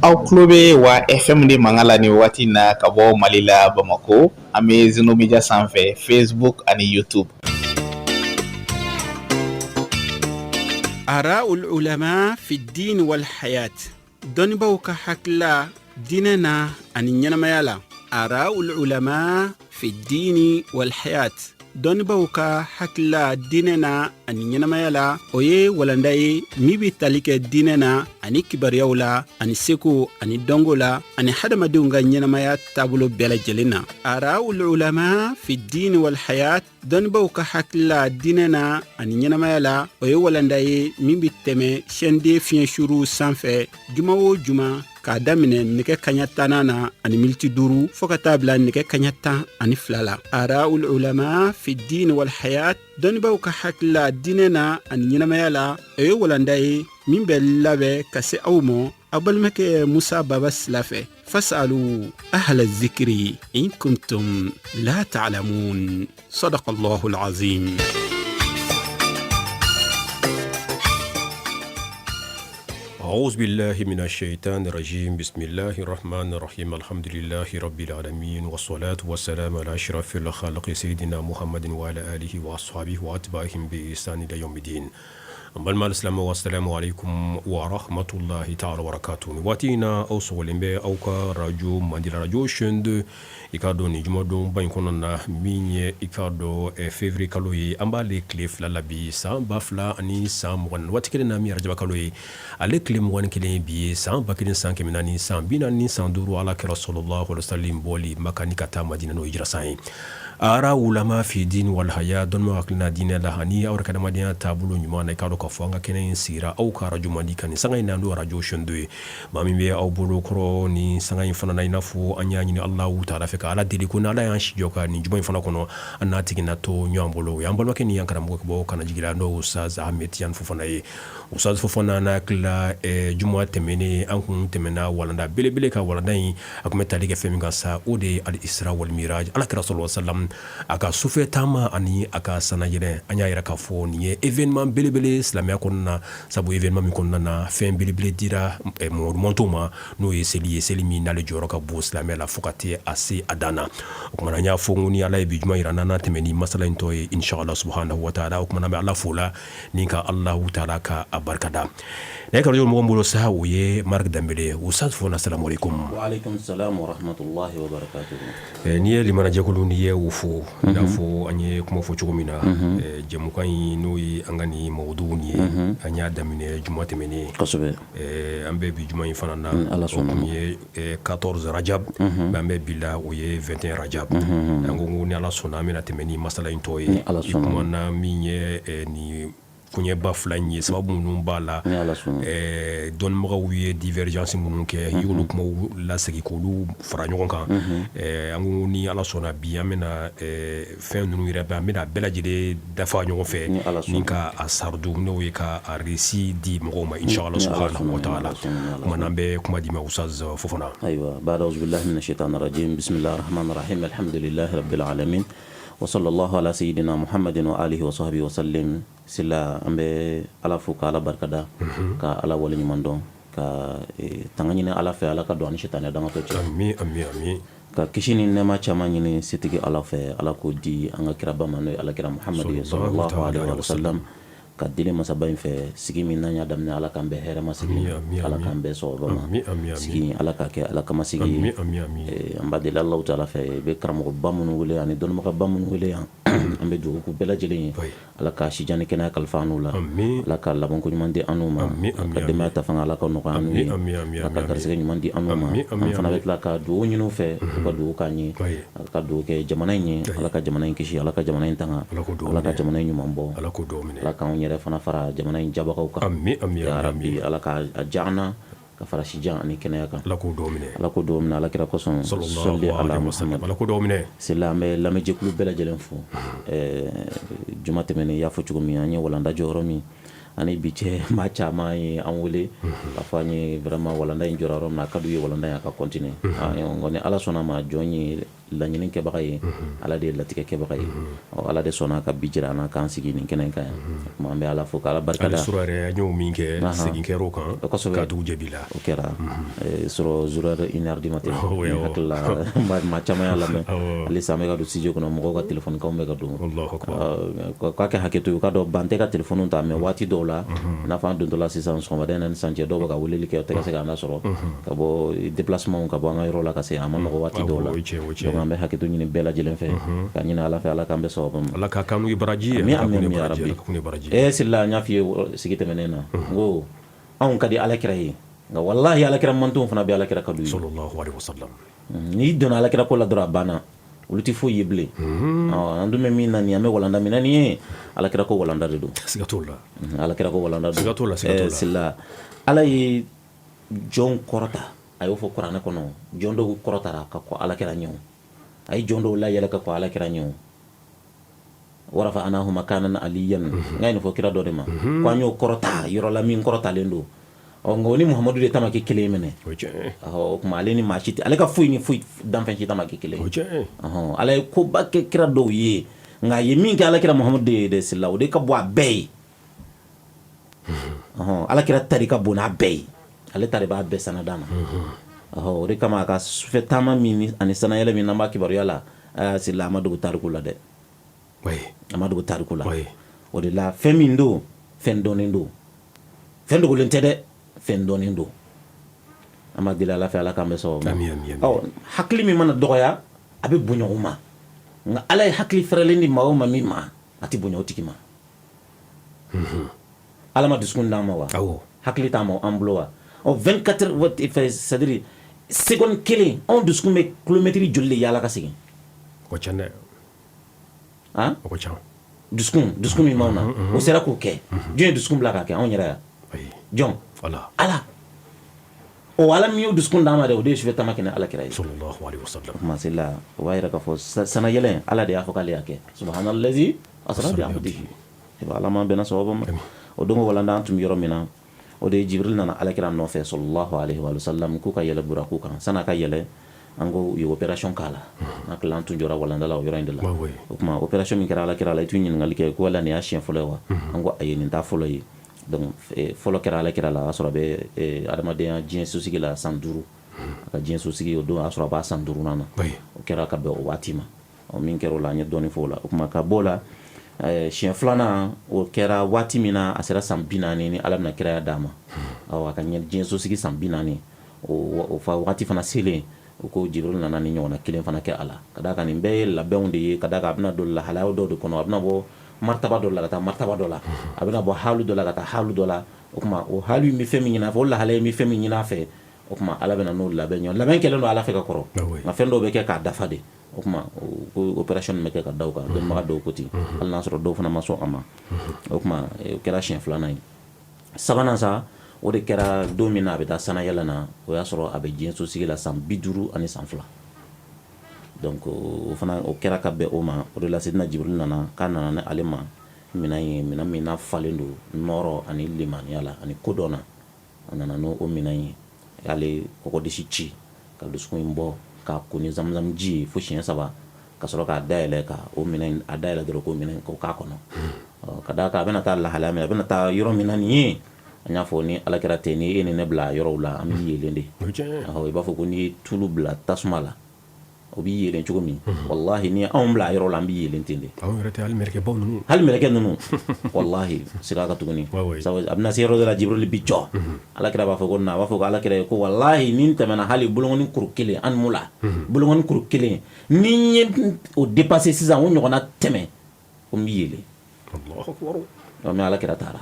Aw tulo bɛ wa FM de mankan la nin waati in na ka bɔ Mali la Bamakɔ an bɛ Zeno Media sanfɛ Facebook ani YouTube. Araul ulama fi diin wal hayat dɔnnibaaw ka hakilila diinɛ na ani ɲɛnamaya la araul ulama fi diini wal hayat dɔnnibaaw ka hakilila diinɛ na ani ɲɛnamaya la o ye walanda ye min bɛ tali kɛ diinɛ na ani kibaruyaw la ani seko ani dɔnko la ani hadamadenw ka ɲɛnamaya taabolo bɛɛ lajɛlen na araul ulama fi diini wal hayat dɔnnibaaw ka hakilila diinɛ na ani ɲɛnamaya la o ye walanda ye min bɛ tɛmɛ chaîne 2 fiɲɛ suruw sanfɛ juma o juma k'a daminɛ nɛgɛ kaɲa tannan na ani miniti duuru fɔɔ ka taa bila nɛgɛ kaɲa 12 la araul ulama fi diin wal hayat dɔnnibaaw ka hakilila diinɛ na ani ɲɛnamaya la o ye walanda ye min bɛ labɛn ka se aw ma aw balimakɛ musa baba sila fɛ fasalu ahla zikiri in kuntum la ta'lamun sadaqa allahu alazim. أعوذ بالله من الشيطان الرجيم بسم الله الرحمن الرحيم الحمد لله رب العالمين والصلاة والسلام على أشرف الخلق سيدنا محمد وعلى آله وأصحابه وأتباعهم بإحسان إلى يوم الدين An balima alisilamɛw asalamu aleykum wa rahmatulahi taala wa barakatu nin waati in na aw sɔgɔlen bɛ aw ka radio mandi la radio chaîne 2 i k'a dɔn nin jumadonba in kɔnɔna na min ye i k'a dɔn février kalo ye an b'ale tile 2 la bi san 2024 waati kelen na min ye arajaba kalo ye ale tile 21 bi ye san 1445 ala kira salalahu alehi wasalim bɔli Maka ni ka taa Madina n'o ye hijira san ye Ara ulama fi diin wal haya dɔnnibaw hakilina diinɛ la ani aw yɛrɛ ka adamadenya taabolo ɲuman na i k'a dɔn k'a fɔ an ka kɛnɛ in sigira aw ka arajo mandi kan nin sanga in na n'o arajo chaîne 2 ye maa min bɛ aw bolo kɔrɔ nin sanga in fana na i n'a fɔ an y'a ɲini Alahu taala fɛ ka Ala deli ko n'Ala y'an si jɔ ka nin juma in fana kɔnɔ an n'a tigi na to ɲɔgɔn bolo o y'an balimakɛ ni an karamɔgɔ ka bɔ Kanajigila n'o ye Ustaz Ahmed Tidiane Fofana ye Ustaz Fofana n'a hakili la juma tɛmɛnen an kun tɛmɛna walanda belebele ka walanda in a tun bɛ tali kɛ fɛn min kan sa o de ye al isra wal miraj ala kira salalahu alehi wasalam a ka sufɛ taama ani a ka sannayɛlɛn an y'a yira k'a fɔ nin ye événement belebele silamɛya kɔnɔna na sabu événement min kɔnɔna na fɛn belebele dira Mamadu mantɔnw ma n'o ye seli ye seli min n'ale jɔyɔrɔ ka bon silamɛya la fo ka taa a se a dan na o tuma na an y'a fɔ ko ni Ala ye bi juma yira an na an na tɛmɛ ni masala in tɔ ye inshallah subhanahu wa taala o tuma na an bɛ Ala fo la ni ka Alahu taala ka a barika da ne ka mɔgɔ bolo sa o ye Marc Danbele ye Ustaz Fofana salamu aleykum n'i ye limanajɛkulu n'i ye u fo i n'a fɔ an ye kuma fɔ cogo min na jɛmukan in n'o ye an ka nin mawudu nin ye an y'a daminɛ juma tɛmɛnen an bɛ bi juma in fana na o tun ye 14 rajab mais an bɛ bi la o ye 21 rajab an ko ni Ala sɔnna an bɛna tɛmɛ ni masala in tɔ ye i kumana min ye nin koɲɛba fila in ye sababu minnu b'a la dɔnnibagaw ye divergence minnu kɛ i y'olu kumaw lasegin k'olu fara ɲɔgɔn kan an ko ni Ala sɔnna bi an bɛna fɛn ninnu yɛrɛ an bɛna bɛɛ lajɛlen dafa ɲɔgɔn fɛ ni ka a sardu n'o ye ka a récit di mɔgɔw ma inshallah subhanahu wa ta'ala kuma an bɛ kuma di ma Ustaz Fofana. Ayiwa ba'da auzubillahi mina shaitani rajim bismillahir rahmanir rahim alhamdulillahi rabbil alamin wa sallallahu ala sayyidina muhammadin wa alihi wa sahbihi wa sallim sila an bɛ Ala fo ka Ala barikada ka Ala waleɲuman dɔn ka tanga ɲini Ala fɛ Ala ka don an ni sitanɛ dangatɔ cɛ ka kisi ni nɛɛma caman ɲini setigi Ala fɛ Ala k'o di an ka kiraba ma n'o ye alakira Muhamadu ye sallallahu alaihi wa sallam ka deli masaba in fɛ sigi min n'an y'a daminɛ Ala k'an bɛn hɛrɛma sigi Ala k'an bɛn sawaba ma sigi Ala k'a kɛ Ala kama sigi an b'a deli Alahu taala fɛ i bɛ karamɔgɔba minnu wele ani dɔnnibagaba minnu wele yan an bɛ dugawu k'u bɛɛ lajɛlen ye Ala ka sijan ni kɛnɛya kalifa an n'u la Ala ka labanko ɲuman di an n'u ma ka denbaya ta fanga Ala ka nɔgɔya an n'u ye Ala ka garisɛgɛ ɲuman di an n'u ma an fana bɛ tila ka dugawu ɲini u fɛ u ka dugawu k'an ye Ala ka dugawu kɛ jamana in ye Ala ka jamana in kisi Ala ka jamana in tanga Ala ka jamana in ɲuman bɔ Ala k'anw yɛrɛ fana fara jamana in diyabagaw kan ya rabi Ala ka a diya an na ka fara sijan ani kɛnɛya kan Ala k'o dugawu minɛ Ala k'o dugawu minɛ Ala kira kosɔn sɔli ala Muhamad Ala k'o dugawu minɛ Sila an bɛ lamɛnjɛkulu bɛɛ lajɛlen fo ɛɛ juma tɛmɛnen i y'a fɔ cogo min an ye walanda jɔ yɔrɔ min ani bi cɛ maa caman ye an wele k'a fɔ an ye vraiment walanda in jɔra yɔrɔ min na a ka d'u ye walanda in a ka continuer nka ni Ala sɔnna a ma jɔn ye laɲini kɛbaga ye, Ala de ye latigɛ kɛbaga ye. Ɔ, Ala de sɔnna ka bi jira an na k'an sigi nin kɛnɛ kan yan. O tuma an bɛ Ala fo k'Ala barika da. Hali surɔ yɛrɛ an y'o min kɛ, segin kɛra o kan. Kosɛbɛ. Ka dugu jɛ bi la. O kɛra sɔrɔ zéro heure une heure du matin. Oui, awɔ. Hakili la maa caman y'a lamɛn. Awɔ. Halisa an bɛ ka don studio kɔnɔ, mɔgɔw ka téléphone kanw bɛ ka don. Allahu akbar. K'a kɛ hakɛ to ye, u k'a dɔn ban tɛ ka téléphone ta, mais waati dɔw la, i n'a fɔ an dontɔ la sisan sɔgɔmada in na ni sisan cɛ, dɔw bɛ ka weleli kɛ, o tɛ ka se k'an lasɔrɔ. Ka bɔ déplacement, ka bɔ an ka yɔrɔ la ka se, a ma nɔgɔ waati dɔw la. Awɔ, o ye tiɲɛ, o ye tiɲɛ. Donc an bɛ hakɛ to ɲini bɛɛ lajɛlen fɛ, ka ɲini Ala fɛ, Ala k'an bɛɛ sababu ma. Ala ka kanu ye baraji ye. Amin, Ala ka amin, kun ye amin, ya baraji ye, Rabbi. Ala ka kun ye baraji ye. Sila, n y'a f'i ye sigi tɛmɛnen na, n ko anw ka di Ala kira ye, nka walahi Ala kira mantonw fana bɛ Ala kira ka d'u ye. Sallallahu alaihi wasallam. N'i donna Ala kira ko la dɔrɔn, a banna, olu tɛ foyi ye bilen. Ɔ, an dun bɛ min na nin, an bɛ walanda min na nin ye, Ala kira ko walanda de don. Siga t'o la. Ala kira ko walanda don. Siga t'o la, siga t'o la. Sila, Ala ye jɔn kɔrɔta, a y'o fɔ kuranɛ kɔnɔ, jɔn dɔw kɔrɔtara ka kɔ Ala kira ɲɛ, a ye jɔn dɔw layɛlɛ ka kɔ Ala kira ɲɛ. Warafa anahu makanan aliyan, n ka nin fɔ kira dɔ de ma ko an y'o kɔrɔta yɔrɔ la min kɔrɔtalen don. Ɔ, nka o ni Muhamadu de ta ma kɛ kelen minɛ. O ye tiɲɛ ye. Ɔhɔ, o tuma ale ni maa si tɛ, ale ka foyi ni foyi danfɛn si ta ma kɛ kelen. O ye tiɲɛ ye. Ɔhɔn, Ala ye koba kɛ kira dɔw ye, nka a ye min kɛ Ala kira Muhamadu de ye dɛ, Sila, o de ka bɔ a bɛɛ ye. Ɔhɔn, Ala kira tari ka bon n'a bɛɛ ye, ale ta de b'a bɛɛ sanada na. Ɔhɔ, o de kama a ka sufɛ taama min ani sanayɛlɛ min n'an b'a kibaruya la, aa Sila, a ma dogo tariku la dɛ. A ma dogo tariku la. O de la, fɛn min don, fɛn dɔnnen don, fɛn dogolen tɛ dɛ, fɛn dɔnnen don. An b'a deli Ala fɛ, Ala k'an bɛ sababu ma. Amin, amin, amin. Ɔ, hakili min mana dɔgɔya, a bɛ bonya o ma, nka Ala ye hakili fɛrɛlen di maa o ma min ma, a tɛ bonya o tigi ma. Ala ma dusukun d'an ma wa? Awɔ. Hakili t'an ma an bolo wa? Ɔ, 24 fɛ, c'est à dire seconde kelen, anw dusukun bɛ kilomɛtiri joli de yaala ka segin? O ka ca dɛ. Han? O ka ca. Dusukun min b'anw na, o sera k'o kɛ. Jɔn ye dusukun bila k'a kɛ? Anw yɛrɛ yan? Ayi. Jɔn? Ala. Ala. O Ala min y'o dusukun d'an ma dɛ, o de ye sufɛ taama kɛ ni Ala kira ye. Sallallahu alaihi wasallam. O tuma Sila, o b'a yira k'a fɔ sanayɛlɛ, Ala de y'a fɔ k'ale y'a kɛ. Subhanallazi asra bi abdihi. Ala m'an bɛnna sababu ma. O don walanda, an tun bɛ yɔrɔ min na, o de ye Jibril nana Ala kira nɔfɛ sallallahu alaihi wa sallam k'u ka yɛlɛ buraku kan. San'a ka yɛlɛ, an ko u ye opération k'a la. N'a tila, an tun jɔra walanda la o yɔrɔ in de la. O tuma opération min kɛra Ala kira la, i tun ɲininkali kɛ ko wala nin y'a siɲɛ fɔlɔ ye wa? An ko ayi, nin t'a fɔlɔ ye. Donc fɔlɔ kɛra Ala kira la, a y'a sɔrɔ a bɛ adamadenya diɲɛ sosigi la san 5. A ka diɲɛ sosigi o don, a y'a sɔrɔ a b'a san 5nan na. O kɛra ka bɛn o waati ma. Ɔ, min kɛra o la, an ye dɔɔnin fɔ o la. O tuma ka bɔ o la, siɲɛ filanan o kɛra waati min na a sera san 40 ni Ala bɛna kiraya d'a ma. Awɔ, a ka diɲɛ sosigi san 40, o fa waati fana selen, o ko Jibril nana ni ɲɔgɔnna kelen fana kɛ a la. Ka d'a kan nin bɛɛ ye labɛnw de ye, ka d'a kan a bɛna don lahalaya dɔw de kɔnɔ, a bɛna bɔ martaba dɔ la ka taa martaba dɔ la, a bɛna bɔ halu dɔ la ka taa halu dɔ la. O tuma o halu in bɛ fɛn min ɲini a fɛ, o lahalaya in bɛ fɛn min ɲini a fɛ, o tuma Ala bɛna n'o labɛn ɲɔgɔn. Labɛn kɛlen don Ala fɛ ka kɔrɔ, nka fɛn dɔw bɛ kɛ k'a dafa de. O tuma ko opération bɛ kɛ ka da o kan, dɔnnibaga dɔw ko ten, hali n'a sɔrɔ dɔw fana ma sɔn a ma. O tuma o kɛra siɲɛ filanan ye. Sabanan sa, o de kɛra don min na a bɛ taa sanayɛlɛ na, o y'a sɔrɔ a bɛ diɲɛ sosigi la san 50 ani san 2. Donc o fana o kɛra ka bɛn o ma. O de la Sidina Jibril nana k'a nana ni ale ma minɛn ye, minɛn min n'a falen don nɔrɔ ani limaniya la ani kodɔn na. A nana n'o minɛn ye, ale kɔgɔdisi ci ka dusukun in bɔ k'a ko ni zamzam ji ye fo siɲɛ 3, ka sɔrɔ k'a dayɛlɛ, ka o minɛn a dayɛlɛ dɔrɔn k'o minɛn k'o k'a kɔnɔ. Ɔ, ka d'a kan a bɛna taa lahalaya min, a bɛna taa yɔrɔ min na nin ye, an y'a fɔ ni Ala kira tɛ, ni e ni ne bila yɔrɔw la, an bɛ yeelen de. Ɔhɔ, i b'a fɔ ko n'i ye tulu bila tasuma la, o b'i yeelen cogo min, walahi ni anw bila yɔrɔ la, an bɛ yeelen ten de. Anw yɛrɛ tɛ, hali mɛlɛkɛbaw ninnu. Hali mɛlɛkɛ ninnu, walahi siga ka tuguni. Sabu a bɛna se yɔrɔ dɔ la, Jibril bi jɔ, Ala kira b'a fɔ ko na, a b'a fɔ ko Ala kira ye ko walahi ni n tɛmɛna hali bolokɔni kuru kelen an mu la, bolokɔni kuru kelen, ni n ye o dépasser sisan, o ɲɔgɔnna tɛmɛ, ko n b'i yeelen. Ɔ, mais Ala kira taara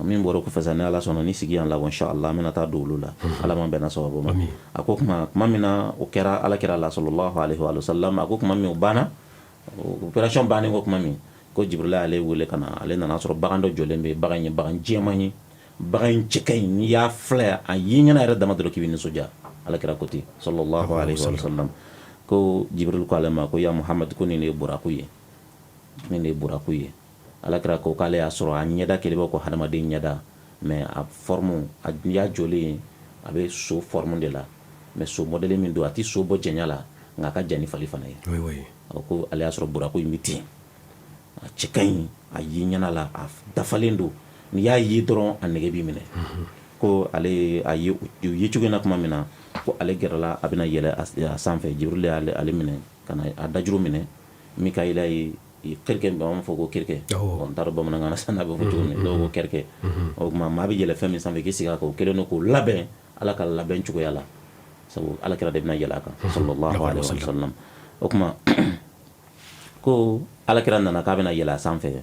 min bɔra kɔfɛ sa, ni Ala sɔnna ni sigi yan laban, inshallah an bɛna taa don olu la. Ala m'an bɛnna sababu ma. A ko kuma min na o kɛra Ala kira la sallallahu alaihi wa sallam, a ko kuma min o banna, opération bannen ko kuma min, ko Jibril y'ale wele ka na, ale nana sɔrɔ bagan dɔ jɔlen bɛ, bagan ye bagan jɛman ye, bagan in cɛ ka ɲi, n'i y'a filɛ a y'i ɲɛna yɛrɛ dama dɔrɔn k'i bɛ nisɔndiya. Ala kira ko ten sallallahu alaihi wa sallam, ko Jibril ko ale ma ko ya Muhammad, ko nin de ye buraku ye, nin de ye buraku ye. Ala kira ko k'ale y'a sɔrɔ a ɲɛda kelen bɛ ko hadamaden ɲɛda, mais a forme, a y'a jɔlen a bɛ so forme de la, mais so modèle min don, a tɛ so bɔ janya la, Nka a ka jan ni fali fana ye. A ko ale y'a sɔrɔ buraku in bɛ ten, a cɛ ka ɲi, a ye ɲɛna la, a dafalen don. N'i y'a ye dɔrɔn, a nege b'i minɛ. Ko ale a ye o ye cogo in na tuma min na, ko ale gɛrɛla, a bɛna yɛlɛ a sanfɛ, Jibril y'ale ale minɛ ka na a dajuru minɛ. Mikayila ye kɛrɛkɛ, b'an fɔ ko kɛrɛkɛ, n t'a dɔn bamanankan na sisan n'a bɛ fɔ cogo min, dɔw ko kɛrɛkɛ. O tuma maa bɛ yɛlɛ fɛn min sanfɛ k'i sigi a kan, o kɛlen don k'o labɛn Ala ka labɛn cogoya la, sabu Ala kira de bɛna yɛlɛ a kan, sallallahu alaihi wasallam. O tuma ko Ala kira nana k'a bɛna yɛlɛ a sanfɛ,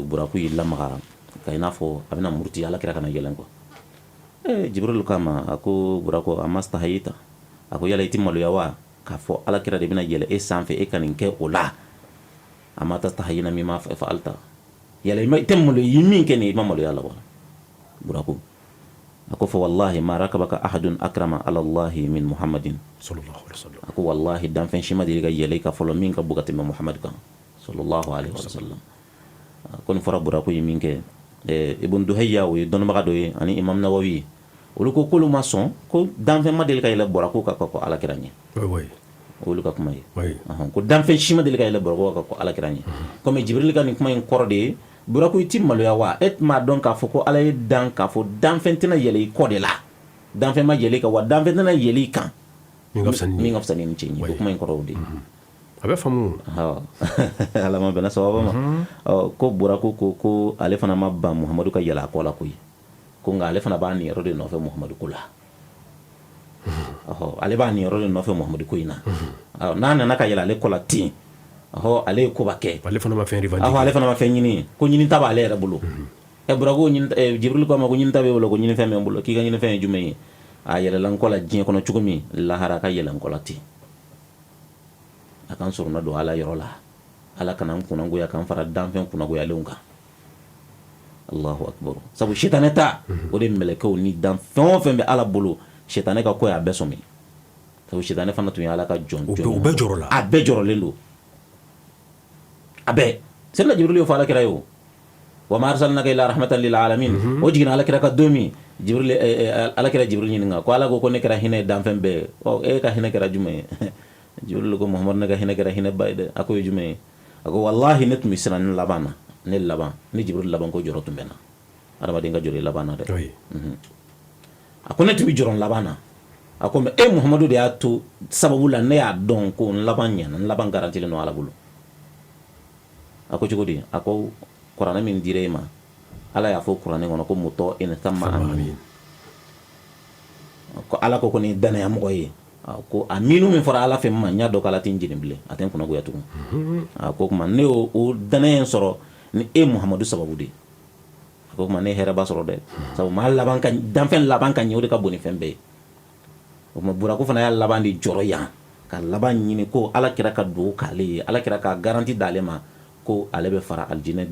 buraku y'i lamaga ka i n'a fɔ a bɛna muruti Ala kira kana yɛlɛn quoi. Jibril k'a ma, a ko buraku, ama stahayita, a ko yala i tɛ maloya wa k'a fɔ Ala kira de bɛna yɛlɛ e sanfɛ, e ka nin kɛ o la? Ama tastahayina mimma fa'alta, yala i tɛ maloya i ye min kɛ nin ye, i ma maloya la wa? Buraku a ko fa wallahi ma rakabaka ahadun akrama ala Allahi min Muhammadin, a ko wallahi danfɛn si ma deli ka yɛlɛ i kan fɔlɔ min ka bon ka tɛmɛ Muhammad kan, sallallahu alaihi wasallam. Ko nin fɔra buraku ye min kɛ, Ibn Duhayya, o ye dɔnnibaga dɔ ye, ani Imam Nawawi, olu ko k'olu ma sɔn ko danfɛn ma deli ka yɛlɛ buraku kan ka kɔn Ala kira ɲɛ. Olu ka kuma ye ko danfɛn si ma deli ka yɛlɛ buraku kan ka kɔn Ala kira ɲɛ. Komi Jibril ka nin kuma in kɔrɔ de ye, buraku i ti maloya wa? E tun b'a dɔn k'a fɔ ko Ala ye dan k'a fɔ danfɛn tɛna yɛlɛ i kɔ de la, danfɛn ma yɛlɛ i kan wa, danfɛn tɛna yɛlɛ i kan min ka fisa ni cɛ ye. O kuma in kɔrɔ o de ye. A bɛ faamu. Ala ma bɛnna sababa ma. Ko buraku ko ale fana ma ban Muhamadu ka yɛlɛ a kɔ la koyi, ko nka ale fana b'a niyɔrɔ de nɔfɛ Muhamadu ko la. Ɔhɔ, ale b'a niyɔrɔ de nɔfɛ Muhamadu ko in na. N'a nana ka yɛlɛ ale kɔ la ten, ɔhɔ, ale ye koba kɛ. Ale fana ma fɛn revendiquer. Ale fana ma fɛn ɲini, ko ɲinita b'ale yɛrɛ bolo. Buraku, Jibril ko a ma ko ɲinita b'e bolo, ko ɲinifɛn bɛ n bolo. K'i ka ɲinifɛn ye jumɛn ye? A yɛlɛla n kɔ la diɲɛ kɔnɔ cogo min, lahara ka yɛlɛ n kɔ la ten, a k'an sɔrɔ don Ala yɔrɔ la, Ala kana n kunnagoya k'an fara danfɛn kunnagoyalenw kan. Allahu akbar. Sabu sitanɛ ta o de mɛlɛkɛw ni dan fɛn o fɛn bɛ Ala bolo, sitanɛ ka ko y'a bɛɛ sɔmi, sabu sitanɛ fana tun ye Ala ka jɔn. U bɛɛ jɔrɔ la. A bɛɛ jɔrɔlen don, a bɛɛ. Sɛnɛ Jibril y'o fɔ Ala kira ye, o wa ma arsalnaka illa rahmatan lil alamin, o jiginna Ala kira ka don min, Jibril, Ala kira Jibril ɲininka ko Ala ko ko ne kɛra hinɛ ye danfɛn bɛɛ ye, ɔ e ka hinɛ kɛra jumɛn ye? Jibril ko Muhamadu, ne ka hinɛ kɛra hinɛ ba ye dɛ. A ko ye jumɛn ye? A ko wallahi ne tun bɛ siran ne laban na, ne laban, ne Jibril laban ko jɔrɔ tun bɛ na, adamaden ka jɔrɔ i laban na dɛ. A ko ne tun bɛ jɔrɔ n laban na. A ko mais e Muhamadu de y'a to sababu la ne y'a dɔn ko n laban ɲɛna, n laban garantilen don Ala bolo. A ko cogo di? A ko kuranɛ min dira e ma, Ala y'a fɔ kuranɛ kɔnɔ ko muta'in thumma amin, ko Ala ko nin danaya mɔgɔ ye, ko a minnu min fɔra Ala fɛ ma, n y'a dɔn ko Ala tɛ n jeni bilen, a tɛ n kunnagoya tugun. A ko kuma ne y'o o danaya in sɔrɔ ni e Muhamadu sababu de ye. A ko kuma ne ye hɛrɛba sɔrɔ dɛ, sabu maa laban ka danfɛn laban ka ɲɛ, o de ka bon ni fɛn bɛɛ ye. O tuma buraku fana y'a laban de jɔrɔ yan ka laban ɲini ko Ala kira ka dugawu k'ale ye, Ala kira ka garantie d'ale ma ko ale bɛ fara alijinɛ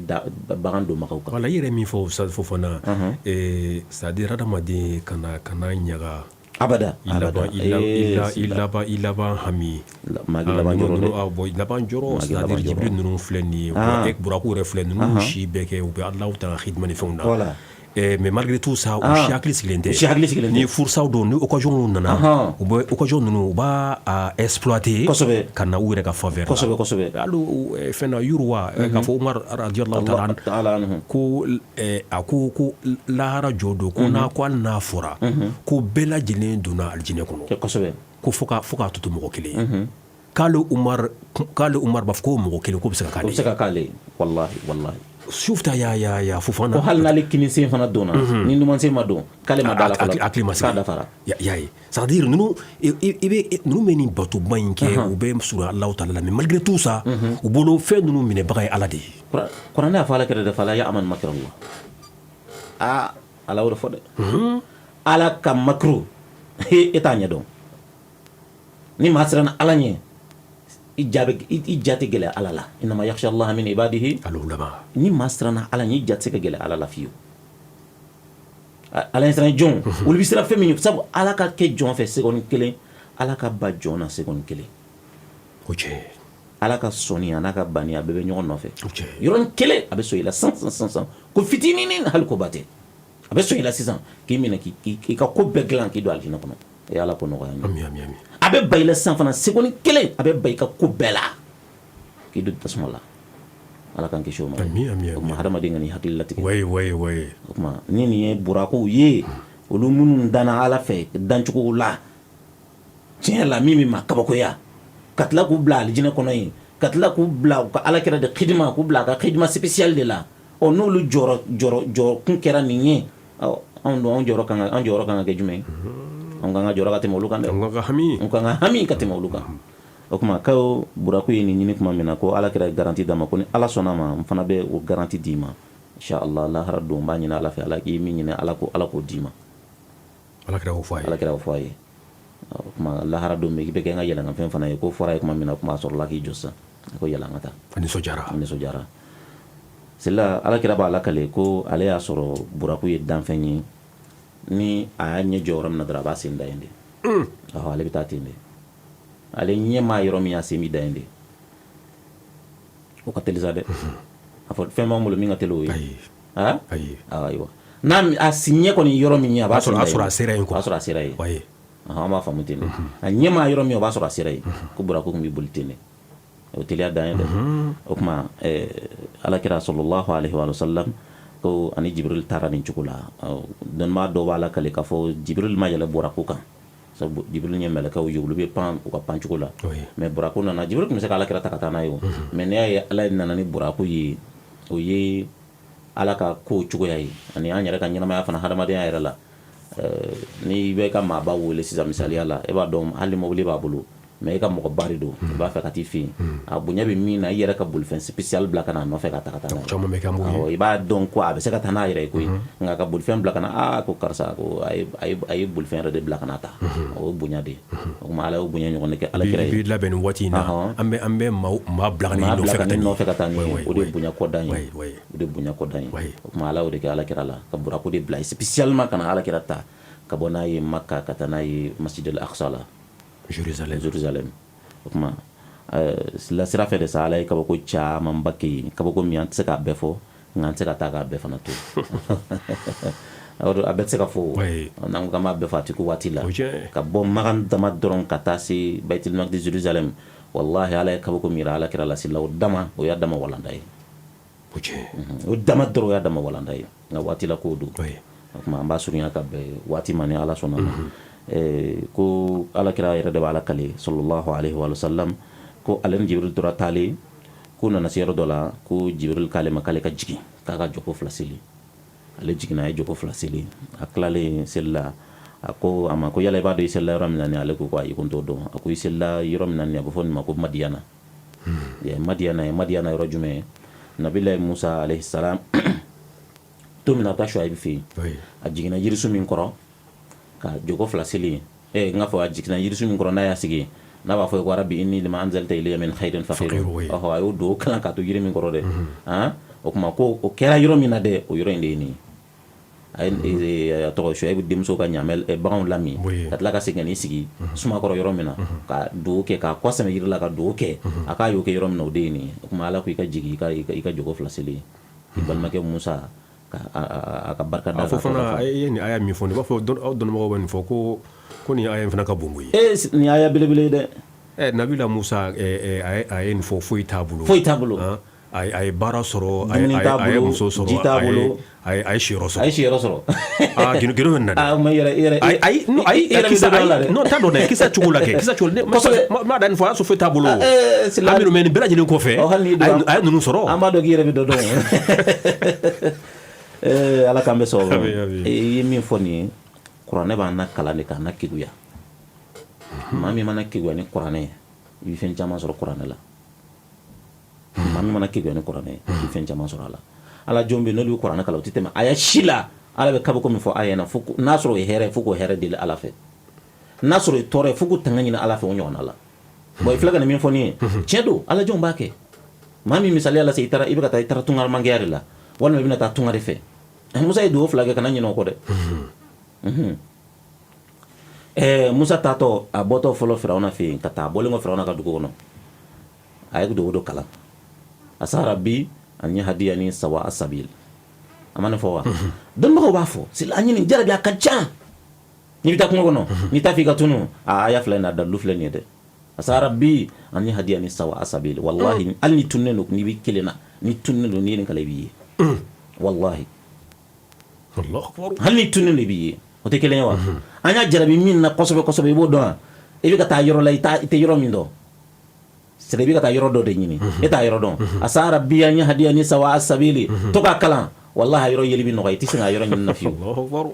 bagan donbagaw kan. Voilà, i yɛrɛ min fɔ Ustaz Fofana, c'est à dire hadamaden kana ɲaga abada. I laban i laban i laban hami laban jɔrɔ dɛ. Bon, laban jɔrɔ, c'est à dire Jibril ninnu filɛ nin ye, buraku yɛrɛ filɛ, ninnu si bɛɛ kɛ u bɛ Alahu taala hidima ni fɛnw na. Mais malgré tout ça, u si hakili sigilen tɛ. Si hakili sigilen tɛ. Ni furusaw don, ni occasion nana, u bɛ occasion ninnu, u b'a exploiter ka na u yɛrɛ ka faveur la. Kosɛbɛ kosɛbɛ. Hali fɛn na yuruwa k'a fɔ Umar radiyallahu ta'ala anhu ko a ko lahara jɔ don, ko n'a ko hali n'a fɔra ko bɛɛ lajɛlen donna alijinɛ kɔnɔ, ko fo k'a to mɔgɔ kelen ye, k'ale Umar b'a fɔ ko mɔgɔ kelen ko bɛ se ka k'ale ye. O bɛ se ka k'ale ye, wallahi wallahi. Sufta ya ya ya Fofana. Ko hali n'ale kinisen fana donna, ni numansen ma don, k'ale ma da la fɔlɔ. Hakili ma sigi. K'a dafara. Y'a ye, c'est à dire ninnu, i bɛ ninnu bɛ nin batoba in kɛ, u bɛ surun Alahu taala la, mais malgré tout ça, u bolo fɛn ninnu minɛbaga ye Ala de ye. Kuranɛ y'a fɔ Ala kɛrɛ de fala ya aman makirallah. Aa, Ala y'o de fɔ dɛ. Ala ka makuru, e t'a ɲɛ dɔn. Ni maa siranna Ala ɲɛ, i ja bɛ i ja tɛ gɛlɛya Ala la. Innama yakhsha Allah min ibadihi al-ulama. Ni maa siranna Ala ɲɛ, i ja tɛ se ka gɛlɛya Ala la fiyewu. Ala ɲɛsiran jɔn, olu bɛ siran fɛn min ye, sabu Ala ka kɛ jɔn fɛ seconde kelen, Ala ka ba jɔn na seconde kelen. O tiɲɛ. Ala ka sɔnni a n'a ka banni, a bɛɛ bɛ ɲɔgɔn nɔfɛ. Yɔrɔnin kelen a bɛ sɔn i la san san san san, ko fitininin, hali koba tɛ, a bɛ sɔn i la sisan k'i minɛ, k'i ka ko bɛɛ dilan, k'i don alijinɛ kɔnɔ. E Ala k'o nɔgɔya an ye. A bɛ ban i la sisan fana seconde kelen, a bɛ ban i ka ko bɛɛ la k'i don tasuma la. Ala k'an kisi o ma. O tuma hadamaden ka n'i hakili latigɛ. O tuma ni nin ye burakuw ye, olu minnu danna Ala fɛ dancogo la tiɲɛ la min bɛ maa kabakoya, ka tila k'u bila alijinɛ kɔnɔ yen, ka tila k'u bila u ka Ala kira de khidima, k'u bila a ka khidima spéciale de la. Ɔ n'olu jɔyɔrɔ jɔyɔrɔ jɔyɔrɔ kun kɛra nin ye, ɔ anw dun, anw jɔyɔrɔ kan ka anw jɔyɔrɔ kan ka kɛ jumɛn ye? Anw kan ka jɔyɔrɔ ka tɛmɛ olu kan dɛ. An kan ka hami. Anw kan ka hami ka tɛmɛ olu kan. O tuma ko buraku ye nin ɲini tuma min na, ko Ala kira ye garantie d'a ma ko ni Ala sɔnna a ma, n fana bɛ o garantie d'i ma inshallah. Lahara don, n b'a ɲini Ala fɛ, Ala k'i min ɲini, Ala k'o d'i ma. Ala kira y'o fɔ a ye. Ala kira y'o fɔ a ye. O tuma lahara don bɛ i bɛ kɛ n ka yɛlɛnkanfɛn fana ye. Ko fɔra ye tuma min na, o tuma a sɔrɔla k'i jɔ sisan, a ko yɛlɛ an ka taa. A nisɔndiyara. A nisɔndiyara. Sila Ala kira b'a lakale ko ale y'a sɔrɔ buraku ye danfɛn ye, ni a y'a ɲɛ jɔ yɔrɔ min na dɔrɔn, a b'a sen da yen de. Ɔhɔ, ale bɛ taa ten de. Ale ɲɛ maa yɔrɔ min, a sen bɛ da yen de. O ka teli sa dɛ. A fɔ fɛn b'an bolo min ka teli o ye? Ayi. Ayi. Ayiwa, n'a a ɲɛ kɔni yɔrɔ min ye, a b'a sɔrɔ a sɔrɔ a sera yen quoi. O b'a sɔrɔ a sera yen. An b'a faamu ten de. A ɲɛ maa yɔrɔ min, o b'a sɔrɔ a sera yen. Ko buraku tun bɛ boli ten de. O teliya dan ye dɛ. O tuma Ala kira sallallahu alaihi wa sallam ko ani Jibril taara nin cogo la. Dɔnnibaa dɔw b'a lakale k'a fɔ Jibril ma yɛlɛ buraku kan, sabu Jibril ye mɛlɛkɛw ye, olu bɛ pan u ka pan cogo la. Mais buraku nana, Jibril tun bɛ se ka Ala kira ta ka taa n'a ye o. Mais n'i y'a ye Ala nana ni buraku ye, o ye Ala ka ko cogoya ye, ani an yɛrɛ ka ɲɛnamaya fana, hadamadenya yɛrɛ la. N'i bɛ ka maaba wele sisan, misaliya la, e b'a dɔn hali mobili b'a bolo, mais e ka mɔgɔba de don, i b'a fɛ ka t'i fɛ yen, a bonya bɛ min na, i yɛrɛ ka bolifɛn spécial bila ka n'a nɔfɛ ka ta ka taa n'a ye. I b'a dɔn ko a bɛ se ka taa n'a yɛrɛ ye koyi, nka ka bolifɛn bila ka na, aa ko karisa ko a ye bolifɛn yɛrɛ de bila ka na ta, o ye bonya de ye. O tuma Ala y'o bonya ɲɔgɔn de kɛ Ala kira ye. Bi labɛn nin waati in na, an bɛ maa bila ka n'i nɔfɛ ka taa nin ye, o de ye bonya kɔdan ye. O de bonya kɔdan ye. O tuma Ala y'o de kɛ Ala kira la, ka buraku de bila spécialement ka na Ala kira ta ka bɔ n'a ye Maka ka taa n'a ye Masjid al-Aqsa la. Jérusalem. Jérusalem. O tuma la sira fɛ de sa, Ala ye kabako camanba kɛ yen, kabako min an tɛ se k'a bɛɛ fɔ, nka an tɛ se ka taa k'a bɛɛ fana to. A bɛɛ tɛ se ka fɔ, n'an ko k'an b'a bɛɛ fɔ, a tɛ ko waati la. Ka bɔ Makan dama dɔrɔn ka taa se Baitul Maqdis Jérusalem, wallahi Ala ye kabako min yira Ala kira la sila, o dama, o y'a dama walanda ye. O dama dɔrɔn, o y'a dama walanda ye, nka waati la kow don. O tuma an b'a surunya ka bɛn waati ma ni Ala sɔnna ma. Ko Ala kira yɛrɛ de b'a lakale sallallahu alaihi wa sallam ko ale ni Jibril tora taalen, ko nana se yɔrɔ dɔ la, ko Jibril k'ale ma k'ale ka jigin k'a ka jɔko fila seli. Ale jiginna, a ye jɔko fila seli. A tilalen seli la, a ko a ma ko yala i b'a dɔn i selila yɔrɔ min na ni? Ale ko ko ayi, ko n t'o dɔn. A ko i selila yɔrɔ min na ni, a bɛ fɔ nin ma ko Madiyana. Madiyana ye Madiyana yɔrɔ jumɛn ye? Nabilayi Musa alayhi salam, don min na a bɛ taa Shuaib fɛ yen, a jiginna jirisun min kɔrɔ ka jɔko fila seli yen, n k'a fɔ a jiginna jirisun min kɔrɔ n'a y'a sigi, n'a b'a fɔ ko rabbi inni lima anzalta ilayya min khairin faqir, ɔhɔ, a y'o dugawu kalan k'a to jiri min kɔrɔ dɛ. O tuma ko o kɛra yɔrɔ min na dɛ, o yɔrɔ in de ye nin ye. A ye a tɔgɔ Shuaib denmuso ka ɲaamɛ baganw lamin, ka tila ka segin ka n'i sigi suma kɔrɔ yɔrɔ min na ka dugawu kɛ, k'a kɔ sɛmɛ jiri la ka dugawu kɛ, a k'a y'o kɛ yɔrɔ min na, o de ye nin ye. O tuma Ala ko i ka jigin i ka jɔko fila seli i balimakɛ Musa ka a ka barika da. A fɔ fana, i ye nin aya min fɔ, i b'a fɔ aw dɔnnibagaw bɛ nin fɔ ko nin aya in fana ka bon koyi. Ee, nin aya belebele ye dɛ. Nabila Musa, a ye nin fɔ, foyi t'a bolo. Foyi t'a bolo. A ye baara sɔrɔ, dumuni t'a a ye bolo, muso sɔrɔ, ji t'a bolo, a ye siyɔrɔ sɔrɔ. A ye siyɔrɔ sɔrɔ. Aa, gindo bɛ nin na dɛ. Aa, mais yɛrɛ Ayi, non, ayi, i yɛrɛ bɛ kisa dɔ dɔn a la dɛ. Non, t'a dɔn dɛ, kisa cogo la kɛ, kisa cogo ne ma da nin fɔ, a y'a sɔrɔ foyi t'a bolo. Sila Aminu, mais nin bɛɛ lajɛlen kɔfɛ, Ɔ, hali n'i donna a ye ninnu sɔrɔ. An b'a dɔn k'i yɛrɛ bɛ dɔ dɔn. Ala k'an bɛ sɔn. Ami, ami. I ye min fɔ nin ye, kuranɛ b'an na kalan de k'an na keguya. Maa min mana keguya ni kuranɛ ye, i bɛ fɛn caman sɔrɔ kuranɛ la. Maa min mana keguya ni kuranɛ ye, i bɛ fɛn caman sɔrɔ a la. Ala jɔn bɛ yen, n'olu bɛ kuranɛ kalan, u tɛ tɛmɛ aya si la. Ala bɛ kabako min fɔ aya na, fo n'a sɔrɔ o ye hɛrɛ ye, fo k'o hɛrɛ deli Ala fɛ. N'a sɔrɔ o ye tɔɔrɔ ye, fo k'u tanga ɲini Ala fɛ o ɲɔgɔnna la. Bon, i filɛ ka nin min fɔ nin ye, tiɲɛ don, Ala jɔnw b'a kɛ. Maa min misaliya la sisan, i taara, i bɛ ka taa, i taara tungaramangɛya de la, walima i bɛna taa tunga de fɛ. Musa ye dugawu fila kɛ, kana ɲinɛ o kɔ dɛ. Musa taatɔ, a bɔtɔ fɔlɔ Firawuna fɛ yen ka taa, a bɔlen kɔ Firawuna ka dugu kɔnɔ, a ye dugawu dɔ kalan: asa rabbi an yahdiyani sawa asabil. A ma nin fɔ wa? Dɔnnibagaw b'a fɔ, c'est a ɲini jarabi a ka ca. N'i bɛ taa kungo kɔnɔ, n'i t'a fɛ i ka tunu, a aya filɛ nin ye, a dalilu filɛ nin ye dɛ. Asa rabbi an yahdiyani sawa asabili. Wallahi, hali n'i tununnen don, n'i bɛ kelen na, n'i tununnen don, n'i ye nin kalan, i b'i ye. Wallahi, hali n'i tununnen don, i b'i ye. O tɛ kelen ye wa? An y'a jarabi min na kosɛbɛ kosɛbɛ, i b'o dɔn wa? I bɛ ka taa yɔrɔ la, i tɛ yɔrɔ min dɔn. C'est i bɛ ka taa yɔrɔ dɔ de ɲini, e t'a yɔrɔ dɔn. Asa rabbi an yahdiyani sawa asabili, to k'a kalan, wallahi, yɔrɔ yeli bɛ nɔgɔya, i tɛ se ka yɔrɔ ɲini na fiyewu.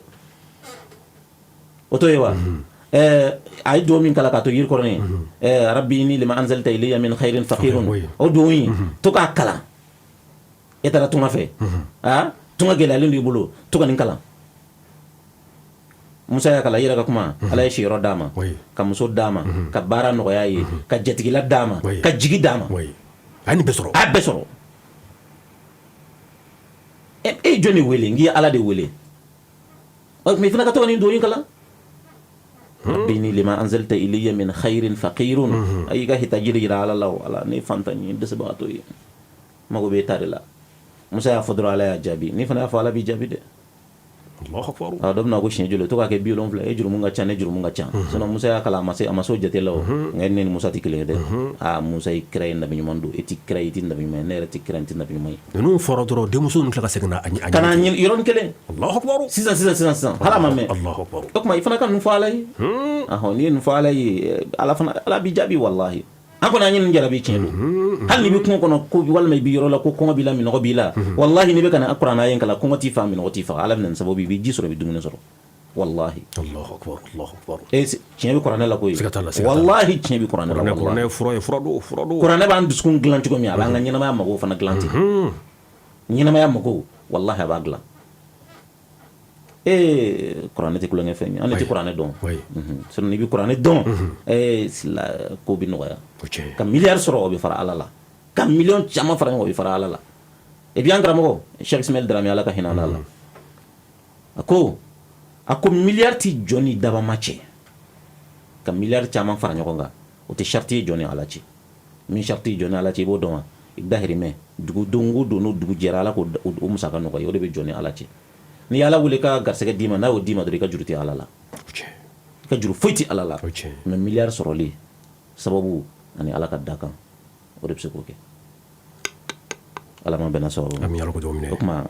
O to ye wa? A ye dugawu min kalan k'a to yiri kɔrɔ nin ye, rabbi inni lima anzalta ilayya min khairin faqirun, o dugawu in, to k'a kalan. E taara tunga fɛ, aa, tunga gɛlɛyalen don i bolo, to ka nin kalan. Musa y'a kalan, i yɛrɛ ka kuma, Ala ye siyɔrɔ d'a ma, ka muso d'a ma, ka baara nɔgɔya ye, ka jatigila d'a ma, ka jigi d'a ma. A ye nin bɛɛ sɔrɔ. A bɛɛ sɔrɔ. E ye jɔn de wele? N k'i ye Ala de wele. O tuma i fana ka to ka nin dugawu in kalan, rabbi inni lima anzalta ilayya min khairin faqirun. A y'i ka hitaji de jira Ala la. O Ala, ne fantan ye, dɛsɛbagatɔ ye, mago b'e ta de la. Musa y'a fɔ dɔrɔn, Ala y'a jaabi. N'i fana y'a fɔ, Ala b'i jaabi dɛ. A dɔ bɛna ko siɲɛ joli to k'a kɛ 70 e jurumu ka ca, ne jurumu ka ca. Sinon Musa y'a kalan, a ma se, a ma s'o jate la o. Nka ne ni Musa tɛ kelen ye dɛ. Aa, Musa ye kira ye, nabi ɲuman don. E tɛ kira ye, i tɛ nabi ɲuman ye. Ne yɛrɛ tɛ kira, n tɛ nabi ɲuman ye. Ninnu fɔra dɔrɔn, denmuso ninnu tila ka segin na a ka na ɲini yɔrɔnin kelen. Sisan sisan sisan sisan, hali a ma mɛn. O tuma i fana ka nin fɔ Ala ye. Ɔhɔn, n'i ye nin fɔ Ala ye, Ala fana, Ala b'i jaabi walahi. An kɔni an ye nin jarabi, tiɲɛ don. Hali n'i bɛ kungo kɔnɔ ko walima i bɛ yɔrɔ la ko kɔngɔ b'i la, minɔgɔ b'i la, walahi, n'i bɛ ka na kuranɛ aya in kalan, kɔngɔ t'i faga, minɔgɔ t'i faga. Ala bɛ na ni sababu ye, i bɛ ji sɔrɔ, i bɛ dumuni sɔrɔ, walahi. E tiɲɛ bɛ kuranɛ la koyi. Walahi, tiɲɛ bɛ kuranɛ la. Kuranɛ fura ye, fura don, fura don. Kuranɛ b'an dusukun dilan cogo min, a b'an ka ɲɛnamaya mago fana dilan ten. Ɲɛnamaya mago, walahi, a b'a dilan. Ee, kuranɛ tɛ tulonkɛ fɛn ye. An tɛ kuranɛ dɔn. Sinon n'i bɛ kuranɛ dɔn, ee, ko bɛ nɔgɔya. Ka miliyari sɔrɔ, o bɛ fara Ala la. Ka miliyɔn caman fara ɲɔgɔn, o bɛ fara Ala la. Et puis an karamɔgɔ Cheikh Ismaël Dramé, Ala ka hinɛ a la, a ko miliyari tɛ jɔn ni dabama cɛ. Ka miliyari caman fara ɲɔgɔn kan, o tɛ sariti ye jɔn ni Ala cɛ. Min sariti jɔn ni Ala cɛ, i b'o dɔn wa? I dahirimɛ dugu don o don, n'o dugu jɛra, Ala k'o musaka nɔgɔya, o de bɛ jɔn ni Ala cɛ. N'i Ala wele ka garisɛgɛ d'i ma, n'a y'o d'i ma dɔrɔn, i ka juru tɛ Ala la, i ka juru foyi tɛ Ala la. Mais miliyari sɔrɔli sababu ani Ala ka dakan, o de bɛ se k'o kɛ. Ala ma bɛnna sababu. O tuma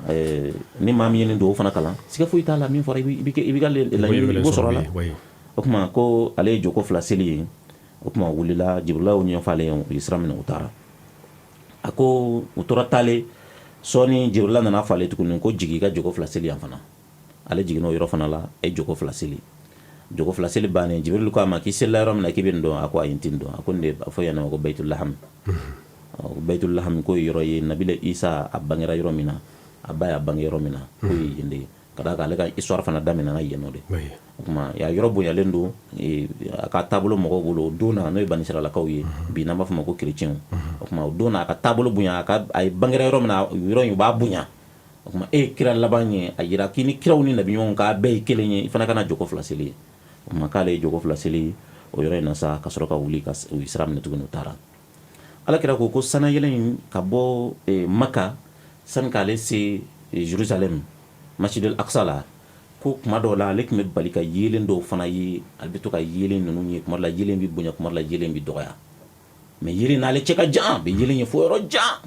ni maa min ye nin dugawu fana kalan, siga foyi t'a la, min fɔra, i b'i ka laɲini, i b'o sɔrɔ a la. O tuma ko ale ye jɔko 2 seli ye. O tuma wulila, Jibirila y'o ɲɛfɔ ale ye, u ye sira minɛ, u taara. A ko u tora taalen sɔɔni, Jibirila nana fɔ ale tuguni ko jigin, i ka jɔko 2 seli yan fana. Ale jiginna o yɔrɔ fana la, a ye jɔko 2 seli. Jɔko 2 seli bannen, Jibirili ko a ma k'i selila yɔrɔ min na, k'i bɛ nin dɔn? A ko ayi, n tɛ nin dɔn. A ko nin de a fɔ yan ko Bayitulahami. Bayitulahami k'o ye yɔrɔ ye, Nabila Isa a bangera yɔrɔ min na, a ba y'a bange yɔrɔ min na, k'o ye yen de ye. Ka d'a kan ale ka histoire fana daminɛna yen nɔ de. O tuma a yɔrɔ bonyalen don a ka taabolo mɔgɔw bolo o don na, n'o ye banisiralakaw ye bi, n'an b'a fɔ ma ko chrétiens. O tuma o don na, a ka taabolo bonya, a ka a ye bangera yɔrɔ min na, yɔrɔ in u b'a bonya. O tuma e ye kira laban ye, a jira k'i ni kiraw ni nabi ɲumanw k'a bɛɛ ye kelen ye, i fana ka na jɔko 2 seli ye. O tuma k'ale ye jɔko 2 seli o yɔrɔ in na sa, ka sɔrɔ ka wuli ka u ye sira minɛ tuguni, u taara. Ala kira ko sanayɛlɛ in ka bɔ Maka sani k'ale se Jerusalem, Masjidil Aqsa la, ko kuma dɔw la ale tun bɛ bali ka yeelen dɔw fana ye. Ale bɛ to ka yeelen ninnu ye. Kuma dɔ la yeelen bɛ bonya, kuma dɔ la yeelen bɛ dɔgɔya, mais yeelen n'ale cɛ ka jan, bɛ yeelen ye fo yɔrɔ jan.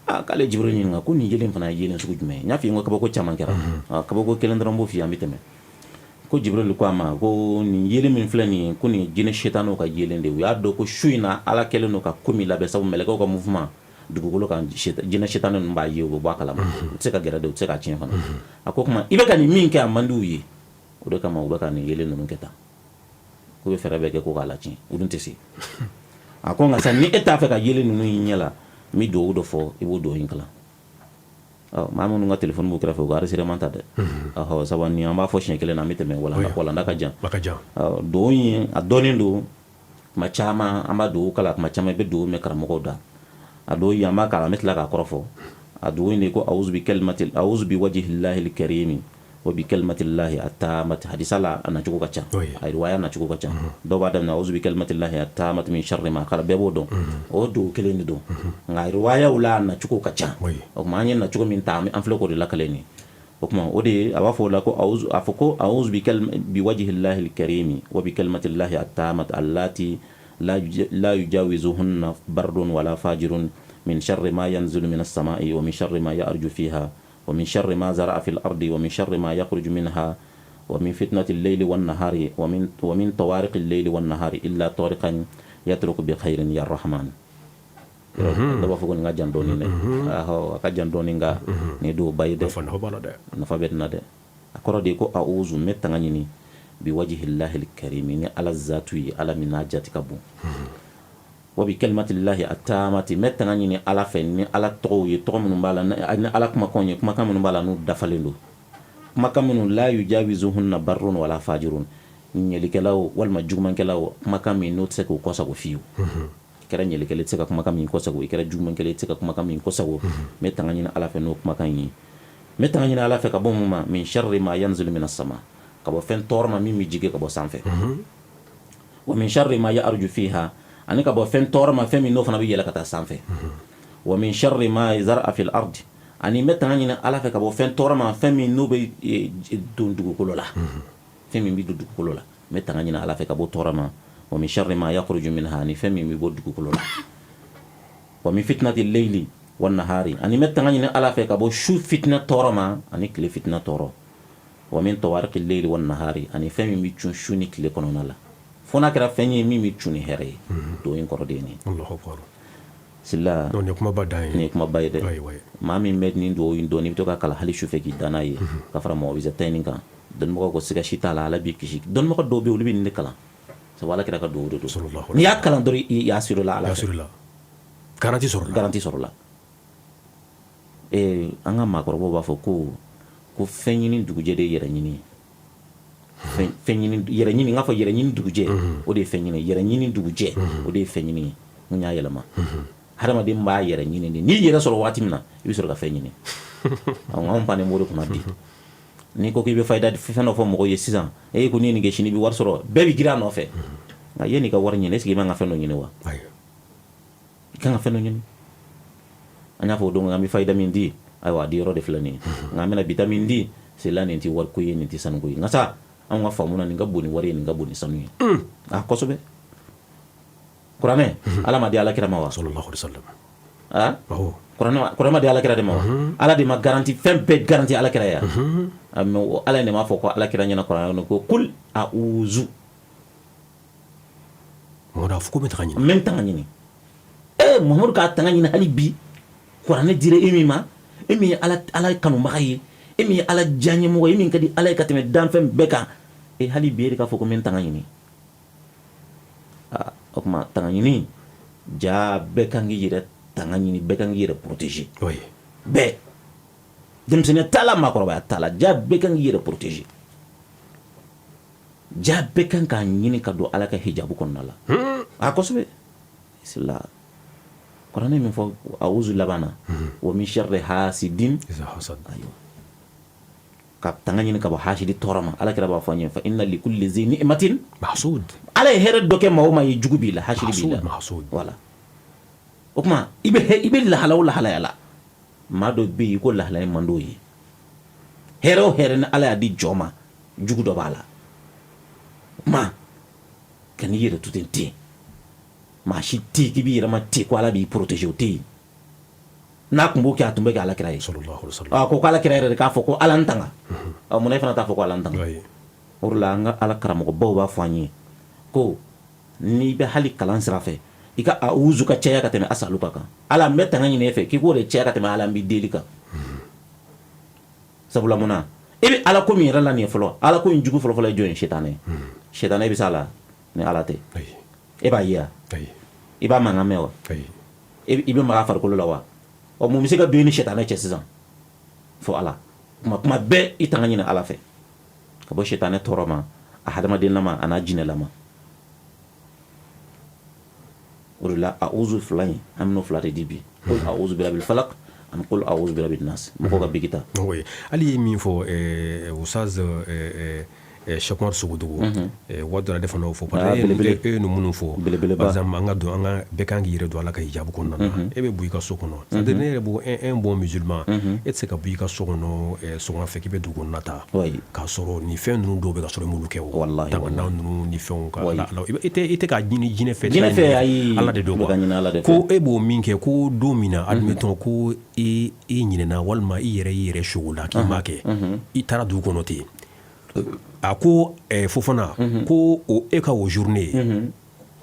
Aa, k'ale Jibril ɲininka ko nin yeelen fana ye yeelen sugu jumɛn ye? N y'a f'i ye ko kabako caman kɛra. Kabako kelen dɔrɔn b'o f'i ye, an bɛ tɛmɛ. Ko Jibril ko a ma ko nin yeelen min filɛ nin ye, ko nin ye jinɛ sitanɛw ka yeelen de ye. U y'a dɔn ko su in na Ala kɛlen don ka ko min labɛn, sabu mɛlɛkɛw ka mouvement dugukolo kan, jinɛ sitanɛ ninnu b'a ye, u bɛ bɔ a kalama, u tɛ se ka gɛrɛ de, u tɛ se k'a tiɲɛ fana. A ko kuma i bɛ ka nin min kɛ, a man di u ye, o de kama u bɛ ka nin yeelen ninnu kɛ tan, k'u bɛ fɛɛrɛ bɛɛ kɛ ko k'a latiɲɛ, u dun tɛ se. A ko nka sa, ni e t'a fɛ ka yeelen ninnu y'i ɲɛ la, n bɛ dugawu dɔ fɔ, i b'o dugawu in kalan. Maa minnu ka téléphone b'u kɛrɛfɛ, u ka enregistrement ta dɛ. Ɔhɔ, sabu ni an b'a fɔ siɲɛ kelen na, an bɛ tɛmɛ, walanda ka jan. Dugawu in a dɔnnen don, tuma caman an b'a dugawu kalan, tuma caman i bɛ dugawu mɛn karamɔgɔw da. A dugawu in an b'a kalan, an bɛ tila k'a kɔrɔ fɔ. A dugawu in de ko awuzu bi kalimati, awuzu bi wajhillahi karimi wa bi kalimatillahi attamati. Hadisa la, a nacogo ka ca, a riwaya nacogo ka ca. Dɔw b'a daminɛ awuzu bi kalimatillahi attamati min sharri ma khalaq, bɛɛ b'o dɔn, o dugawu kelen de don, nka riwayaw la a nacogo ka ca. O tuma an ye nacogo min ta, an filɛ k'o de lakale nin. O tuma o de ye a b'a fɔ o la ko a fɔ ko a'udhu bi wajhillahi al-karimi wa bi kalimatillahi at-tammati allati la yujawizuhunna barrun wala fajirun min sharri ma yanzilu minas sama'i wa min sharri ma ya'ruju fiha wa min sharri ma zara'a fil ardi wa min sharri ma yakhruju minha wa min fitnati al-layli wan nahari wa min tawariqi al-layli wan nahari illa tariqan yatruku bi khairin ya rahman. Dɔw b'a fɔ ko nin ka jan dɔɔnin dɛ. A ka jan dɔɔnin nka nin duwawuba ye dɛ, nafa bɛ na dɛ. A kɔrɔ de ye ko a'udhu, n bɛ tanga ɲini, bi wajhillahi al-karimi, ni Ala zatu ye, Ala min n'a jati ka bon, wa bi kalimatillahi at-tammati, n bɛ tanga ɲini Ala fɛ ni Ala tɔgɔw ye, tɔgɔ minnu b'a la, ni Ala kumakanw ye, kumakan minnu b'a la n'u dafalen don, kumakan minnu la yujawizuhunna barrun wala fajirun, ɲɛlikɛlaw walima jugumankɛlaw, kumakan min n'o tɛ se k'u kɔsago fiyewu. I kɛra ɲɛlikɛla, i tɛ se ka kumakan min kɔsago, i kɛra jugumankɛla, i tɛ se ka kumakan min kɔsago. N bɛ tanga ɲini Ala fɛ n'o kumakan ye. N bɛ tanga ɲini Ala fɛ ka bɔ mun ma? Min sharri ma yanzilu minas sama, ka bɔ fɛn tɔɔrɔ ma min bɛ jigin ka bɔ sanfɛ, wa min sharri ma ya'ruju fiha, ani ka bɔ fɛn tɔɔrɔ ma, fɛn min n'o fana bɛ yɛlɛ ka taa sanfɛ, wa min sharri ma zara'a fil ardi, ani n bɛ tanga ɲini Ala fɛ ka bɔ fɛn tɔɔrɔ ma, fɛn min n'o bɛ don dugukolo la, fɛn min bɛ don dugukolo la, n bɛ tanga ɲini Ala fɛ ka bɔ tɔɔrɔ ma, wa min sharri ma yakhruju minha, ani fɛn min bɛ bɔ dugukolo la, wa min fitnati layli wan nahari, ani n bɛ tanga ɲini Ala fɛ ka bɔ su fitina tɔɔrɔ ma ani tile fitina tɔɔrɔ, wa min tawariqi layli wan nahari, ani fɛn min bɛ cun su ni tile kɔnɔna la, fo n'a kɛra fɛn ye min bɛ cun ni hɛrɛ ye. Duwawu in kɔrɔ de ye nin ye. Sila, nin ye kumaba dan ye. Nin ye kumaba ye dɛ. Maa min bɛ nin duwawu in dɔn, n'i bɛ to ka kalan hali sufɛ k'i da n'a ye, ka fara mɔgɔwisatayini kan, dɔnnibagaw ko siga si t'a la, Ala b'i kisi. Dɔnnibagaw dɔw bɛ yen, olu bɛ nin de kalan, sabu Ala kira ka duwawu de don. N'i y'a kalan dɔrɔn, i y'a sɔrɔ la Ala fɛ, garantie sɔrɔla. Garantie sɔrɔla. Ee, an ka maakɔrɔbaw b'a fɔ ko fɛn ɲini dugujɛ de ye yɛrɛ ɲini ye. Fɛn ɲini, yɛrɛ ɲini, n k'a fɔ yɛrɛ ɲini dugujɛ, o de ye fɛn ɲini. Yɛrɛ ɲini dugujɛ, o de ye fɛn ɲini ye. N y'a yɛlɛma, hadamaden b'a yɛrɛ ɲini de. N'i yɛrɛ sɔrɔ waati min na, i bɛ sɔrɔ ka fɛn ɲini. Anw bannen b'o de kunna bi. N'i ko k'i bɛ fayida fɛn dɔ fɔ mɔgɔw ye sisan, e ko n'i ye nin kɛ sini i bɛ wari sɔrɔ, bɛɛ bɛ girin a nɔfɛ. Nka yanni i ka wari ɲini, est ce que i man ka fɛn dɔ ɲini wa? I kan ka fɛn dɔ ɲini. An y'a fɔ o don, an bɛ fayida min di, ayiwa, a di yɔrɔ de filɛ nin ye. Nka an bɛna bi ta min di, c'est là, nin tɛ wariko ye, nin tɛ sanuko ye. Nka sa, anw ka faamu na, nin ka bon ni wari ye, nin ka bon ni sanu ye. A kosɛbɛ. Kuranɛ, Ala ma di Ala kira ma wa? Sallallahu alaihi wasallam. Ah, kuranɛ ma di Ala kira de ma wa? Ala de ma garantie, fɛn bɛɛ garantie Ala kira ya. Mais Ala de m'a fɔ ko Ala kira ɲɛna kuranɛ kɔnɔ ko kul a'uzu. Mamadu a fɔ ko n bɛ tanga ɲini. N bɛ tanga ɲini. Ee, Muhamadu k'a tanga ɲini hali bi. Kuranɛ dira e min ma, e min ye Ala kanubaga ye, e min ye Ala diyaɲɛmɔgɔ ye, e min ka di Ala ye ka tɛmɛ danfɛn bɛɛ kan, e hali bi e de k'a fɔ ko n bɛ tanga ɲini. Aa, o tuma tanga ɲini ja, bɛɛ kan k'i yɛrɛ tanga ɲini, bɛɛ kan k'i yɛrɛ protéger. Bɛɛ, denmisɛnninya t'a la, maakɔrɔbaya t'a la, ja bɛɛ kan k'i yɛrɛ protéger. Ja bɛɛ kan k'a ɲini ka don Ala ka hijabu kɔnɔna la. A kosɛbɛ. Sila, kuranɛ min fɔ awuzu laban na, wa min sharri hasidin, ayiwa, ka tanga ɲini ka bɔ hasidi tɔɔrɔ ma. Ala kira b'a fɔ an ye fa inna li kulli zi ni'matin mahsud. Ala ye hɛrɛ dɔ kɛ maa o maa ye, jugu b'i la, hasidi b'i la. Voilà. O tuma i bɛ lahala o lahalaya la, maa dɔ bɛ yen ko lahalaya man d'o ye. Hɛrɛ o hɛrɛ ni Ala y'a di jɔn ma, jugu dɔ b'a la. O tuma ka n'i yɛrɛ to ten ten, maa si tɛ yen k'i b'i yɛrɛ ma ten ko Ala b'i protéger, o tɛ yen. N'a tun b'o kɛ, a tun bɛ kɛ Ala kira ye. A ko Ala kira yɛrɛ de k'a fɔ ko Ala n tanga. Ɔ, munna e fana t'a fɔ ko Ala n tanga? O de la an ka Ala karamɔgɔbaw b'a fɔ an ye ko n'i bɛ hali kalan sira fɛ, i ka awuzu ka caya ka tɛmɛ asaluka kan. Ala, n bɛ tanga ɲini e fɛ, k'i k'o de caya ka tɛmɛ Ala n b'i deli kan. Sabula munna e bɛ Ala ko min yɛrɛ la nin ye fɔlɔ, Ala ko in jugu fɔlɔfɔlɔ ye jɔn ye? Sitanɛ. Sitanɛ bɛ s'a la ni Ala tɛ. E b'a ye wa? I b'a mankan mɛn wa? I bɛ maga farikolo la wa? Ɔ, mun bɛ se ka don i ni sitanɛ cɛ sisan fo Ala? Kuma bɛɛ i tanga ɲini Ala fɛ ka bɔ sitanɛ tɔɔrɔ ma, a hadamaden lama a n'a jinɛ lama. O de la awuzu fila in, an bɛn'o fila de di bi: qul a'udhu birabbil falaq ani qul a'udhu birabbin nas. Mɔgɔw ka bigi ta. Hali ye min fɔ, Ustaz. Cheikh Umar Sogodogo waati dɔ la ale fana y'o fɔ parce que e ye nin minnu fɔ belebeleba par exemple an ka don an ka bɛɛ kan k'i yɛrɛ don Ala ka hijabu kɔnɔna na e bɛ bɔ i ka so kɔnɔ c'est à dire ne yɛrɛ bɔ un bon musulman e tɛ se ka bɔ i ka so kɔnɔ sɔgɔma fɛ k'i bɛ dugu kɔnɔna ta k'a sɔrɔ nin fɛn ninnu dɔw bɛ ka sɔrɔ i m'olu kɛ o wallahi tangana ninnu ni fɛnw ka i tɛ k'a ɲini jinɛ fɛ jinɛ fɛ ayi Ala de don quoi ko e b'o min kɛ ko don min na admettons ko e ɲinɛna walima i yɛrɛ y'i yɛrɛ sogo la k'i m'a kɛ i taara dugu kɔnɔ ten a ko Fofana ko e ka o journée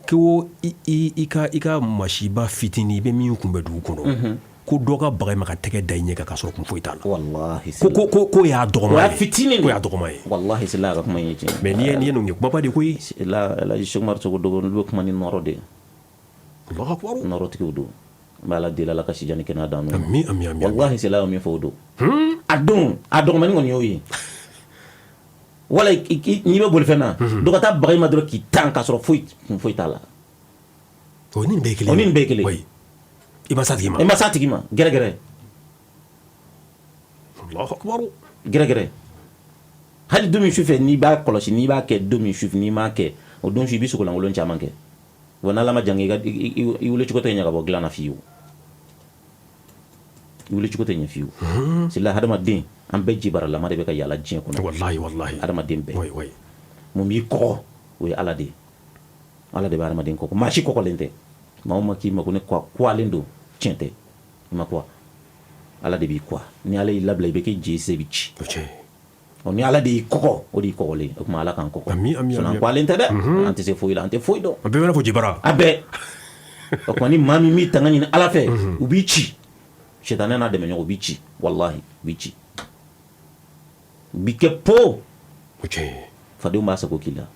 ko i ka masiba fitinin i bɛ min kunbɛn dugu kɔnɔ ko dɔ ka baga i ma ka tɛgɛ da i ɲɛ kan k'a sɔrɔ kun foyi t'a la wallahi ko ko y'a dɔgɔma ye fitinin ko y'a dɔgɔma ye wallahi sila ka kuma ye tiɲɛ mais n'i ye nin ye kumaba de koyi la Elhaji Cheikh Umar Sogodogo olu bɛ kuma ni nɔrɔ de ye Allahu akbar nɔrɔtigiw don n bɛ Ala deli Ala ka si jan ni kɛnɛya d'an ma ami ami ami wallahi sila ye min fɔ o don a don a dɔgɔmani kɔni y'o ye wala n'i bɛ bolifɛn na dɔ ka taa baga i ma dɔrɔn k'i tan k'a sɔrɔ foyi kun foyi t'a la o ni nin bɛɛ ye kelen o ni nin bɛɛ ye kelen oui i ma s'a tigi ma i ma s'a tigi ma gɛrɛgɛrɛ Allahu akbar gɛrɛgɛrɛ hali don min su fɛ n'i b'a kɔlɔsi n'i b'a kɛ don min su fɛ n'i m'a kɛ o don su i bɛ sogolankolon caman kɛ wa n'Ala ma jan kɛ i wuli cogo tɛ ɲɛ ka bɔ dilan na fiyewu i wuli cogo tɛ ɲɛ fiyewu sila hadamaden an bɛɛ jibaralama de bɛ ka yaala diɲɛ kɔnɔ wallahi wallahi hadamaden bɛɛ oui oui mun b'i kɔgɔ o ye Ala de ye Ala de bɛ hadamaden kɔgɔ maa si kɔgɔlen tɛ maa o maa k'i ma ko ne kɔgɔlen don tiɲɛ tɛ i ma kɔgɔ Ala de b'i kɔgɔ ni Ala y'i labila i bɛ kɛ je se bɛ ci ɔ ni Ala de y'i kɔgɔ o de y'i kɔgɔlen o tuma Ala k'an kɔgɔ ami ami sinon an kɔgɔlen tɛ dɛ an tɛ se foyi la an tɛ foyi dɔn an bɛɛ bɛ fɔ jibara a bɛɛ o tuma ni maa min m'i tanga ɲini Ala fɛ u b'i ci sitanɛ n'a dɛmɛɲɔgɔn u b'i ci walahi u b'i ci u b'i kɛ po fadenw b'a sago k'i la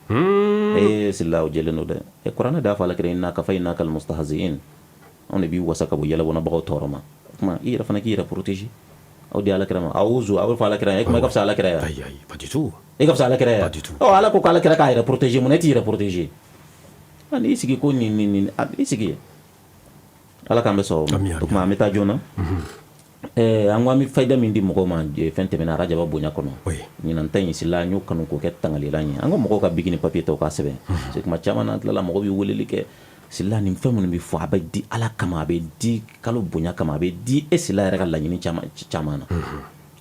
ee sila o jɛlen don dɛ e kuranɛ d'a fɔ Ala kira inna kafaynaka almustahzi'in anw de b'i wasa ka bɔ yɛlɛbɔnabagaw tɔɔrɔ ma o tuma i yɛrɛ fana k'i yɛrɛ protéger aw di Ala kira ma awuzu a bɛ fɔ Ala kira e kuma i ka fisa Ala kira ye ayi ayi pas du tout e ka fisa Ala kira ye pas du tout ɔ Ala ko k'Ala kira k'a yɛrɛ protéger mun na e t'i yɛrɛ protéger n'i sigi ko nin nin nin i sigi Ala k'an bɛ sɔn o tuma an bɛ taa joona an ko an bɛ fayida min di mɔgɔw ma fɛn tɛmɛna arajaba bonya kɔnɔ ɲinan ta in sila an y'o kanu k'o kɛ tangalila ye an ko mɔgɔw ka biki ni papiye ta u k'a sɛbɛn parce que kuma caman n'an tilala mɔgɔw bɛ weleli kɛ sila nin fɛn minnu bɛ fɔ a bɛ di Ala kama a bɛ di kalo bonya kama a bɛ di e sila yɛrɛ ka laɲini caman na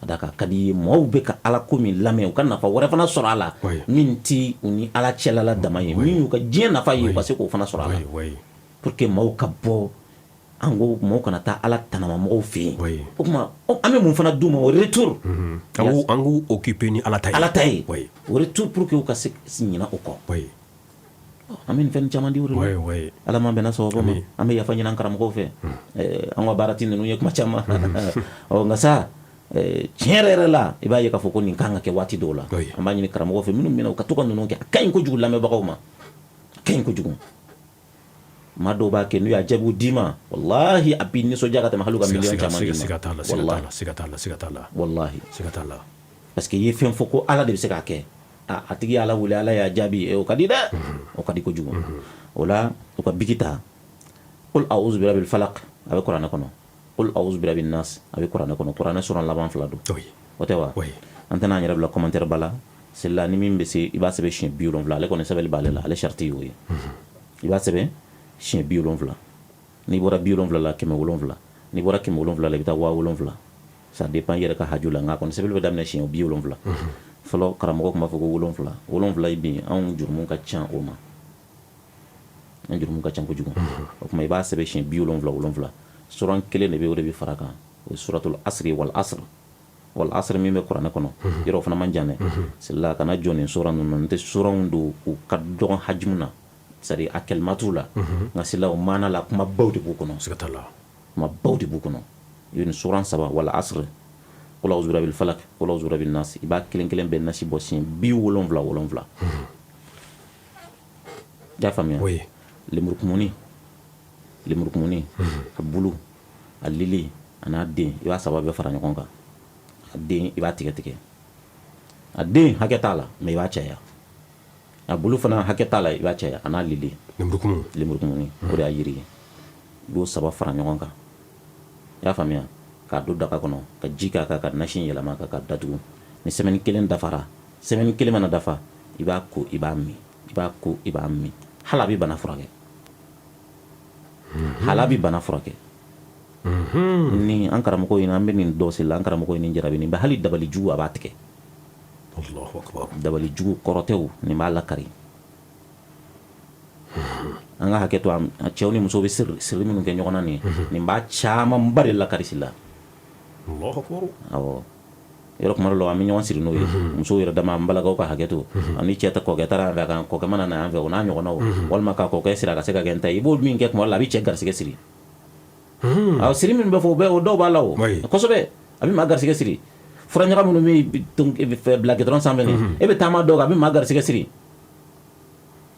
a da ka di ye mɔgɔw bɛ ka Ala ko min lamɛn u ka nafa wɛrɛ fana sɔrɔ a la min tɛ u ni Ala cɛla la dama ye min y'u ka diɲɛ nafa ye u ka se k'o fana sɔrɔ a la pour que maaw ka bɔ an ko mɔgɔw kana taa Ala tanamamɔgɔw fɛ yen o tuma an bɛ mun fana d'u ma o retour an k'u occuper ni Ala ta ye Ala ta ye o retour pour que u ka se ɲinɛ o kɔ an bɛ nin fɛn caman di o de la Ala m'an bɛnna sababu ma an bɛ yafa ɲini an karamɔgɔw fɛ an ka baara tɛ ninnu ye kuma caman ɔ nka sa tiɲɛ yɛrɛ yɛrɛ la i b'a ye k'a fɔ ko nin kan ka kɛ waati dɔw la an b'a ɲini karamɔgɔw fɛ minnu bɛna u ka to ka ninnu kɛ a ka ɲi kojugu lamɛnbagaw ma a ka ɲi kojugu maa dɔw b'a kɛ n'u y'a jaabiw d'i ma walahi a b'i nisɔndiya ka tɛmɛ hali u ka miliyɔn caman d'i ma siga t'a la siga t'a la siga t'a la walahi siga t'a la parce que i ye fɛn fɔ ko Ala de bɛ se k'a kɛ a tigi y'Ala wele Ala y'a jaabi o ka di dɛ o ka di kojugu o la u ka biki ta qul a'udhu birabbil falaq a bɛ kuranɛ kɔnɔ qul a'udhu birabbin nas a bɛ kuranɛ kɔnɔ kuranɛ suran laban fila don o tɛ wa an tɛna an yɛrɛ bila commentaire ba la sila ni min bɛ se i b'a sɛbɛn siɲɛ 70 ale kɔni sɛbɛnni b'ale la ale sarati y'o ye i b'a sɛbɛn siɲɛ 70 n'i bɔra 70 la 700 n'i bɔra 700 la i bɛ taa 7000 ça dépend i yɛrɛ ka haju la nka kɔni sɛbɛnni bɛ daminɛ siɲɛ 70 fɔlɔ karamɔgɔ tun b'a fɔ ko 7 7 bi anw jurumu ka ca o ma an jurumu ka ca kojugu o tuma i b'a sɛbɛn siɲɛ 70 7 suran kelen de bɛ o de bɛ fara kan o ye suratul asri wal asr wal asr min bɛ kuranɛ kɔnɔ yɔrɔ o fana man jan dɛ sila kana jɔ nin suran ninnu na n tɛ suranw don u ka dɔgɔn hajimu na c'est à dire a kalimatu la nka sila o maana la kumabaw de b'u kɔnɔ siga t'a la kumabaw de b'u kɔnɔ i bɛ nin suran saba wal asr qul a'udhu birabbil falaq qul a'udhu birabbin nas i b'a kelen kelen bɛɛ nasi bɔ siɲɛ 77 7 i y'a faamuya oui lemurukumuni lemurukumuni a bulu a lili a n'a den i b'a saba bɛɛ fara ɲɔgɔn kan a den i b'a tigɛ tigɛ a den hakɛ t'a la mais i b'a caya a bulu fana hakɛ t'a la i b'a caya a n'a lili lemurukumu lemurukumuni o de y'a yiri ye i b'o saba fara ɲɔgɔn kan i y'a faamuya k'a don daga kɔnɔ ka ji k'a kan ka nasi yɛlɛma kan ka datugu ni semaine kelen dafara semaine kelen mana dafa I b'a ko, i b'a min, i b'a ko, i b'a min. Hali a bɛ bana furakɛ, hali a bɛ bana furakɛ. Ni an karamɔgɔ in, an bɛ nin dɔ la, an karamɔgɔ in jarabi nin bɛ hali dabali jugu, a b'a tigɛ. Dabali jugu kɔrɔtɛw, nin b'a lakari. An ka hakɛ to, cɛw ni muso bɛ siri minnu kɛ ɲɔgɔn na, nin nin b'a camanba de lakari la. Awɔ, yɔrɔ kuma dɔ la, an bɛ ɲɔgɔn siri n'o ye, musow yɛrɛ dama. An balakaw ka hakɛ to, ani cɛ tɛ kɔkɛ taara yan fɛ, kan kɔkɛ mana na yan fɛ, o n'a ɲɔgɔnnaw, walima ka kɔkɛ siri a ka se ka kɛ n ta ye. I b'o min kɛ kuma dɔ la, a bɛ cɛ garisɛgɛ siri. Awɔ, siri min bɛ fɔ, o bɛɛ, o dɔw b'a la o kosɛbɛ. A bɛ maa garisɛgɛ siri. Fura ɲaga minnu bɛ bila gidɔrɔn sanfɛ nin, e bɛ taama dɔw kan, a bɛ maa garisɛgɛ siri.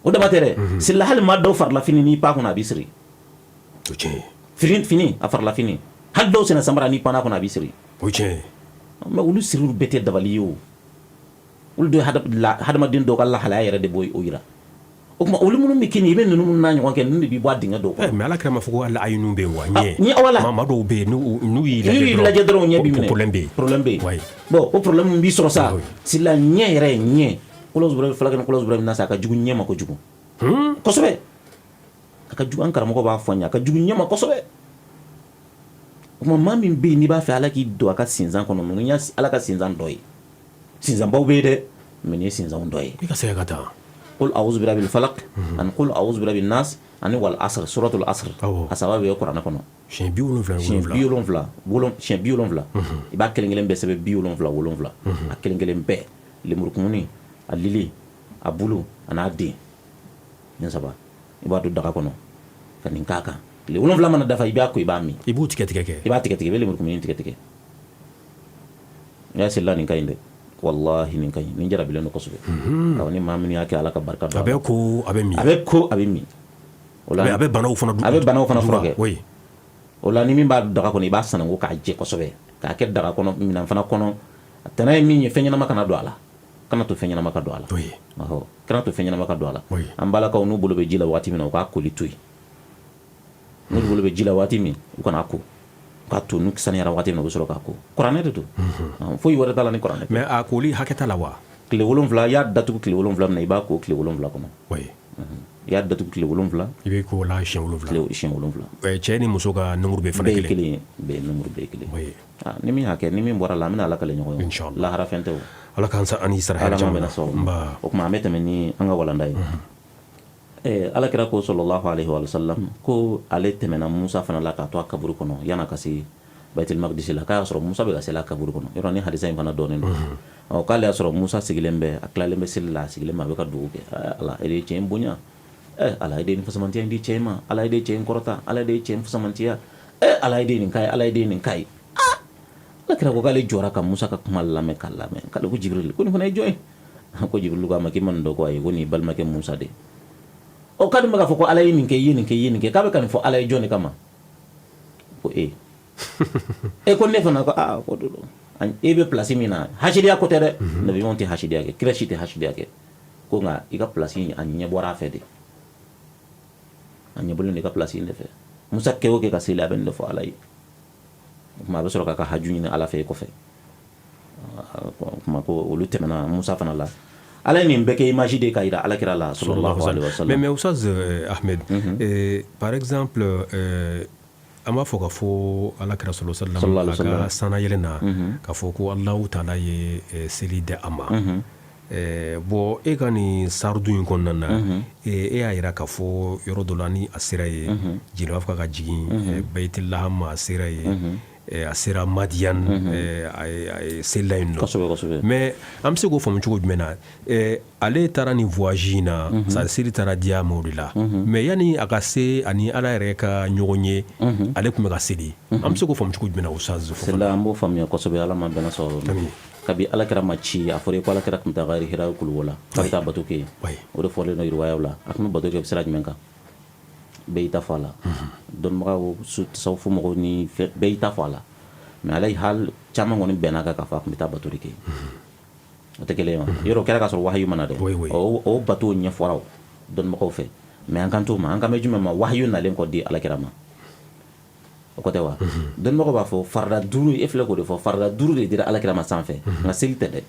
O dama tɛ dɛ, sirila hali maa dɔw farilafini, n'i pan kɔnɔ, a b'i siri. Fini fini, a farilafini, hali dɔw senna samara, n'i panna kɔnɔ, a b'i siri. O tiɲɛ. Mais olu siriw bɛɛ tɛ dabali ye o. Olu de hadamaden dɔw ka lahalaya yɛrɛ de b'o yira. O tuma, olu minnu bɛ kɛ nin, i bɛ ninnu minnu n'a ɲɔgɔn kɛ, ninnu de b'i bɔ a dingɛ dɔw kɔnɔ. Mais ala kira ma fɔ ko hali ayinu bɛ yen wa, ɲɛ? Ɲɛ, wala. Maa dɔw bɛ yen, n'u y'i lajɛ, n'u y'i lajɛ dɔrɔn, ɲɛ b'i minɛ. Problème bɛ yen. Problème bɛ yen. Bon, o problème min b'i sɔrɔ sa, sila ɲɛ yɛrɛ ye ɲɛ kɔlɔsi falaki ni kɔlɔsi bɛ na sa, a ka jugu ɲɛ ma kojugu kosɛbɛ. A ka jugu, an karamɔgɔ b'a fɔ an ye, a ka jugu ɲɛ ma kosɛbɛ. O tuma, maa min bɛ yen n'i b'a fɛ Ala k'i don a ka sinzan kɔnɔ, ninnu y'a Ala ka sinzan dɔ ye. Sinzanbaw bɛ yen dɛ, mais nin ye sinzanw dɔ ye. I ka segin ka taa. Qul a'udhu birabbil falaq, ani qul a'udhu birabbin nas, ani wal asr, suratul asr, a saba bɛ kuranɛ kɔnɔ. Siɲɛ 70. Siɲɛ 70, siɲɛ 70. I b'a kelen kelen bɛɛ sɛbɛn 77 7, a kelen kelen bɛɛ, lemurukumuni, a lili, a bulu, a n'a den, nin saba, i b'a don daga kɔnɔ ka nin k'a kan. Tile 7 mana dafa, i b'a ko, i b'a min. I b'u tigɛ tigɛ kɛ. I b'a tigɛ tigɛ, i bɛ lemurukumuni tigɛ tigɛ. N y'a selila, nin ka ɲi dɛ, wallahi, nin ka ɲi, nin jarabilen don kosɛbɛ. Awɔ, ni maa min y'a kɛ, Ala ka barika don. A bɛ ko, a bɛ min. A bɛ ko, a bɛ min. O la, a bɛ banaw fana. A bɛ banaw fana furakɛ. O la, ni min b'a daga kɔnɔ, i b'a sanango k'a jɛ kosɛbɛ, k'a kɛ daga kɔnɔ, minɛn fana kɔnɔ. A tɛnɛ ye min ye, fɛn ɲɛnama kana don a la, kana to fɛn ɲɛnama ka don a la. Ɔhɔ, kana to fɛn ɲɛnama ka don a la. An balakaw, n'u bolo bɛ ji la waati min na, u k'a koli to yen. N'u bolo bɛ ji la waati min, u kana ko, k'a to n'u saniyara waati min na, u bɛ sɔrɔ k'a ko. Kuranɛ de don, foyi wɛrɛ t'a la ni kuranɛ. Mais a koli hakɛ t'a la wa? Tile 7, i y'a datugu tile 7 min na, i b'a ko tile 7 kɔnɔ. I y'a datugu tile 7. I bɛ ko la siɲɛ 7. Siɲɛ 7. Cɛ ni muso ka nombre bɛɛ fana kelen. Bɛɛ ye kelen ye, bɛɛ nombre bɛɛ ye kelen. Ni min y'a kɛ, ni min bɔra la, an bɛna Ala kale ɲɔgɔn ye. Inchallah. Lahara fɛn tɛ o. Ala k'an sa ani sara hɛrɛ caman na. O tuma, an bɛ tɛmɛ ni an ka walanda ye. Ala kira ko sallallahu alaihi wa sallam ko ale tɛmɛna Musa fana la k'a to a kaburu kɔnɔ yan'a ka se Baitul Maqdis la, k'a y'a sɔrɔ Musa bɛ ka seli a kaburu kɔnɔ. Yɔrɔ ni hadisa in fana dɔnnen don. Ɔ, k'ale y'a sɔrɔ Musa sigilen bɛ, a tilalen bɛ seli la, a sigilen bɛ, a bɛ ka dugawu kɛ. Ala, e de ye cɛ in bonya. Ala, e de ye nin fisamantiya in di cɛ in ma. Ala, e de ye cɛ in kɔrɔta. Ala, e de ye cɛ in fisamantiya. Ala, e de ye nin k'a ye. Ala, e de ye nin k'a ye. Aa, Ala kira ko k'ale jɔra ka Musa ka kuma lamɛn k'a lamɛn. K'ale ko Jibril ko nin fana ye jɔn ye? Ko Jibril k'a ma k'i ma nin dɔn? Ko ayi. Ko nin y'i balimakɛ Musa de. Ɔ, k'a dun bɛ k'a fɔ ko Ala ye nin kɛ, i ye nin kɛ, i ye nin kɛ, k'a bɛ ka nin fɔ Ala ye jɔn de kama? Ko e e ko ne fana ko aa, ko don e bɛ place min na, hasidiya ko tɛ dɛ, nabi ɲumanw tɛ hasidiya kɛ, kira si tɛ hasidiya kɛ. Ko nka i ka place in, a ɲɛ bɔra a fɛ de, a ɲɛ bɔlen don i ka place in de fɛ. Musa kɛ o kɛ ka seli, a bɛ nin de fɔ Ala ye. O tuma, a bɛ sɔrɔ k'a ka haju ɲini Ala fɛ i kɔfɛ. O tuma, ko olu tɛmɛna Musa fana la. Ala ye nin bɛɛ kɛ image de ka jira Ala kira la sallallahu alaihi wasallam. Mais Oustaz Ahmed, par exemple, an b'a fɔ ka fɔ Ala kira sallallahu alaihi wasallam a ka sanayɛlɛ na, k'a fɔ ko Alahu taala ye seli di a ma. Bon, e ka nin sardu in kɔnɔna na, e y'a jira k'a fɔ yɔrɔ dɔ la, ni a sera yen, jeli b'a fɔ ka jigin Bayitulaham, a sera yen, a sera Madiyan, a ye selila yen nɔ. Mais an bɛ se k'o faamu cogo jumɛn na? Ale taara nin voyage in na, sa seli taara di a ma o de la. Mais yanni a ka se ani Ala yɛrɛ ka ɲɔgɔn ye, ale tun bɛ ka seli. An bɛ se k'o faamu cogo jumɛn na, Oustaz? Seli, an b'o faamuya kosɛbɛ. Ala ma bɛnna sɔrɔ. Kabi Ala kira ma ci, a fɔra ko Ala kira tun bɛ taa Gari Hira kuluwo la, k'a bɛ taa bato kɛ yen. O de fɔlen don riwayaw la. A tun bɛ bato kɛ sira jumɛn kan? Bɛɛ y'i ta fɔ a la. Dɔnnibagaw, tasawufu mɔgɔw ni fɛn bɛɛ y'i ta fɔ a la. Mais ala hali caman kɔni bɛnna kan k'a fɔ a tun bɛ taa bato de kɛ. O tɛ kelen ye wa? Yɔrɔ o kɛra k'a sɔrɔ wahayu ma na dɛ. O bato ɲɛfɔra o dɔnnibagaw fɛ. Mais an kan t'o ma, an kan bɛ jumɛn ma? Wahayu nalen kɔ di Ala kira ma. O kɔ tɛ wa? Dɔnnibagaw b'a fɔ farida 5, e filɛ k'o de fɔ, farida 5 de dira Ala kira ma sanfɛ, nka seli tɛ dɛ.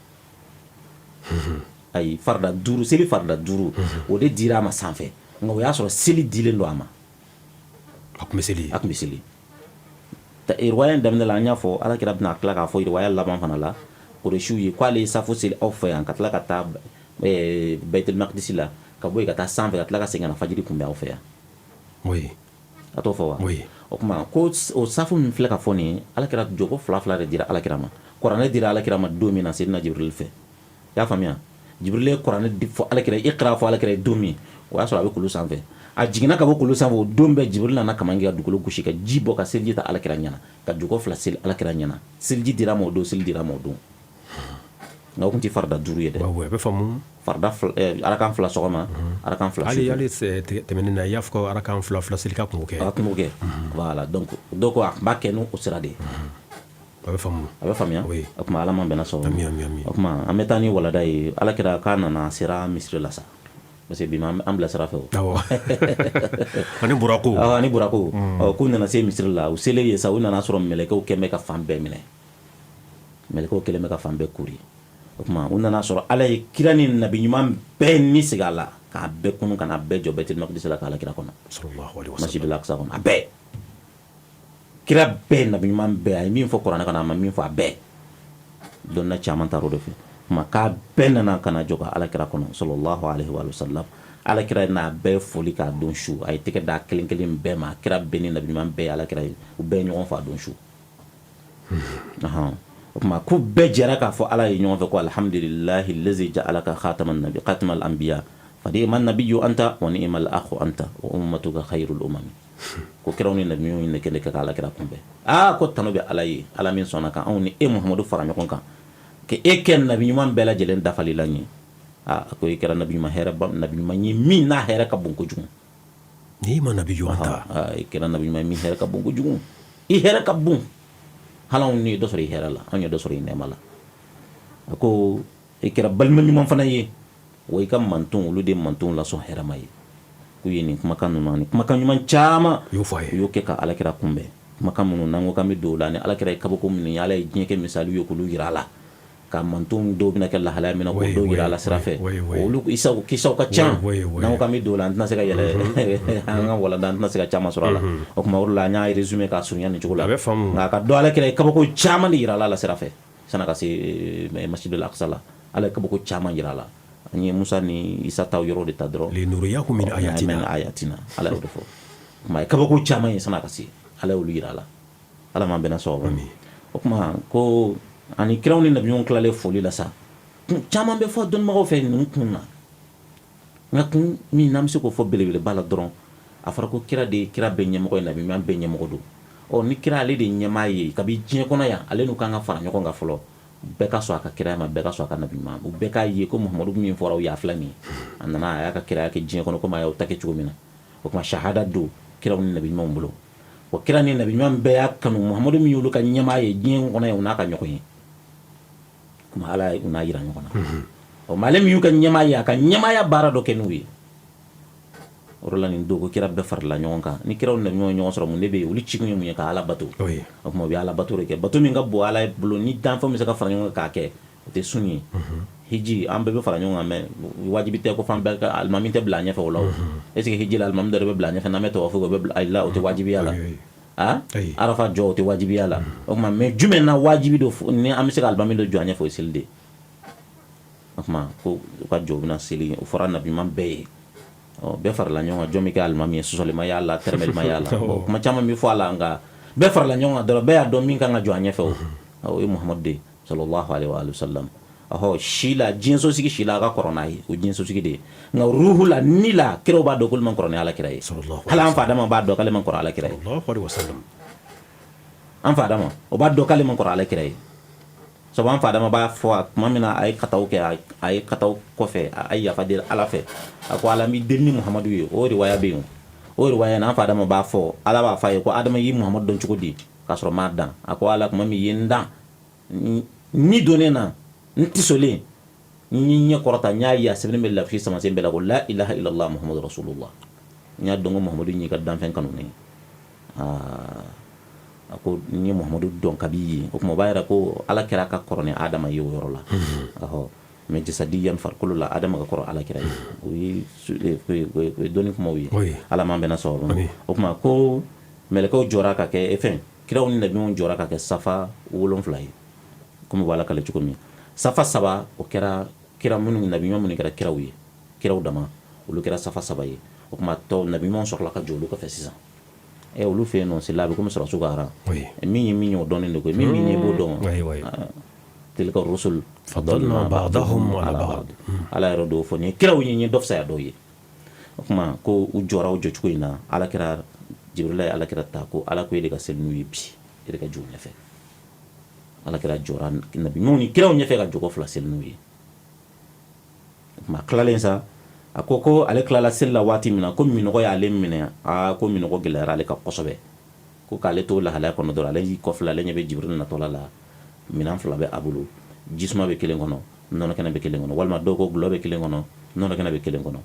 Ayi, farida duuru, seli farida duuru, o de dira a ma sanfɛ, nka o y'a sɔrɔ seli dilen don a ma. A tun bɛ seli. A tun bɛ seli. Riwaya in daminɛ la, an y'a fɔ, Ala kira bɛna tila k'a fɔ riwaya laban fana la Kuresiw ye k'ale ye safo seli aw fɛ yan, ka tila ka taa Baitul Maqdis la, ka bɔ yen ka taa sanfɛ, ka tila ka segin ka na fajiri kunbɛn aw fɛ yan. Oui. A t'o fɔ wa? Oui. O tuma ko o safo min filɛ ka fɔ nin ye, Ala kira jɔko fila fila de dira Ala kira ma. Kuranɛ dira Ala kira ma don min na Seydina Jibril fɛ, i y'a faamuya, Jibril ye kuranɛ fɔ Ala kira, iqra fɔ Ala kira ye don min, o y'a sɔrɔ a bɛ kulu sanfɛ. A jiginna ka bɔ kulu sanfɛ, o don bɛɛ Jibril nana kaman kɛ ka dugukolo gosi ka ji bɔ, ka seliji ta Ala kira ɲɛna, ka jɔko fila seli Ala kira ɲɛna. Seliji dira a ma o don, seli dira a ma o don, nka o tun tɛ farida duuru ye dɛ. A bɛ faamu. Farida arakan fila sɔgɔma, arakan fila. Hali hali tɛmɛnen na, i y'a fɔ ko arakan fila fila seli ka kun kɛ. A kun kɛ, voilà. Donc dɔw ko a tun b'a kɛ n'o sira de ye. A bɛ faamu. A bɛ faamuya. O tuma Ala m'an bɛnna sɔrɔ. Ami, ami, ami. O tuma an bɛ taa ni walada ye. Ala kira k'a nana, a sera misiri la sa, parce que bi ma an bila sira fɛ o. Awɔ, ani burako. Awɔ, ani burako. Ɔ, k'u nana se misiri la, u selen yen sa, u nana sɔrɔ mɛlɛkɛw kɛn bɛ ka fan bɛɛ minɛ, mɛlɛkɛw kɛlen bɛ ka fan bɛɛ koori. O tuma u nana sɔrɔ Ala ye kira ni nabi ɲuman bɛɛ ni sigi a la, k'a bɛɛ kunu ka na bɛɛ jɔ Baitul Maqdis la, k'Ala kira kɔnɔ. Sallallahu alaihi wasallam. Masjidil Aqsa kɔnɔ, a bɛɛ, kira bɛɛ, nabi ɲuman bɛɛ, a ye min fɔ kuranɛ kɔnɔ, a ma min fɔ, a bɛɛ, dɔnna caman taara o de fɛ. Kuma k'a bɛɛ nana ka na jɔ ka Ala kira kɔnɔ, sallallahu alaihi wa sallam. Ala kira n'a bɛɛ foli k'a don su, a ye tɛgɛ da kelen kelen bɛɛ ma. Kira bɛɛ ni nabi ɲuman bɛɛ, Ala kira ye u bɛɛ ɲɔgɔn fɔ a don su. O tuma ko bɛɛ jɛra k'a fɔ Ala ye ɲɔgɔn fɛ ko alhamdulillahi lazi ja'alaka khataman nabi khatamal anbiya fa ni'man nabiyyu anta wa ni'mal akhu anta wa ummatuka khairul umami. Ko kiraw ni nabi ɲumanw ne kɛlen ka Ala kira kunbɛn. Aa, ko tanu bɛ Ala ye, Ala min sɔnna ka anw ni e Muhamadu fara ɲɔgɔn kan, ka e kɛ nabi ɲuman bɛɛ lajɛlen dafalilan ye. Aa, ko e kɛra nabi ɲuman hɛrɛ nabi ɲuman ye min n'a hɛrɛ ka bon kojugu. Ni'ma nabiyyu anta. E kɛra nabi ɲuman min hɛrɛ ka bon kojugu, i hɛrɛ ka bon, hali anw ye dɔ sɔrɔ i hɛrɛ la, anw ye dɔ sɔrɔ i nɛɛma la. A ko i kɛra balima ɲuman fana ye, wa i ka manton, olu de mantonw lasɔn hɛrɛma ye. K'u ye nin kumakan ninnu ani kumakan ɲuman caman u y'o fɔ a ye, u y'o kɛ ka Ala kira kunbɛn. Kumakan minnu n'an ko k'an bɛ don o la, ni Ala kira ye kabako minnu ye, Ala ye diɲɛ kɛ misaliw ye k'olu jira a la, ka manton dɔw bɛna kɛ lahalaya min na, k'o dɔw jira a la sira fɛ, olu isaw kisaw ka ca. N'an ko k'an bɛ don o la, an tɛna se ka yɛlɛ an ka walanda, an tɛna se ka caman sɔrɔ a la. O tuma o de la an y'a résumé k'a surunya nin cogo la. A bɛ faamu. Nka a ka dɔn, Ala kira ye kabako caman de jira a la sira fɛ san'a ka se Masjidul Aqsa la. Ala ye kabako caman jira a la. An ye Musa ni Isa ta yɔrɔ de ta dɔrɔn. Linuriyahu min ayatina. Ayatina, Ala y'o de fɔ. Kuma ye kabako caman ye san'a ka se, Ala y'olu jira a la. Ala m'an bɛnna sawaba ma. O tuma ko ani kiraw ni nabiɲumanw tilalen foli la sa, kun caman bɛ fɔ dɔnnibagaw fɛ ninnu kun na, nka kun min n'an bɛ se k'o fɔ belebeleba la dɔrɔn, a fɔra ko kira de ye kira bɛɛ ɲɛmɔgɔ ye, nabiɲuman bɛɛ ɲɛmɔgɔ don. Ɔ, ni kira ale de ye ɲɛmaa ye kabi diɲɛ kɔnɔ yan, ale n'u kan ka fara ɲɔgɔn kan fɔlɔ, bɛɛ ka sɔn a ka kiraya ma, bɛɛ ka sɔn a ka nabiɲuman, u bɛɛ k'a ye ko Muhamadu min fɔra u ye, a filɛ nin ye, a nana, a y'a ka kiraya kɛ diɲɛ kɔnɔ komi a y'aw ta kɛ cogo min na. O tuma shahada don kiraw ni nabiɲumanw bolo. Wa kira ni nabiɲuman bɛɛ y'a kanu Muhamadu min y'olu ka ɲɛmaa ye diɲɛ kɔnɔ yan, u n'a ka ɲɔgɔn ye, kuma Ala u n'a yira ɲɔgɔn na. Ɔ, mais ale min y'u ka ɲɛmaa ye, a ka ɲɛmaaya baara dɔ kɛ n'u ye. O la nin don ko kira bɛɛ farala ɲɔgɔn kan, ni kiraw ni nabiɲumanw ɲɔgɔn sɔrɔ, mun de bɛ yen? Olu cikun ye mun ye? Ka Ala bato. O tuma u bɛ Ala bato de kɛ, bato min ka bon Ala bolo ni danfɛnw bɛ se ka fara ɲɔgɔn kan k'a kɛ, o tɛ sun ye. Hiji, an bɛɛ bɛ fara ɲɔgɔn kan, mais wajibi tɛ ko fan bɛɛ ka alimami tɛ bila ɲɛfɛ o la. Est ce que hiji la alimami dɔ de bɛ bila ɲɛfɛ, n'an bɛ tawafu kɛ o bɛ bila? Ayi la, o tɛ wajibiya la. A Arafa jɔ, o tɛ wajibiya la. O tuma mais jumɛn na wajibi don ni an bɛ se ka alimami dɔ jɔ a ɲɛfɛ? O ye seli de ye. O tuma ko u ka jɔ, u bɛna seli, o fɔra nabiɲuman bɛɛ ye. Ɔ, bɛɛ farala ɲɔgɔn kan, jɔn bɛ kɛ alimami ye? Sɔsɔli ma y'a la, tɛrɛmɛli ma y'a la. Bon, kuma caman bɛ fɔ a la, nka bɛɛ farala ɲɔgɔn kan dɔrɔn, bɛɛ y'a dɔn min kan ka jɔ a ɲɛfɛ, o ye Muhamadu de ye, sallallahu alaihi wa sallam. Ɔhɔ, si la, diɲɛsosigi si la, a ka kɔrɔ n'a ye, o diɲɛsosigi de ye. Nka ruhu la, ni la, kiraw b'a dɔn k'olu man kɔrɔ ni Ala kira ye. Hali an fa Adama b'a dɔn k'ale man kɔrɔ Ala kira ye. An fa Adama, o b'a dɔn k'ale man kɔrɔ Ala kira ye. Sabu an fa Adama b'a fɔ a tuma min na a ye kataw kɛ, a ye kataw kɔfɛ, a ye yafa deli Ala fɛ, a ko Ala, n b'i deli ni Muhamadu ye. O riwaya bɛ yen. O riwaya na, an fa Adama b'a fɔ, Ala b'a fɔ a ye ko Adama y'i Muhamadu dɔn cogo di k'a sɔrɔ m'a dan? A ko Ala, tuma min i ye n dan, ni donnen na, n tisolen, n ye ɲɛ kɔrɔta, n y'a ye a sɛbɛnnen bɛ lafi samasen bɛɛ la ko la ilaha illallah muhammadu rasulullah. N y'a dɔn ko Muhamadu y'i ka danfɛn kanunen. Aa, a ko n ye Muhamadu dɔn kabi yen. O tuma o b'a yira ko Ala kira ka kɔrɔ ni Adama ye o yɔrɔ la. Ɔhɔ. Mais jasadiyan, farikolo la, Adama ka kɔrɔ Ala kira ye. O ye dɔnni kumaw ye. Ala m'an bɛnna sawaba ma. O tuma ko mɛlɛkɛw jɔra ka kɛ fɛn, kiraw ni nabiɲumanw jɔra ka kɛ safa 7 ye, komi u b'a lakale cogo min. Safa saba, o kɛra kira minnu, nabiɲuman minnu kɛra kiraw ye, kiraw dama, olu kɛra safa saba ye. O tuma tɔ nabiɲumanw sɔrɔla ka jɔ olu kɔfɛ sisan. Ɛ, olu fɛ yen nɔ, sila a bɛ komi sɔrɔsiw ka rang. Min ye min ye, o dɔnnen de koyi. Min min ye, i b'o dɔn. Tilka rusul faddalna ba'dahum ala ba'd. Ala yɛrɛ d'o fɔ, nin ye kiraw ye, n ye dɔ fisaya dɔw ye. O tuma ko u jɔra o jɔcogo in na. Ala kira Jibrila ye Ala kira ta ko Ala ko e de ka seli n'u ye bi, e de ka jɔ u ɲɛfɛ. Ala kira jɔra nabi ɲumanw ni kiraw ɲɛfɛ ka jɔgɔ fila seli n'u ye. O tuma tilalen sa, a ko ko ale tilala seli la waati min na, ko minɔgɔ y'ale minɛ. Aa, ko minɔgɔ gɛlɛyara ale kan kosɛbɛ. Ko k'ale to lahalaya kɔnɔ dɔrɔn, ale y'i kɔfilɛ, ale ɲɛ bɛ Jibril natɔla la, minɛn fila bɛ a bolo, jisuma bɛ kelen kɔnɔ, nɔnɔ kɛnɛ bɛ kelen kɔnɔ, walima dɔw ko gulɔ bɛ kelen kɔnɔ, nɔnɔ kɛnɛ bɛ kelen kɔnɔ.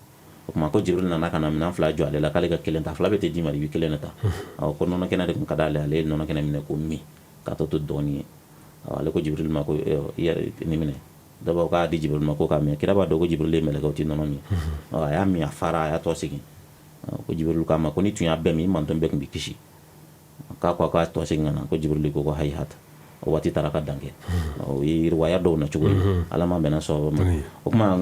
O tuma ko Jibril nana ka na minɛn fila jɔ ale la, k'ale ka kelen ta. Fila bɛ tɛ d'i ma, i bɛ kelen de ta. Ko nɔnɔ kɛnɛ de tun ka d'ale, ale ye nɔnɔ kɛnɛ minɛ k'o min k'a tɔ to dɔɔnin ye. Ale ko Jibril ma ko nin minɛ. Dɔw b'a fɔ k'a di Jibril ma ko k'a min. Kira b'a dɔn ko Jibril ye mɛlɛkɛ, o tɛ nɔnɔ min. A y'a min, a fara, a y'a tɔ segin. Ko Jibril k'a ma ko ni tun y'a bɛɛ min, i mantɔn bɛɛ tun bɛ kisi. K'a ko k'a tɔ segin ka na. Ko Jibril ko hayihata, o waati taara ka dan kɛ. O ye riwaya dɔw na cogo ye. Ala ma bɛnna sɔrɔ ma. O tuma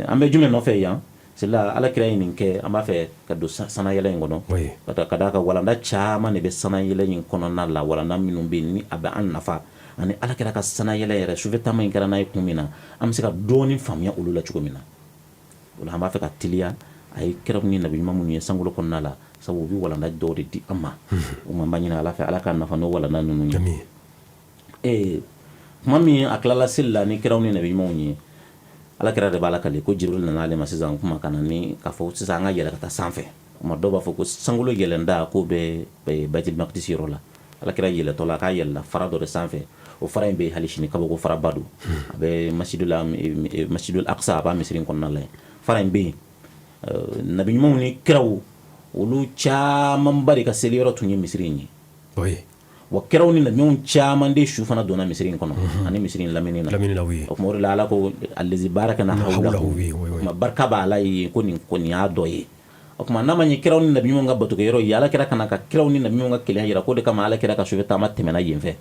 an bɛ jumɛn nɔfɛ yan? Sila Ala kira ye nin kɛ. An b'a fɛ ka don sanayɛlɛ in kɔnɔ, ka d'a ka walanda caman de bɛ sanayɛlɛ in kɔnɔna la, walanda minnu bɛ yen ni a bɛ an nafa, ani Ala kira ka sanayɛlɛ yɛrɛ, sufɛ taama in kɛra n'a ye kun min na, an bɛ se ka dɔɔnin faamuya olu la cogo min na. O la an b'a fɛ ka teliya. A ye kiraw ni nabi ɲuman minnu ye sankolo kɔnɔna la, sabu u bɛ walanda dɔw de di an ma. O ma, an b'a ɲini Ala fɛ, Ala k'a nafa n'o walanda ninnu ye. Ee, tuma min a tilala seli la ni kiraw ni nabi ɲumanw ye, Ala kira de b'a lakale ko Jibril nana ale ma sisan kuma ka na ni k'a fɔ sisan an ka yɛlɛ ka taa sanfɛ. O ma, dɔw b'a fɔ ko sankolo yɛlɛnda k'o bɛ Baitul Maqdis yɔrɔ la. Ala kira yɛlɛtɔ la, k'a yɛlɛla fara dɔ de sanfɛ. O fara in bɛ hali sini, kabako faraba don, a bɛ Masjidul Aqsa, a b'a misiri kɔnɔna la yen. Fara in bɛ yen. Nabi ɲumanw ni kiraw, olu camanba de ka seliyɔrɔ tun ye misiri in ye. Wa kiraw ni nabiɲumanw caman de su fana donna misiri in kɔnɔ ani misiri in lamini na. O tuma o de la Ala ko allazi barakana hawlahu, o tuma barika b'a la ye, ko nin ko nin y'a dɔ ye. O tuma n'a ma ɲɛ kiraw ni nabiɲumanw ka batokɛyɔrɔ ye, Ala kira kana ka kiraw ni nabiɲumanw ka kelenya jira, k'o de kama Ala kira ka sufɛ taama tɛmɛna yen fɛ,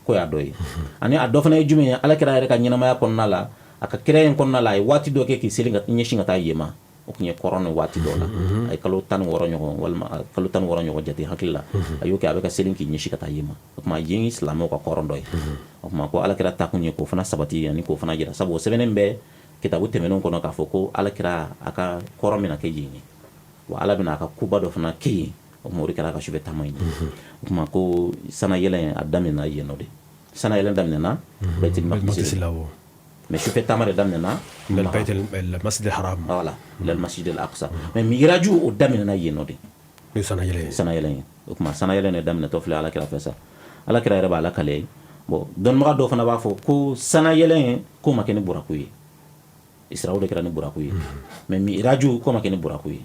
ko y'a dɔ ye. Ani a dɔ fana ye jumɛn ye? Ala kira yɛrɛ ka ɲɛnamaya kɔnɔna la, a ka kira in kɔnɔna la, a ye waati dɔ kɛ k'i seli ka ɲɛsin ka taa yen ma. O tun ye kɔrɔn ni waati dɔ la, a ye kalo 16 ɲɔgɔn walima kalo 16 ɲɔgɔn jate hakili la, a y'o kɛ, a bɛ ka seli k'i ɲɛsin ka taa yen ma. O tuma yen ye silamɛw ka kɔrɔn dɔ ye. O tuma ko Ala kira takun ye k'o fana sabati ani k'o fana jira, sabu o sɛbɛnnen bɛ kitabu tɛmɛnenw kɔnɔ k'a fɔ ko Ala kira a ka kɔrɔn bɛna kɛ yen ye, wa Ala bɛna a ka koba dɔ fana kɛ yen. O tuma o de kɛra a ka sufɛ taama in ye. O tuma ko sanayɛlɛ a daminɛna yen nɔ de. Sanayɛlɛ daminɛna Baitul Maqdis, mais sufɛ taama de daminɛna Masjid al-Haram. Voilà, ila Masjid al-Aqsa. Mais miraju, o daminɛna yen nɔ de. Ni sanayɛlɛ. Sanayɛlɛ ye. O tuma sanayɛlɛ de daminɛtɔ filɛ Ala kira fɛ sa. Ala kira yɛrɛ b'a lakale. Bon, dɔnnibaga dɔw fana b'a fɔ ko sanayɛlɛ ko ma kɛ ni buraku ye, Israw de kɛra ni buraku ye, mais miraju ko ma kɛ ni buraku ye.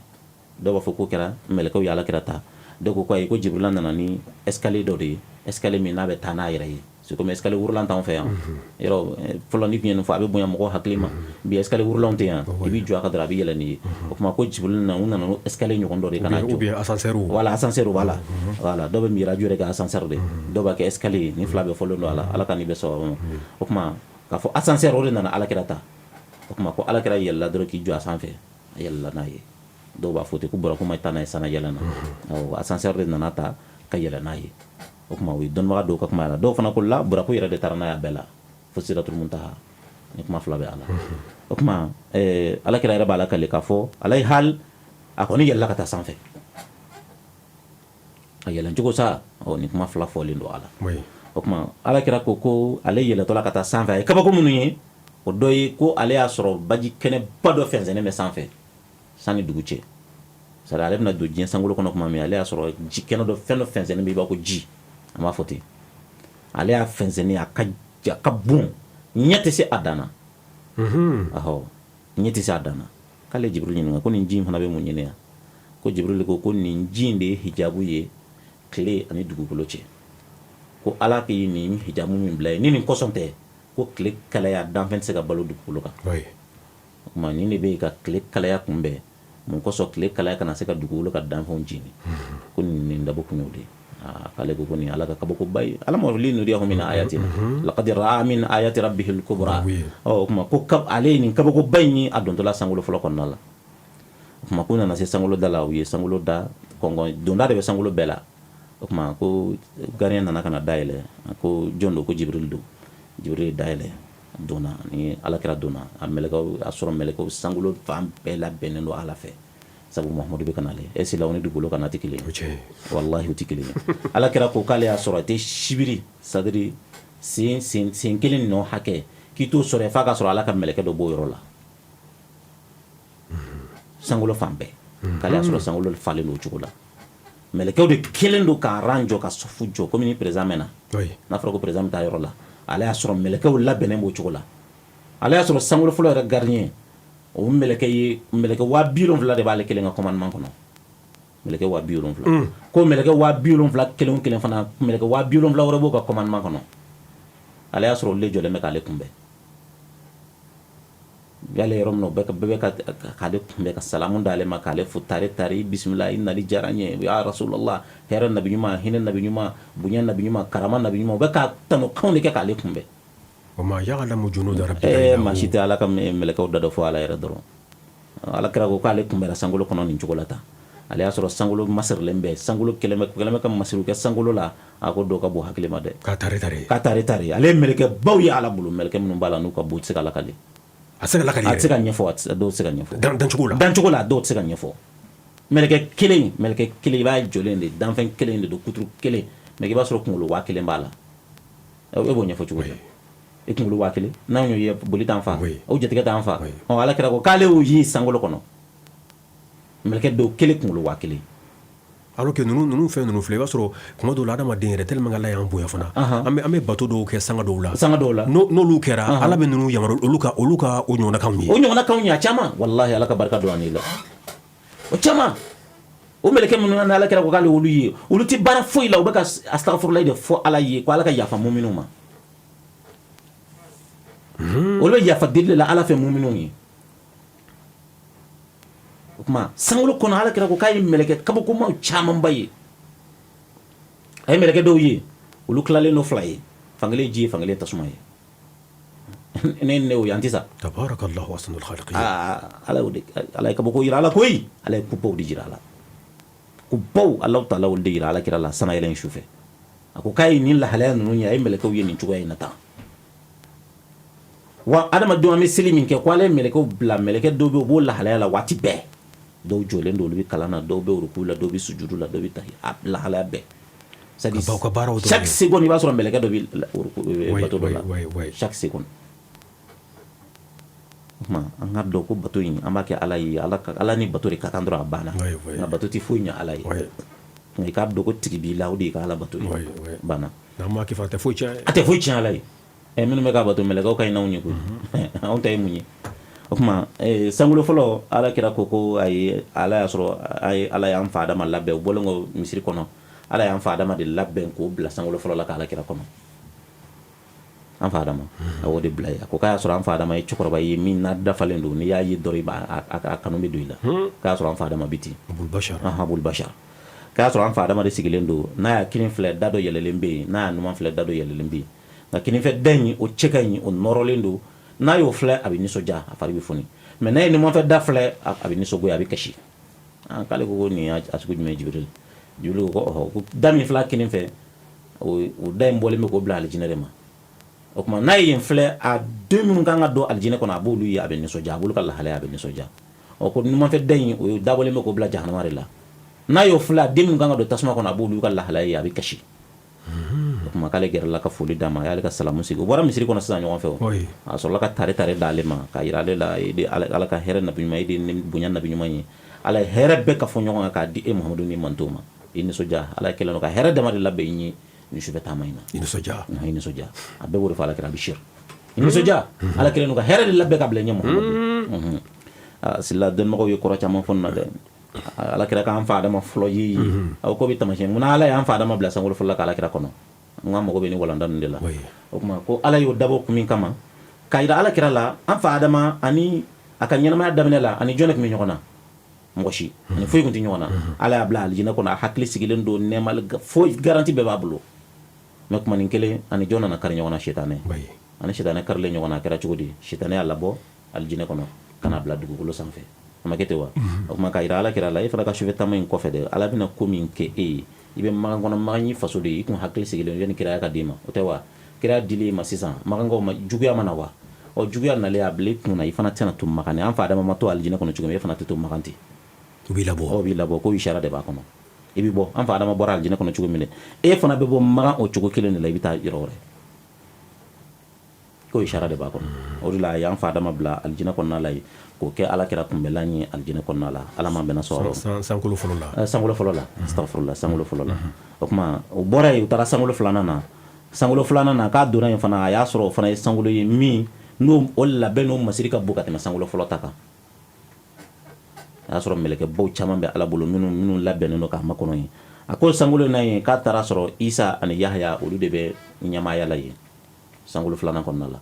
Dɔw b'a fɔ ko kɛra mɛlɛkɛw ye Ala kira ta. Dɔw ko ko ayi, ko Jibrila nana ni escalier dɔ de ye, escalier min n'a bɛ taa n'a yɛrɛ ye. C'est comme escalier wurulan t'anw fɛ yan yɔrɔ fɔlɔ. Ni tun ye nin fɔ, a bɛ bonya mɔgɔw hakili ma. Bi escalier wurulanw tɛ yan, i b'i jɔ a ka dɔrɔn, a bɛ yɛlɛ n'i ye. O tuma ko Jibril nana, u nana n'o escalier ɲɔgɔn dɔ de ka na jɔ. Ou bien ascenseur. Voilà, ascenseur, voilà, voilà. Dɔw bɛ miraju yɛrɛ kɛ ascenseur de, dɔw b'a kɛ escalier. Ni fila bɛɛ fɔlen don a la. Ala ka n'i bɛ sababu ma. O tuma k'a fɔ ascenseur, o de nana Ala kira ta. O tuma ko Ala kira yɛlɛla dɔrɔn k'i jɔ a sanfɛ, a yɛlɛla n'a ye. Dɔw b'a fɔ ten ko buraku ma taa n'a ye sanayɛlɛ na, awɔ, ascenseur de nana ta ka yɛlɛ n'a ye. O tuma o ye dɔnnibaga dɔw ka kuma la. Dɔw fana ko la, buraku yɛrɛ de taara n'a ye a bɛɛ la fo Siratul Muntaha. Ni kuma fila bɛ a la. O tuma Ala kira yɛrɛ b'a lakale k'a fɔ ala ye hali a kɔni yɛlɛla ka taa sanfɛ. A yɛlɛncogo sa, ɔ, ni kuma fila fɔlen don a la. O tuma Ala kira ko ko ale yɛlɛtɔla ka taa sanfɛ, a ye kabako minnu ye, o dɔ ye ko ale y'a sɔrɔ baji kɛnɛba dɔ fɛnsɛnnen bɛ sanfɛ san ni dugu cɛ. C'est ale bɛna don diɲɛ sankolo kɔnɔ tuma min, ale y'a sɔrɔ ji kɛnɛ dɔ, fɛn dɔ fɛnsɛnnen bɛ, i b'a ko ji, an b'a fɔ ten. Ale y'a fɛnsɛnnen, a ka bon, ɲɛ tɛ se a dan na. Ahɔ, ɲɛ tɛ se a dan na. K'ale Jibril ɲininka ko nin ji in fana bɛ mun ɲini yan? Ko Jibril ko ko nin ji in de ye hijabu ye tile ani dugukolo cɛ, ko Ala k'i nin hijabu min bila ye, ni nin kɔsɔn tɛ. Ko tile kalaya, danfɛn tɛ se ka balo dugukolo kan. O tuma nin de bɛ yen ka tile kalaya kunbɛn. Mun kosɔn tile kalaya kana se ka dugukolo ka danfɛnw jeni? Ko nin dabɔ kun y'o de ye. K'ale ko ko nin Ala ka kabakoba ye. Ala ma linuriyahu min ayatina laqad ra'a min ayati rabbihil kubra. Ɔ, o tuma ko ale ye nin kabakoba in ye a dontɔla sankolo fɔlɔ kɔnɔna la. O tuma k'u nana se sankolo da la, u ye sankolo da kɔnkɔn, donda de bɛ sankolo bɛɛ la. O tuma ko gardien nana ka na da yɛlɛ. A ko jɔn don? Ko Jibril don. Jibril ye da yɛlɛ, donna ni Alakira donna. A mɛlɛkɛw a sɔrɔ mɛlɛkɛw sankolo fan bɛɛ labɛnnen don Ala fɛ, sabu Muhamadu bɛ ka nalen. E sila, o ni dugukolo ka na tɛ kelen ye, walahi, u tɛ kelen ye. Alakira ko k'ale y'a sɔrɔ a tɛ sibiri, c'est-à-dire sen kelen nɔ hakɛ k'i t'o sɔrɔ f'a ka sɔrɔ Ala ka mɛlɛkɛ dɔ b'o yɔrɔ la. Sankolo fan bɛɛ, k'ale y'a sɔrɔ sankolo falen don o cogo la. Mɛlɛkɛw de kelen don ka rang jɔ, ka safu jɔ, komi ni président mɛnna, n'a fɔra ko président bɛ taa yɔrɔ la. Ale y'a sɔrɔ mɛlɛkɛw labɛnnen b'o cogo la. Ale y'a sɔrɔ sankolo fɔlɔ yɛrɛ gardien, o mɛlɛkɛ ye mɛlɛkɛ 70,000 de b'ale kelen ka commandement kɔnɔ. Mɛlɛkɛ 70,000. Ko mɛlɛkɛ 70,000 kelen o kelen fana, mɛlɛkɛ 70,000 wɛrɛ b'o ka commandement kɔnɔ. Ale y'a sɔrɔ olu de jɔlen bɛ k'ale kunbɛn. Y'ale yɔrɔ min na, bɛɛ bɛ k'ale kunbɛn, ka salamu d'ale ma, k'ale fo tare tare: i bisimila, i nali diyara n ye, ya Rasulallah, hɛrɛ nabi ɲuman, hinɛ nabi ɲuman, bonya nabi ɲuman, karama nabi ɲuman. U bɛ ka tanukanw de kɛ k'ale kunbɛn. Maa si tɛ Ala ka mɛlɛkɛw da dɔ fɔ Ala yɛrɛ dɔrɔn. Ala kira ko k'ale kunbɛnna sankolo kɔnɔ nin cogo la tan. Ale y'a sɔrɔ sankolo masirilen bɛ, sankolo kɛlen bɛ ka masiriw kɛ sankolo la. A ko dɔw ka bon hakili ma dɛ. K'a tare tare. K'a tare tare. Ale ye mɛlɛkɛ baw ye Ala bolo, mɛlɛkɛ minnu b'a la n'u ka bon, u tɛ se ka lakale. A se ka lakale. A tɛ se ka ɲɛfɔ, a dɔw tɛ se ka ɲɛfɔ. Dancogo la. Dancogo la, a dɔw tɛ se ka ɲɛfɔ. Mɛlɛkɛ kelen, mɛlɛkɛ kelen, i b'a jɔlen de, danfɛn kelen de don, kuturu kelen, mais i b'a sɔrɔ kunkolo 1000 b'a la. E b'o ɲɛfɔ cogo di? I kunkolo 1000, n'anw y'o ye, boli t'an fa, o jatigɛ t'an fa. Ɔ, Ala kira ko k'ale y'o ye sankolo kɔnɔ, mɛlɛkɛ dɔw kelen kunkolo 1000. Alors que ninnu fɛn ninnu filɛ, i b'a sɔrɔ kuma dɔw la, adamaden yɛrɛ, tellement que Ala y'an bonya fana, an bɛ bato dɔw kɛ sanga dɔw la. Sanga dɔw la. N'olu kɛra, Ala bɛ ninnu yamaru olu ka o ɲɔgɔnna kanw ye. O ɲɔgɔnna kanw ye, a caman, walahi. Ala ka barika don an la, o caman. O mɛlɛkɛ minnu na Ala kira ko k'ale olu ye, olu tɛ baara foyi la, u bɛ ka astagfirulahi de fɔ Ala ye, ko Ala ka yafa muminw ma. Olu bɛ yafa deli de la Ala fɛ muminw ye. O tuma sankolo kɔnɔ, Ala kira ko k'a ye mɛlɛkɛ kabakomaw camanba ye. A ye mɛlɛkɛ dɔw ye, olu tilalen don fila ye, fankelen ji ye, fankelen tasuma ye. Ne o ye, an tɛ sa. Tabarakallahu ahsanul khaliqin. Aa, Ala y'o de, Ala ye kabako yira ala koyi. Ala ye kubaw de jira a la, kubaw. Alahu taala olu de yira Ala kira la sana yɛlɛ in su fɛ. A ko k'a ye nin lahalaya ninnu ye, a ye mɛlɛkɛw ye nin cogoya in na tan. Wa adamadenw, an bɛ seli min kɛ, ko Ala ye mɛlɛkɛw bila, mɛlɛkɛ dɔw bɛ yen, u b'o lahalaya la waati bɛɛ. Dɔw jɔlen don, olu bɛ kalan na, dɔw bɛ ruku la, dɔw bɛ sujudu la, dɔw bɛ tahi, a lahalaya bɛɛ. C'est-à-dire Ka baw ka baaraw dɔrɔn. chaque seconde, i b'a sɔrɔ mɛlɛkɛ dɔ bɛ ruku bato dɔ la. Chaque seconde. O tuma an ka dɔn ko bato in, an b'a kɛ Ala ye. Ala ka, Ala ni bato de ka kan dɔrɔn, a banna. Nka bato tɛ foyi ɲɛ Ala ye. Nka i k'a dɔn ko tigi b'i la, o de y'i ka Ala bato ye. Banna. N'an m'a kɛ fana, a tɛ foyi tiɲɛ. A tɛ foyi tiɲɛ Ala ye. Ɛ, minnu bɛ k'a bato, mɛlɛkɛw ka ɲi n'anw ye koyi. Anw ta ye mun ye? O tuma sankolo fɔlɔ, Ala kira ko ayi, Ala y'a sɔrɔ a ye, Ala y'an fa Adama labɛn. U bɔlen kɔ misiri kɔnɔ, Ala y'an fa Adama de labɛn k'o bila sankolo fɔlɔ la, k'Ala kira kɔnɔ. An fa Adama, a y'o de bila yen. A ko k'a y'a sɔrɔ an fa Adama ye cɛkɔrɔba ye min n'a dafalen don, n'i y'a ye dɔrɔn, i b'a a kanu bɛ don i la. K'a y'a sɔrɔ an fa Adama bi ten. Abul Bashar. Abul Bashar. K'a y'a sɔrɔ an fa Adama de sigilen don, n'a y'a kini filɛ, da dɔ yɛlɛlen bɛ yen, n'a y'a numan filɛ, da dɔ yɛlɛlen bɛ yen. Nka kinifɛ da in, o cɛ ka ɲi, o nɔrɔlen don. N'a y'o filɛ, a bɛ nisɔndiya, a fari bɛ foni. Mais n'a ye numanfɛ da filɛ, a bɛ nisɔngoya, a bɛ kasi. K'ale ko nin y'a sugu jumɛn ye, Jibiril? Jibiril ko ɔhɔ, ko da min filɛ kinin fɛ, o da in bɔlen bɛ k'o bila alijinɛ de ma. O tuma n'a ye yen filɛ, a den minnu kan ka don alijinɛ kɔnɔ, a b'olu ye, a bɛ nisɔndiya, a b'olu ka lahalaya, a bɛ nisɔndiya. Ɔ, ko numanfɛ da in, o dabɔlen bɛ k'o bila jahanama de la. N'a y'o filɛ, a den minnu kan ka don tasuma kɔnɔ, a b'olu ka lahalaya ye, a bɛ kasi. O tuma k'ale gɛrɛla ka foli d'a ma, a y'ale ka salamu sigi. U bɔra misiri kɔnɔ sisan ɲɔgɔn fɛ, o a sɔrɔla ka tare tare d'ale ma, k'a yira ale la: e de Ala ka hɛrɛ nabi ɲuman, e de ni bonya nabi ɲuman ye. Ala ye hɛrɛ bɛɛ ka fɔ ɲɔgɔn kan k'a di e Muhamadu ni mantow ma. I nisɔndiya, Ala kɛlen don ka hɛrɛ dama de labɛn i ye nin sufɛ taama in na. I nisɔndiya. I nisɔndiya. A bɛɛ b'o de fɔ Ala kira Bishir: i nisɔndiya, Ala kɛlen don ka hɛrɛ de labɛn ka bila i ɲɛ, Muhamadu. Sila dɔnnibagaw ye kɔrɔ caman fɔ nin na dɛ. Ala kira k'an fa Adama fɔlɔ ye, aw ko bɛ tamasiyɛn munna Ala y'an fa Adama bila sankolo fɔlɔ la k'Ala kira kɔnɔ. N ka mago bɛ ni walanda ninnu de la. O tuma ko Ala y'o dabɔ kun min kama, k'a jira Ala kira la, an fa Adama ani a ka ɲɛnamaya daminɛ la, ani jɔn de tun bɛ ɲɔgɔn na? Mɔgɔ si ani foyi tun tɛ ɲɔgɔn na. Ala y'a bila alijinɛ kɔnɔ, a hakili sigilen don, nɛɛma foyi garanti bɛɛ b'a bolo. Mais kumanin kelen, ani jɔn nana kari ɲɔgɔn na? Sitanɛ. Ani sitanɛ karilen ɲɔgɔn na, a kɛra cogo di? Sitanɛ y'a labɔ alijinɛ kɔnɔ ka n'a bila dugukolo sanfɛ. A ma kɛ ten wa? O tuma k'a jira Ala kira la, e fana ka sufɛ taama in kɔfɛ dɛ, Ala bɛna ko min kɛ e ye, i bɛ Makan kɔnɔ. Makan y'i faso de ye, i kun hakili sigilen yanni kiraya ka d'i ma, o tɛ wa? Kiraya dilen i ma sisan, Makankaw ma juguya ma na wa? Ɔ, juguya nalen, a bila i kun na, i fana tɛna to Makan. An fa Adama ma to alijinɛ kɔnɔ cogo min, e fana tɛ to Makan ten. U b'i labɔ. O b'i labɔ ko isara de b'a kɔnɔ, i bɛ bɔ. An fa Adama bɔra alijinɛ kɔnɔ cogo min dɛ, e fana bɛ bɔ Makan o cogo kelen de la, i bɛ taa yɔrɔ wɛrɛ. Ko isara de b'a kɔnɔ. O de la a y'an fa Adama bila alijinɛ kɔnɔna la yen, k'o kɛ Ala kira kunbɛlan ye alijinɛ kɔnɔna la. Ala m'an bɛnna sawaba ma. Sankolo fɔlɔ la. Sankolo fɔlɔ la, astagfirula, sankolo fɔlɔ la. O tuma o bɔra yen, u taara sankolo filanan na. Sankolo filanan na, k'a donna yen fana, a y'a sɔrɔ o fana ye sankolo ye min n'o o labɛn n'o masiri ka bon ka tɛmɛ sankolo fɔlɔ ta kan. A y'a sɔrɔ mɛlɛkɛbaw caman bɛ Ala bolo minnu labɛnnen don k'a makɔnɔ yen. A ko sankolo in na yen, k'a taara sɔrɔ Isa ani Yahaya, olu de bɛ ɲɛmaaya la yen sankolo filanan kɔnɔna la.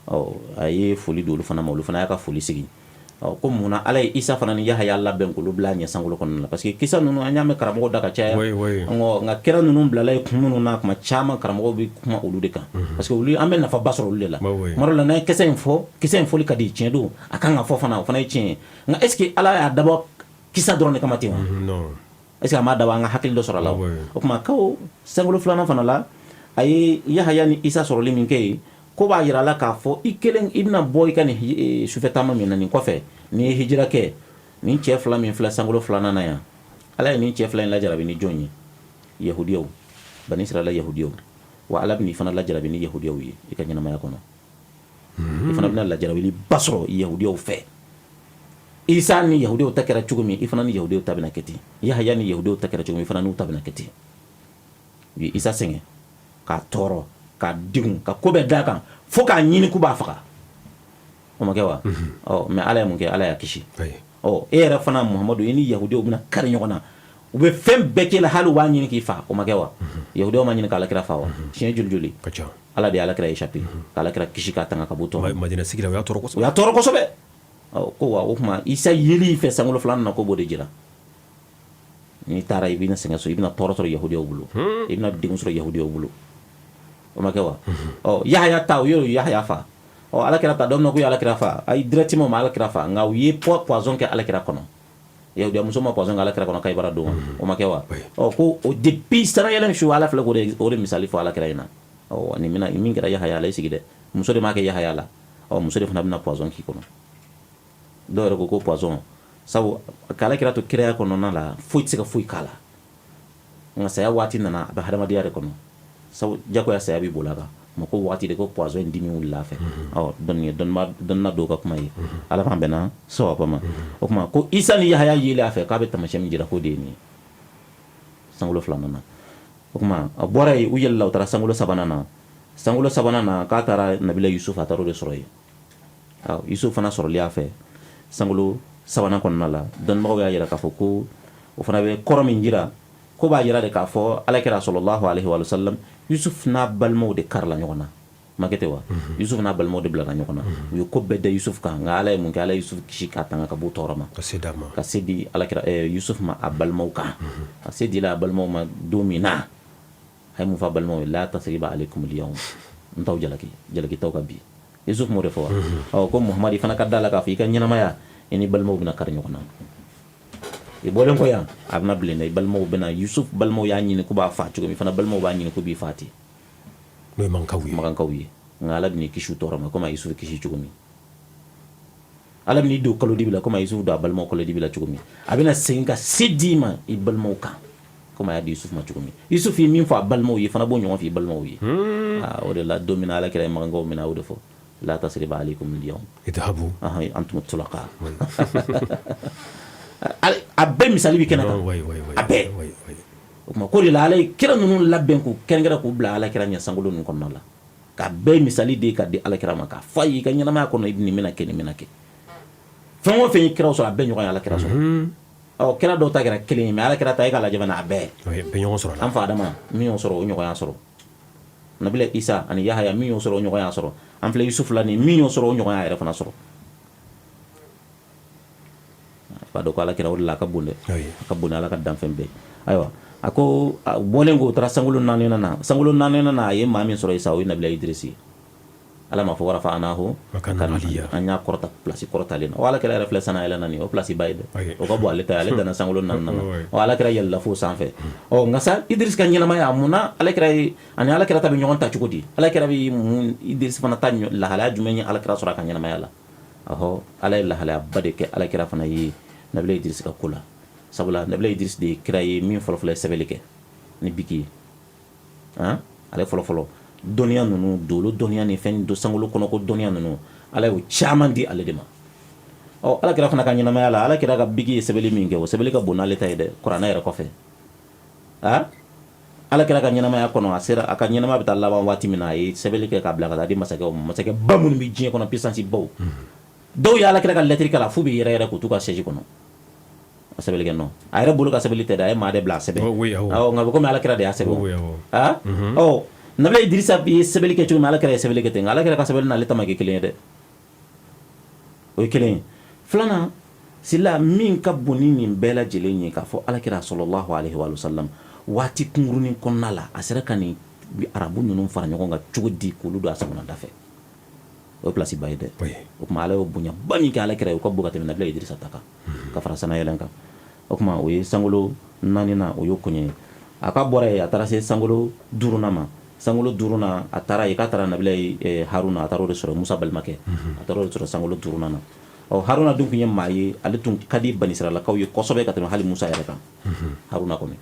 Ɔ, a ye foli di olu fana ma, olu fana y'a ka foli sigi. Ɔ, ko mun na Ala ye Isa fana ni Yahaya labɛn k'olu bila a ɲɛ sankolo kɔnɔna la? Parce que kisa ninnu, an y'a mɛn karamɔgɔw da ka caya. Nka kira ninnu bilala yen kun minnu na, tuma caman karamɔgɔw bɛ kuma olu de kan, parce que olu, an bɛ nafaba sɔrɔ olu de la. Tuma dɔw la, n'an ye kisa in fɔ, kisa in fɔli ka di, tiɲɛ don, a kan ka fɔ fana, o fana ye tiɲɛ ye. Nka est ce que Ala y'a dabɔ kisa dɔrɔn de kama ten wa? Est ce que a m'a dabɔ an ka hakili dɔ sɔrɔ a la? O tuma ko sankolo filanan fana la, a ye Yahaya ni Isa sɔrɔli min kɛ yen, ko b'a jira a la k'a fɔ i kelen i bɛna bɔ i ka nin sufɛ taama min na nin kɔfɛ, n'i ye hijira kɛ, nin cɛ fila min filɛ sankolo filanan na yan, Ala ye nin cɛ fila in lajarabi ni jɔn ye? Yahudiyaw, Bani Israila yahudiyaw. Wa Ala bɛn'i fana lajarabi ni yahudiyaw ye i ka ɲɛnamaya kɔnɔ. I fana bɛna lajarabiliba sɔrɔ yahudiyaw fɛ. Isa ni yahudiyaw ta kɛra cogo min, i fana ni yahudiyaw ta bɛna kɛ ten. Yahaya ni yahudiyaw ta kɛra cogo min, i fana n'u ta bɛna kɛ ten. U ye Isa sɛgɛn, k'a tɔɔrɔ, k'a degun, ka ko bɛɛ d'a kan, fo k'a ɲini k'u b'a faga. O ma kɛ wa? Ɔ, mais Ala ye mun kɛ? Ala y'a kisi. Ɔ, e yɛrɛ fana Muhamadu, i ni yahudiyaw bɛna kari ɲɔgɔn na, u bɛ fɛn bɛɛ k'e la, hali u b'a ɲini k'i fa. O ma kɛ wa? Yahudiyaw ma ɲini k'Ala kira fa wa? Siɲɛ joli joli? Ala de ye Ala kira échappé, k'Ala kira kisi, k'a tanga ka bɔ tɔɔrɔ ma. Madina sigi la, u y'a tɔɔrɔ kosɛbɛ. U y'a tɔɔrɔ kosɛbɛ. Ɔ, ko wa o tuma Isa yeli fɛ sankolo filanan na, ko b'o de jira. N'i taara, i bɛna sɛgɛn sɔrɔ, i bɛna tɔɔrɔ sɔrɔ yahudiyaw bolo, i bɛna degun sɔrɔ yahudiyaw bolo. O ma kɛ wa? Ɔ, Yahaya ta, u y'o Yahaya fa. Ɔ, Ala kira ta, dɔ bɛna k'u ye Ala kira fa. Ayi, directement u ma Ala kira fa, nka u ye poison kɛ Ala kira kɔnɔ. Yahudiya muso ma poison kɛ Ala kira kɔnɔ Kayibara don wa? O ma kɛ wa? Ɔ, ko o depuis sanayɛlɛn su, Ala filɛ k'o de misali fɔ Ala kira in na. Ɔ, nin bɛna min kɛra Yahaya la, i sigi dɛ, muso de m'a kɛ Yahaya la. Ɔ, muso de fana bɛna poison k'i kɔnɔ. Dɔw yɛrɛ ko ko poison, sabu k'Ala kira to kiraya kɔnɔna la, foyi tɛ se ka foyi k'a la. Nka saya waati nana, a bɛ hadamadenya de kɔnɔ, sabu jagoya saya bɛ boli a kan. Ma ko waati de ko poison in dimi wulila a fɛ. Ɔ, dɔnni ye dɔnna dɔw ka kuma ye. Ala k'an bɛnna sawaba ma. O tuma ko Isa ni Yahaya yelen a fɛ, k'a bɛ taamasiyɛn min jira, k'o de ye nin ye sankolo filanan na. O tuma a bɔra yen, u yɛlɛla, u taara sankolo sabanan na. Sankolo sabanan na, k'a taara Nabila Yusuf, a taara o de sɔrɔ yen. Yusuf fana sɔrɔli a fɛ sankolo sabanan kɔnɔna la, dɔnnibagaw y'a jira k'a fɔ ko o fana bɛ kɔrɔ min jira, ko b'a jira de k'a fɔ Ala kira sallallahu alaihi wa sallam, Yusuf n'a balimaw de karila ɲɔgɔn na. Ma kɛ ten wa? Yusuf n'a balimaw de bilala ɲɔgɔn na, u ye ko bɛɛ da Yusuf kan. Nka Ala ye mun kɛ? Ala ye Yusuf kisi k'a tanga ka bɔ tɔɔrɔ ma, ka se di Ala kira Yusuf ma a balimaw kan. A se dila a balimaw ma don min na, a ye mun fɔ a balimaw ye? La tasriba alaykum al-yawm, n t'aw jalaki, jalaki t'aw kan bi. Yusuf m'o de fɔ wa? Ɔ, ko Muhamadi fana ka da la k'a fɔ i ka ɲɛnamaya, i ni balimaw bɛna kari ɲɔgɔn na. I bɔlen kɔ yan, a bɛna bilen dɛ, i balimaw bɛna. Yusuf balimaw y'a ɲini k'u b'a faa cogo min, fana balimaw b'a ɲini k'u b'i faa ten. N'o ye makankaw ye. Makankaw ye. Nka Ala bɛn'i kisi u tɔɔrɔ ma, komi a Yusuf kisi cogo min. Ala bɛn'i don kalo dibi la, komi a Yusuf don a balimaw kalo dibi la cogo min. A bɛna segin ka se d'i ma i balimaw kan, komi a y'a di Yusuf ma cogo min. Yusuf ye min fɔ a balimaw ye, fana b'o ɲɔgɔn fɔ i balimaw ye. O de la, don min na Ala kira ye makankaw minɛ, a y'o de fɔ: la tasriba alaykum al-yawm idhabu antum tulaqa. A bɛɛ misali bɛ kɛnɛ kan, a bɛɛ. O tuma ko de la Ala ye kira ninnu labɛn k'u kɛrɛnkɛrɛn k'u bila Ala kira ɲɛ sankolo ninnu kɔnɔna la, ka bɛɛ misali di ka di Ala kira ma, k'a fɔ a ye i ka ɲɛnamaya kɔnɔ, i nin bɛna kɛ, nin bɛna kɛ. Fɛn o fɛn ye kiraw sɔrɔ, a bɛɛ ɲɔgɔn ye Ala kira sɔrɔ. Ɔ, kira dɔw ta kɛra kelen ye, mais Ala kira ta, e k'a lajɛ fana, a bɛɛ ɲɔgɔn sɔrɔ. An fa Adama min y'o sɔrɔ, o ɲɔgɔn y'a sɔrɔ. Nabila Isa ani Yahaya min y'o sɔrɔ, o ɲɔgɔn y'a sɔrɔ. An filɛ Yusufu la nin, min y'o sɔrɔ, o ɲɔgɔn y'a yɛrɛ fana sɔrɔ. A b'a dɔn ko Ala kira, o de la a ka bon dɛ, a ka bon ni Ala ka danfɛn bɛɛ. Ayiwa, a ko bɔlen ko, o taara sankolo naaninan na. Sankolo naaninan na, a ye maa min sɔrɔ yen sa, o ye Nabila Idrisi ye. Ala m'a fɔ warafa'anahu, an y'a kɔrɔta place kɔrɔtalen na. O Ala kira yɛrɛ filɛ sanna yɛlɛ na nin, o place ba ye dɛ, o ka bon ale ta ye. Ale danna sankolo naaninan na, ɔ Ala kira yɛlɛla fo sanfɛ. Ɔ nka sa, Idrisi ka ɲɛnamaya, mun na Ala kira ye ani Ala kira ta bɛ ɲɔgɔn ta cogo di? Ala kira bɛ mun, Idrisi fana ta lahalaya jumɛn ye Ala kira sɔrɔ a ka ɲɛnamaya la? Ɔhɔ, Ala ye lahalayaba de kɛ Ala kira fana ye Nabila Idrisi ka ko la, sabula Nabila Idrisi de ye kira ye min fɔlɔfɔlɔ ye sɛbɛnni kɛ ni biki ye. Ale fɔlɔfɔlɔ dɔnniya ninnu, dolo dɔnniya ni fɛn don sankolo kɔnɔ ko dɔnniya ninnu, Ala y'o caman di ale de ma. Ɔ Ala kira fana ka ɲɛnamaya la, Ala kira ka biki ye sɛbɛnni min kɛ, o sɛbɛnni ka bon n'ale ta ye dɛ, kuranɛ yɛrɛ kɔfɛ. A Ala kira ka ɲɛnamaya kɔnɔ, a sera a ka ɲɛnamaya bɛ taa laban waati min na, a ye sɛbɛnni kɛ k'a bila ka taa di masakɛw ma, masakɛba minnu bɛ diɲɛ kɔnɔ, puissance baw. Dɔw ye Ala kira ka lɛtiri kalan f'u bɛ yɛrɛ yɛrɛ k'u t'u ka siège kɔnɔ. A sɛbɛnni kɛ nɔ, a yɛrɛ bolo ka sɛbɛnni tɛ dɛ, a ye maa de bila a sɛbɛn. Awɔ, nka komi Ala kira de y'a sɛbɛn. Ɔ Nabila Idirisa ye sɛbɛnni kɛ cogo min, Ala kira ye sɛbɛnni kɛ ten, nka Ala kira ka sɛbɛnni n'ale ta ma kɛ kelen ye dɛ. O ye kelen ye. Filanan sila min ka bon ni nin bɛɛ lajɛlen ye, k'a fɔ Ala kira sallallahu alaihi wa sallam, waati kunkurunin kɔnɔna la, a sera ka nin arabu ninnu fara ɲɔgɔn kan cogo di k'olu don a sagona da fɛ? O ye place ba ye dɛ. O tuma Ala y'o bonyaba min kɛ Ala kira ye, o ka bon ka tɛmɛ Nabila Idirisa ta kan, ka fara sanayɛlɛn kan. O tuma o ye sankolo naaninan, o y'o koɲɛ ye. A ka bɔra yen, a taara se sankolo duurunan ma. Sankolo duurunan, a taara yen k'a taara Nabila Haruna, a taara o de sɔrɔ, Musa balimakɛ, a taara o de sɔrɔ sankolo duurunan na. Ɔ Haruna dun tun ye maa ye, ale tun ka di banisiralakaw ye kosɛbɛ ka tɛmɛ hali Musa yɛrɛ kan. Haruna kɔni,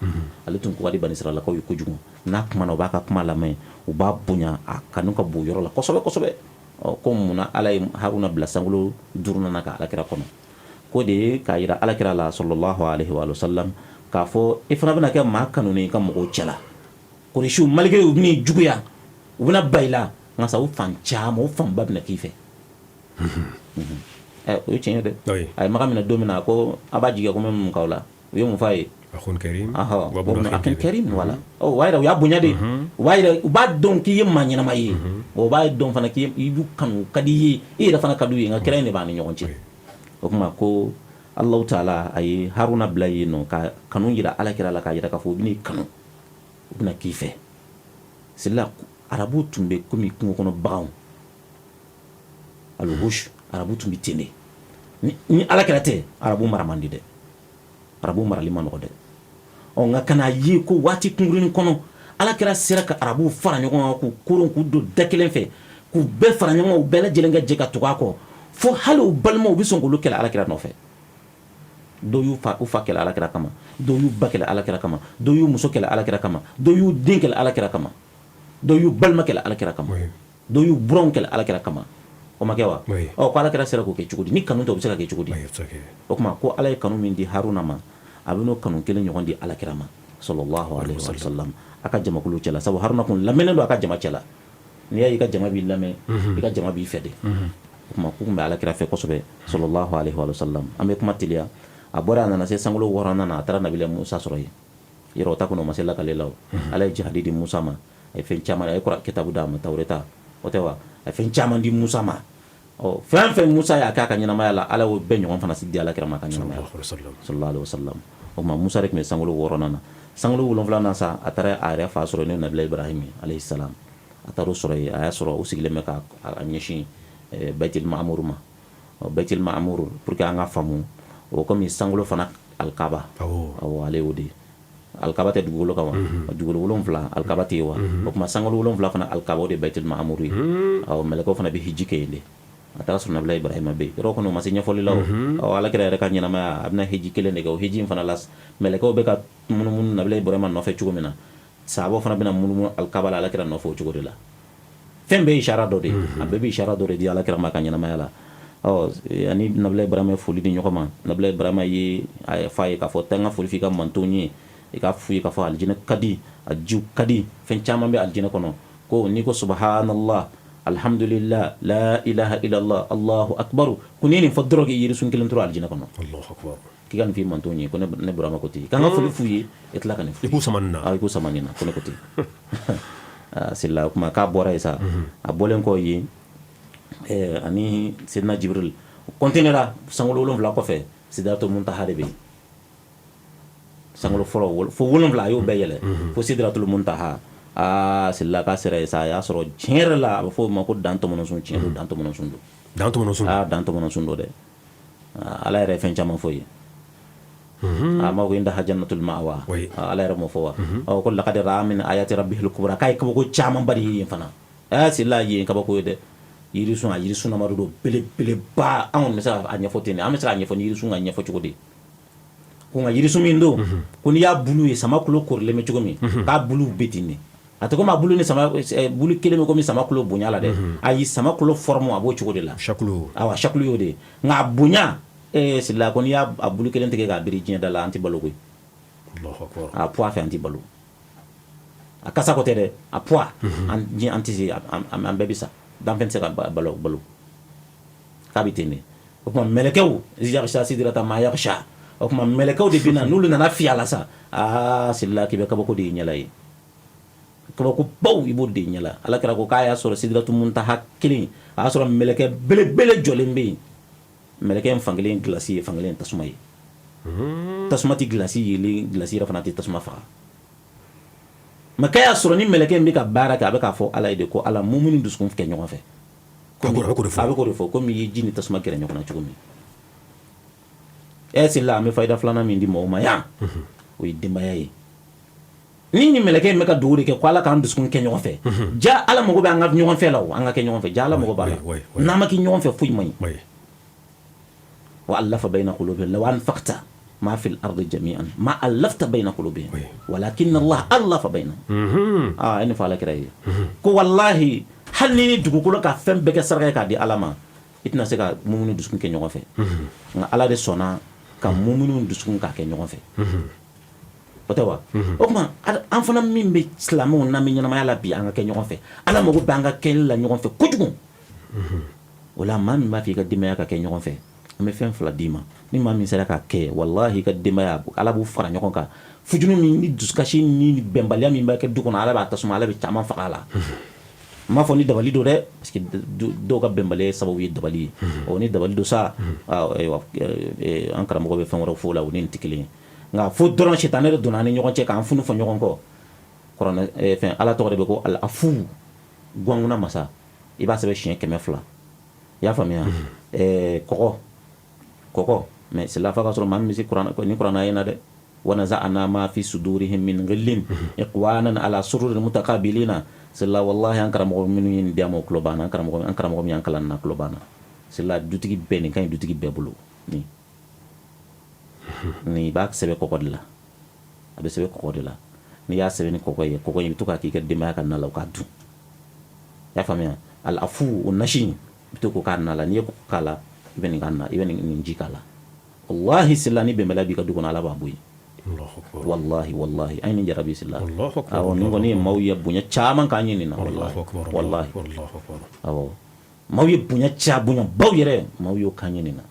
ale tun ka di banisiralakaw ye kojugu. N'a kumana, u b'a ka kuma lamɛn, u b'a bonya, a kanu ka bon yɔrɔ la kosɛbɛ kosɛbɛ. Ɔ ko munna Ala ye Haruna bila sankolo duurunan na ka Alakira kɔnɔ? Ko de ye k'a yira Alakira la sallallahu alaihi wa sallam k'a fɔ i fana bɛna kɛ maa kanunen ka mɔgɔw cɛla. Kuresiw, malgré u bɛn'i juguya, u bɛna ba i la, nka sa u fan caman, u fanba bɛna k'i fɛ. O ye tiɲɛ ye dɛ. A ye Makan minɛ don min na, a ko a b'a jigi ko n bɛ mun k'aw la? U ye mun f'a ye? Akhun karim. Akhun karim, voilà. O b'a yira u y'a bonya de, u b'a yira u b'a dɔn k'i ye maa ɲɛnama ye, o b'a dɔn fana k'i b'u kanu, ka di i ye, i yɛrɛ fana ka d'u ye, nka kira in de b'a ni ɲɔgɔn cɛ. O tuma ko Alahu taala a ye Haruna bila yen nɔ ka kanu yira Ala kira la, k'a yira k'a fɔ u bɛn'i kanu, u bɛna k'i fɛ. C'est là arabu tun bɛ komi kungo kɔnɔ baganw, alwuhush, arabu tun bɛ ten de. Ni Ala kira tɛ, arabu mara man di dɛ, arabu marali ma nɔgɔ dɛ. Ɔ nka ka n'a ye ko waati kunkurunin kɔnɔ, Ala kira sera ka arabuw fara ɲɔgɔn kan, k'u koron, k'u don da kelen fɛ, k'u bɛɛ fara ɲɔgɔn kan, u bɛɛ lajɛlen ka jɛ ka tugu a kɔ, fo hali u balimaw u bɛ sɔn k'olu kɛlɛ Ala kira nɔfɛ. Dɔw y'u fa, u fa kɛlɛ Ala kira kama, dɔw y'u ba kɛlɛ Ala kira kama, dɔw y'u muso kɛlɛ Ala kira kama, dɔw y'u den kɛlɛ Ala kira kama, dɔw y'u balima kɛlɛ Ala kira kama, dɔw y'u buranw kɛlɛ Ala kira kama. O ma kɛ wa? Ɔ ko Ala kira sera k'o kɛ cogo di? Ni kanu tɛ, o bɛ se ka kɛ cogo di? O tuma ko Ala ye kanu min di Haruna ma, a bɛ n'o kanu kelen ɲɔgɔn di Ala kira ma sallallahu alaihi wa sallam a ka jamakulu cɛla, sabu Haruna kun lamɛnnen don a ka jama cɛla. N'i y'a ye i ka jama b'i lamɛn, i ka jama b'i fɛ de. O tuma k'u tun bɛ Ala kira fɛ kosɛbɛ sallallahu alaihi wa sallam. An bɛ kuma teliya. A bɔra, a nana se sankolo wɔɔrɔnan na, a taara Nabila Musa sɔrɔ yen. Yɔrɔ o ta kɔnɔ, o ma se lakale la. O Ala ye jihadi di Musa ma, a ye fɛn caman, a ye kitabu d'a ma, Tawureta o tɛ wa? A ye fɛn caman di Musa ma. Ɔ fɛn fɛn Musa y'a k'a ka ɲɛnamaya la, Ala y'o bɛɛ ɲɔgɔn fana si di Ala kira ma a ka ɲɛnamaya la sallallahu alaihi wa sallam. O tuma Musa de tun bɛ sankolo wɔɔrɔnan na. Sankolo wolonfilanan sa, a taara a yɛrɛ fa sɔrɔ, n'o ye Nabila Ibrahim alayhi salam. A taara o sɔrɔ yen, a y'a sɔrɔ o sigilen bɛ ka a ɲɛsin Baitil Ma'mur ma. Baitil Ma'mur, pour que an ka faamu, o komi sankolo fana alikaba, awɔ, ale y'o de ye. Alikaba tɛ dugukolo kan wa? Dugukolo wolonfila alikaba tɛ yen wa? O tuma sankolo wolonfila fana alikaba, o de ye Baitil Ma'mur ye. Awɔ, mɛlɛkɛw fana bɛ hiji kɛ yen de. A taara sɔrɔ Nabila Ibrahima bɛ yen. Yɔrɔ kɔni o ma se ɲɛfɔli la o. Ɔ Ala kira yɛrɛ ka ɲɛnamaya, a bɛna hiji kelen de kɛ. O hiji in fana la, mɛlɛkɛw bɛ ka munumunu Nabila Ibrahima nɔfɛ cogo min na, sahabaw fana bɛna munumunu alikaba la Ala kira nɔfɛ o cogo de la. Fɛn bɛɛ ye isara dɔ de ye, a bɛɛ bɛ isara dɔ de di Ala kira ma a ka ɲɛnamaya la. Ɔ ani Nabila Ibrahima ye foli di ɲɔgɔn ma. Nabila Ibrahima ye a f'a ye k'a fɔ taa n ka foli f'i ka mantonw ye, i k'a f'u ye k'a fɔ alijinɛ ka di, a jiw ka di, fɛn caman bɛ alijinɛ kɔnɔ. Ko n'i ko subhanallah, alhamdulillah, la ilaha illallah, allahu akbar, ko n'i ye nin fɔ dɔrɔn, k'i yirisun kelen turu alijinɛ kɔnɔ. K'i ka nin f'i mantonw ye. Ko ne Burama ko ten, k'an ka foli f'u ye, i tila ka nin f'u ye. I k'u sama nin na. I k'u sama nin na, ko ne ko ten. Sila o kuma k'a bɔra yen sa, a bɔlen kɔ yen, ani Sidina Jibril continuera sankolo 7 kɔfɛ, Sidratul Muntaha de bɛ yen. Sankolo fɔlɔ fo 7, a y'o bɛɛ yɛlɛ fo Sidratul Muntaha. Aa, Sila, k'a sera yen sa, a y'a sɔrɔ tiɲɛ yɛrɛ la, a bɛ fɔ o ma ko dan tɔmɔnɔsun. Tiɲɛ don, dan tɔmɔnɔsun don. Dan tɔmɔnɔsun. Aa, dan tɔmɔnɔsun don dɛ. Ala yɛrɛ ye fɛn caman fɔ yen. A ma ko indaha jannatul ma'wa. Ala yɛrɛ m'o fɔ wa? Ɔ, ko laqad ra'a min ayati rabbihil kubra, k'a ye kabako camanba de ye yen fana. Aa, Sila, yen kabako ye dɛ. Yirisun, a yirisun namadu don belebeleba. An kɔni bɛ se k'a ɲɛfɔ ten de, an bɛ se k'a ɲɛfɔ ni yirisun ka ɲɛfɔ cogo di? Ko nka yirisun min don, ko n'i y'a bulu ye, sama kulo korilen bɛ cogo min, k'a bulu bɛ ten de. A tɛ komi a bulu ni sama bulu kelen bɛ komi sama kulo bonya la dɛ. Ayi, sama kulo forme, a b'o cogo de la. Sakulu. Awa, sakulu y'o de ye, nka a bonya, Sila, ko n'i y'a bulu kelen tigɛ k'a biri diɲɛ da la, an tɛ balo koyi. A poids fɛ, an tɛ balo. A kasa ko tɛ dɛ, a poids, an diɲɛ, an tɛ se, an bɛɛ bɛ sa. Danfɛn tɛ se ka balo balo k'a bɛ ten de. O tuma mɛlɛkɛw, yaghsha sidrata ma yaghsha. O tuma mɛlɛkɛw de bɛ na, n'olu nana fiyɛ a la sa, aa, Sila, k'i bɛ kabako de ye ɲɛ la ye, kabako baw i b'o de ɲɛ la. Ala kira ko k'a y'a sɔrɔ Sidratu Muntaha kelen, a y'a sɔrɔ mɛlɛkɛ belebele jɔlen bɛ yen. Mɛlɛkɛ in fankelen gilasi ye, fankelen tasuma ye. Tasuma tɛ gilasi yelen, gilasi yɛrɛ fana tɛ tasuma faga. Mais k'a y'a sɔrɔ ni mɛlɛkɛ in bɛ ka baara kɛ, a bɛ k'a fɔ Ala ye de ko Ala, muminu dusukun kɛ ɲɔgɔn fɛ. A bɛ k'o de fɔ, komi i ye ji ni tasuma gɛrɛ ɲɔgɔn na cogo min. Ɛ, Sila, an bɛ fayida filanan min di mɔgɔw ma yan, o ye denbaya ye. Ni mɛlɛkɛ in bɛ ka dugawu de kɛ ko Ala k'an dusukun kɛ ɲɔgɔn fɛ, ja Ala mago bɛ an ka ɲɔgɔn fɛ la. O an ka kɛ ɲɔgɔn fɛ, ja Ala mago b'a la. N'an ma kɛ ɲɔgɔn fɛ, foyi man ɲi. Wa allafa bayna qulubihim law anfaqta ma fil ardi jami'an ma allafta bayna qulubihim walakinna Allah allafa baynahum. Aa, nin fɔ Ala kira ye ko wallahi, hali ni dugukolo ka fɛn bɛɛ kɛ saraka ye k'a di Ala ma, i tɛna se ka muminu dusukun kɛ ɲɔgɔn fɛ. Nka Ala de sɔnna ka muminu dusukun k'a kɛ ɲɔgɔn fɛ. O tɛ wa? O tuma an fana min bɛ silamɛw n'an bɛ ɲɛnamaya la bi, an ka kɛ ɲɔgɔn fɛ. Ala mago bɛ an ka kɛli la ɲɔgɔn fɛ kojugu. O la, maa min b'a fɛ i ka denbaya ka kɛ ɲɔgɔn fɛ, an bɛ fɛn fila d'i ma. Ni maa min sera k'a kɛ, walahi, i ka denbaya, Ala b'u fara ɲɔgɔn kan. Fujunu min ni dusukasi ni bɛnbaliya min b'a kɛ du kɔnɔ, Ala b'a tasuma, Ala bɛ caman faga a la. N m'a fɔ ni dabali don dɛ, parce que dɔw ka bɛnbaliya ye sababu ye dabali ye. Ɔ, ni dabali don sa, ayiwa, an karamɔgɔ bɛ fɛn wɛrɛw fɔ o la, o ni nin tɛ kelen ye. Nka fo dɔrɔn sitanɛ de donna an ni ɲɔgɔn cɛ k'an funu fɔ ɲɔgɔn kɔ. Kuranɛ fɛn, Ala tɔgɔ de bɛ ko al afu, gwankunna masa. I b'a sɛbɛn siɲɛ 200. I y'a faamuya? Kɔgɔ kɔgɔ, mais sila fa ka sɔrɔ maa min bɛ se kuranɛ ni kuranɛ ye na dɛ. Wa naza'na ma fi sudurihim min ghillin ikhwanan ala sururin mutakabilina. Sila, wallahi, an karamɔgɔ minnu ye nin di an ma, o tulo banna. An karamɔgɔ min y'an kalan na, tulo banna. Sila, dutigi bɛɛ, nin ka ɲi dutigi bɛɛ bolo. Nin i b'a sɛbɛn kɔgɔ de la, a bɛ sɛbɛn kɔgɔ de la. N'i y'a sɛbɛn ni kɔgɔ ye, kɔgɔ in, i bɛ to k'a k'i ka denbaya ka na la, u k'a dun. I y'a faamuya? Al afu, o nasi in, i bɛ to k'o k'a na la. N'i ye kɔgɔ k'a la, i bɛ nin k'a na, i bɛ nin ji k'a la. Wallahi, sila, ni bɛnbaliya b'i ka du kɔnɔ, Ala b'a bɔ yen. Wallahi, wallahi, an ye nin jarabi, sila. Awɔ, nin kɔni ye maaw ye bonya caman k'an ye nin na. Wallahi, wallahi, awɔ, maaw ye bonya ca, bonya baw yɛrɛ, maaw y'o k'an ye nin na.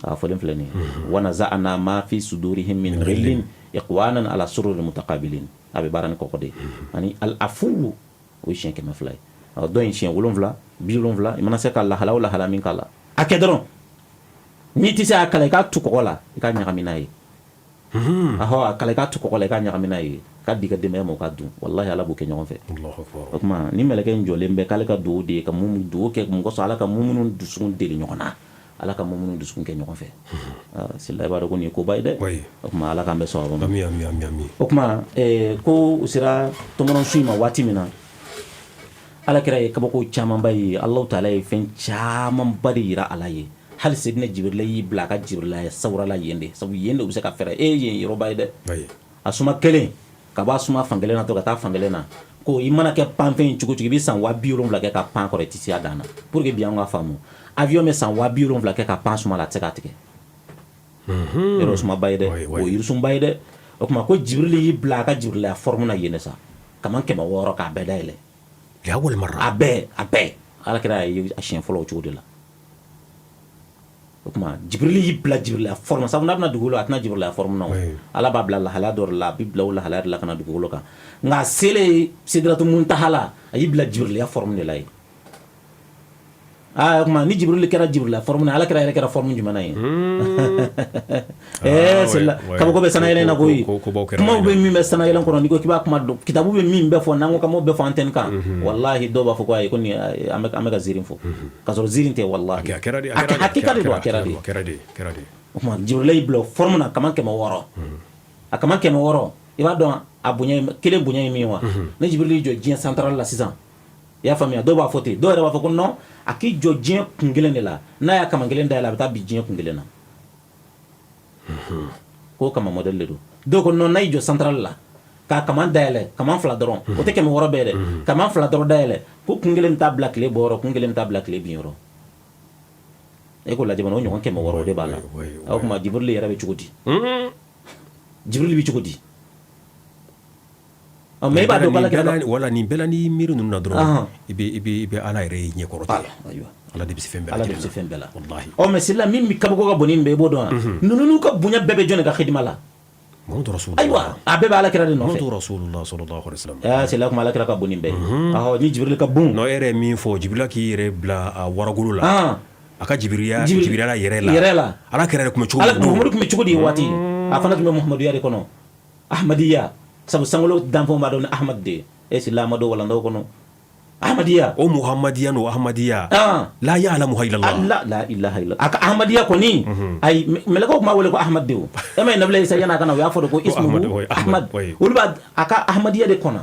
A fɔlen filɛ nin ye: wa naza'na ma fi sudurihim min ghillin ikhwanan ala sururin mutakabilin. A bɛ baara ni kɔgɔ de ye ani al afu, o ye siɲɛ 200 ye. Dɔ in siɲɛ 7, 70. I mana se ka lahala o lahala min k'a la, a kɛ dɔrɔn. N'i tɛ se a kala, i k'a tu kɔgɔ la, i k'a ɲagami n'a ye. Ahɔ, a kala, i k'a tu kɔgɔ la, i k'a ɲagami n'a ye, k'a di i ka denbaya ma, u k'a dun. Walahi, Ala b'o kɛ ɲɔgɔn fɛ. O tuma ni mɛlɛkɛ in jɔlen bɛ k'ale ka dugawu de ye ka mun dugawu kɛ mun kosɔn? Ala ka muminu dusukun deli ɲɔgɔn na, Ala ka muminu dusukun kɛ ɲɔgɔn fɛ. Sila, i b'a dɔn ko nin ye koba ye dɛ. O tuma Ala k'an bɛɛ sɔn ma. O tuma ko u sera tɔmɔnɔsun in ma waati min na, Ala kira ye kabako camanba ye. Alahu taala ye fɛn camanba de yira Ala ye. Hali Sedina Jibirila y'i bila a ka Jibirila ye sawurala yen de, sabu yen de u bɛ se ka fɛrɛ. E yen yɔrɔba ye dɛ. A suma kelen ka bɔ a suma fankelen na to ka taa fankelen na, ko i mana kɛ panfɛn ye cogo cogo, i bɛ san 70,000 kɛ ka pan kɔrɔ, i tɛ se a dan na. Pour que bi an ka faamu, avion bɛ san 70,000 kɛ ka pan suma la, a tɛ se k'a tigɛ. Yɔrɔ sumaba ye dɛ, o yirisunba ye dɛ. O tuma ko Jibirili y'i bila a ka Jibirilaya forme na yen de sa, kaman 600 k'a bɛɛ dayɛlɛ. A bɛɛ, a bɛɛ. Ala kira y'a ye a siɲɛ fɔlɔ o cogo de la. O tuma Jibirili y'i bila jibiriliya forme sabu n'a bɛna dugukolo a tɛna jibiriliya forme na o, Ala b'a bila lahalaya dɔ de la a bɛ bila o lahalaya de la ka na dugukolo kan nka a selen Sidratu Muntaha la a y'i bila jibiriliya forme de la yen aa o tuma ni Jibirili kɛra jibiriliya forme na Ala kira yɛrɛ kɛra forme jumɛn na yen ɛɛ Sila kabako bɛ sanayɛlɛ in na koyi kumaw bɛ min bɛ sanayɛlɛ kɔnɔ n'i ko k'i b'a kuma dɔn kitabu bɛ min bɛɛ fɔ n'an ko k'an b'o bɛɛ fɔ antenne kan walahi dɔw b'a fɔ ko ayi ko nin an bɛ ka ziiri fɔ k'a sɔrɔ ziiri tɛ walahi a kɛra de a hakika de don a kɛra de a kɛra de a kɛra de o tuma Jibirila y'i bila o forme na kaman 600 a kaman 600 i b'a dɔn a bonya kelen bonya ye min ye wa ni Jibirili y'i jɔ diɲɛ central la sisan i y'a faamuya dɔw b'a fɔ ten dɔw yɛrɛ b'a fɔ ko non a k'i jɔ diɲɛ kun kelen de la n'a y'a kaman kelen dayɛlɛ a bɛ taa bin diɲɛ kun kelen na k'o kaman modèle de don dɔw ko non n'a y'i jɔ central la k'a kaman dayɛlɛ kaman fila dɔrɔn o tɛ 600 bɛɛ dɛ kaman fila dɔrɔn dayɛlɛ ko kun kelen bɛ taa bila tile bɔyɔrɔ kun kelen bɛ taa bila tile binyɔrɔ e k'o lajɛ o ɲɔgɔn 600 o de b'a la o tuma Jibirili yɛrɛ bɛ cogo di Jibirili bɛ cogo di mais i b'a dɔn k'Ala kɛra wala nin bɛɛ la n'i miiri ninnu na dɔrɔn i bɛ Ala yɛrɛ ye ɲɛkɔrɔ ten Ala de bɛ se fɛn bɛɛ Ala de bɛ se fɛn bɛɛ la walahi ɔ mais Sila min bɛ kabako ka bon ni nin bɛɛ ye i b'o dɔn wa ninnu n'u ka bonya bɛɛ bɛ jɔn de ka xidima la Muhamadu Rasulullah ayiwa a bɛɛ bɛ Ala kira de nɔfɛ Muhamadu Rasulullah sallallahu alaihi wasallam aa Sila kuma Ala kira ka bon ni bɛɛ ye ɔhɔ ni Jibirili ka bon non e yɛrɛ ye min fɔ Jibirila k'i yɛrɛ bila a waragolo la a ka jibiriya jibiriya yɛrɛ la yɛrɛ la Ala kira yɛrɛ tun bɛ cogo min Muhamadu tun bɛ cogo di waati a fana tun bɛ Muhamaduya de kɔnɔ Ahmadiyya sabu sankolo danfɛnw b'a dɔn ni Ahmad de ye e Sila a ma don walandaw kɔnɔ Ahmadiyya o Muhamadiya n'o Ahmadiyya la ya'lamuha illallah la la ilaha illallah a ka Ahmadiyya kɔni ayi mɛlɛkɛw tun b'a wele ko Ahmad de o e ma ye Nabila Isa yan'a ka na u y'a fɔ de ko ismuhu Ahmad olu b'a a ka Ahmadiyya de kɔnɔ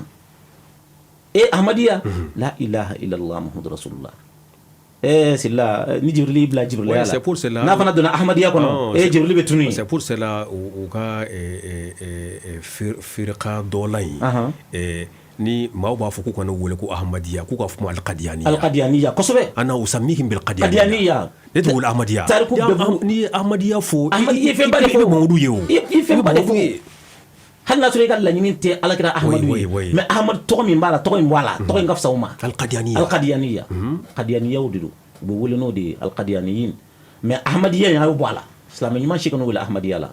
e Ahmadiyya la ilaha illallah Muhammadu rasulullah Sila ni Jibirili bila jibiriya la c'est pour cela n'a fana donna Ahmadiyya kɔnɔ e Jibirili bɛ tunun yen c'est pour cela u ka firika dɔ la yen ni maaw b'a fɔ k'u kana wele ko Ahmadiyya k'u ka fɔ al-Qadiyaniyya al-Qadiyaniyya kosɛbɛ ana usammihim bil-Qadiyaniyya ne tɛ wele Ahmadiyya tariku bɛɛ n'i ye Ahmadiyya fɔ i ye fɛnba de fɔ i bɛ Mamadu ye o i ye fɛnba de fɔ hali n'a sɔrɔ i ka laɲini tɛ alakira Ahmadu ye mais Ahmadu tɔgɔ min b'a la tɔgɔ in bɔ a la tɔgɔ in ka fisa o ma al-Qadiyaniyya al-Qadiyaniyya Qadiyaniyyaw de don u bɛ wele n'o de ye al-Qadiyaniyin mais Ahmadiyya in a y'o bɔ a la silamɛ ɲuman si kan'o wele Ahmadiyya la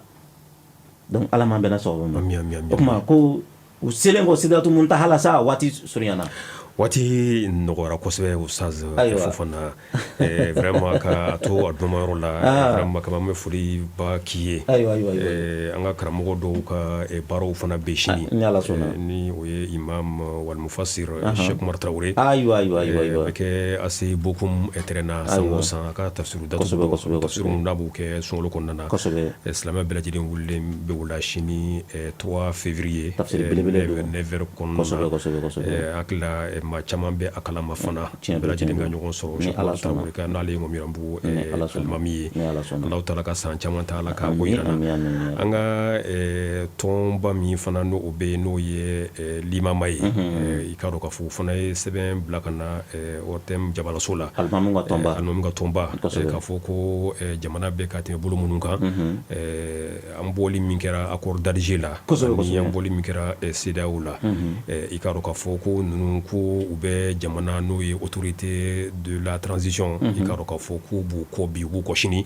donc Ala m'an bɛnna sababu ma o tuma ko u selen kɔ Sidratu Muntaha la sa waati surunyana waati nɔgɔyara kosɛbɛ Ustaz Fofana vraiment ka to a dɔnmayɔrɔ la vraiment kama an bɛ foli ba k'i ye ayiwa ayiwa an ka karamɔgɔ dɔw ka baaraw fana bɛ sini ni Ala sɔnna ni o ye imam wal mufassir Cheikh Umar Traoré ayiwa ayiwa ayiwa a bɛ kɛ ACI Bokum terrain na san o san a ka tafsiru datugu kosɛbɛ tafsiru n'a b'o kɛ sunkalo kɔnɔna na kosɛbɛ silamɛ bɛɛ lajɛlen wulilen bɛ o la sini 3 février tafsiri belebele don 9 heures kɔnɔna kosɛbɛ kosɛbɛ kosɛbɛ hakili la maa caman bɛ a kalama fana bɛɛ lajɛlen ka ɲɔgɔn sɔrɔ ni Ala sɔnna Traoré ka n'ale ye Ŋɔmiranbugu alimami ye ni Ala sɔnna Alahu taala ka san caman ta Ala k'a ko yira an na an ka tɔnba min fana n'o bɛ yen n'o ye limama ye i k'a dɔn k'a fɔ o fana ye sɛbɛn bila ka na ORTM jabalaso la alimami ka tɔnba alimami ka tɔnba k'a fɔ ko jamana bɛ ka tɛmɛ bolo minnu kan an bɔli min kɛra accord d'Alger la ani an bɔli min kɛra CEDEAO la i k'a dɔn k'a fɔ ko ninnu ko u bɛ jamana n'o ye autorité de la transition i k'a dɔn k'a fɔ k'u b'u kɔ bi u b'u kɔ sini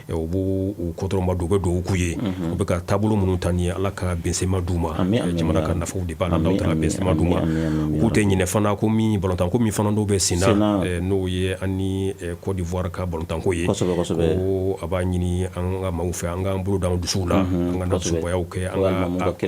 u b'u kɔtɔrɔma don u bɛ dugawu k'u ye u bɛ ka taabolo minnu ta nin ye Ala ka bɛnsema d'u ma jamana ka nafaw de b'a la Alahu taala bɛnsema d'u ma u k'u tɛ ɲinɛ fana ko min balontanko min fana n'o bɛ sen na n'o ye an ni Côte d'Ivoire ka balontanko ye ko a b'a ɲini an ka maaw fɛ an k'an bolo d'an dusuw la an kana dusubayaw kɛ an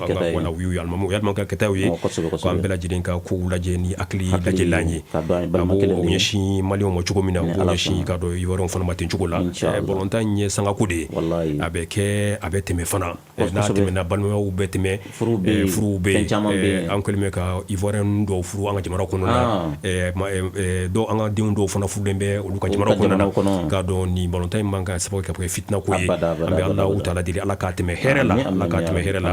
ka wala u y'u ka kɛtaw ye k'an bɛɛ lajɛlen ka kow lajɛ ni hakili lajɛlan ye a b'o ɲɛsin maliyɛnw ma cogo min na u b'o ɲɛsin k'a dɔn Ivoiriyɛnw fana ma ten cogo la balontan in ye sangako de ye a bɛ kɛ a bɛ tɛmɛ fana n'a tɛmɛna balimayaw bɛ tɛmɛ furuw bɛ yen an kɛlen bɛ ka Ivoirien dɔw furu an ka jamana kɔnɔna na dɔw an ka denw dɔw fana furulen bɛ olu ka jamana kɔnɔna na k'a dɔn nin balontan in man kan sababu ka kɛ fitina ko ye an bɛ Alahu taala deli Ala k'a tɛmɛ hɛrɛ la Ala k'a tɛmɛ hɛrɛ la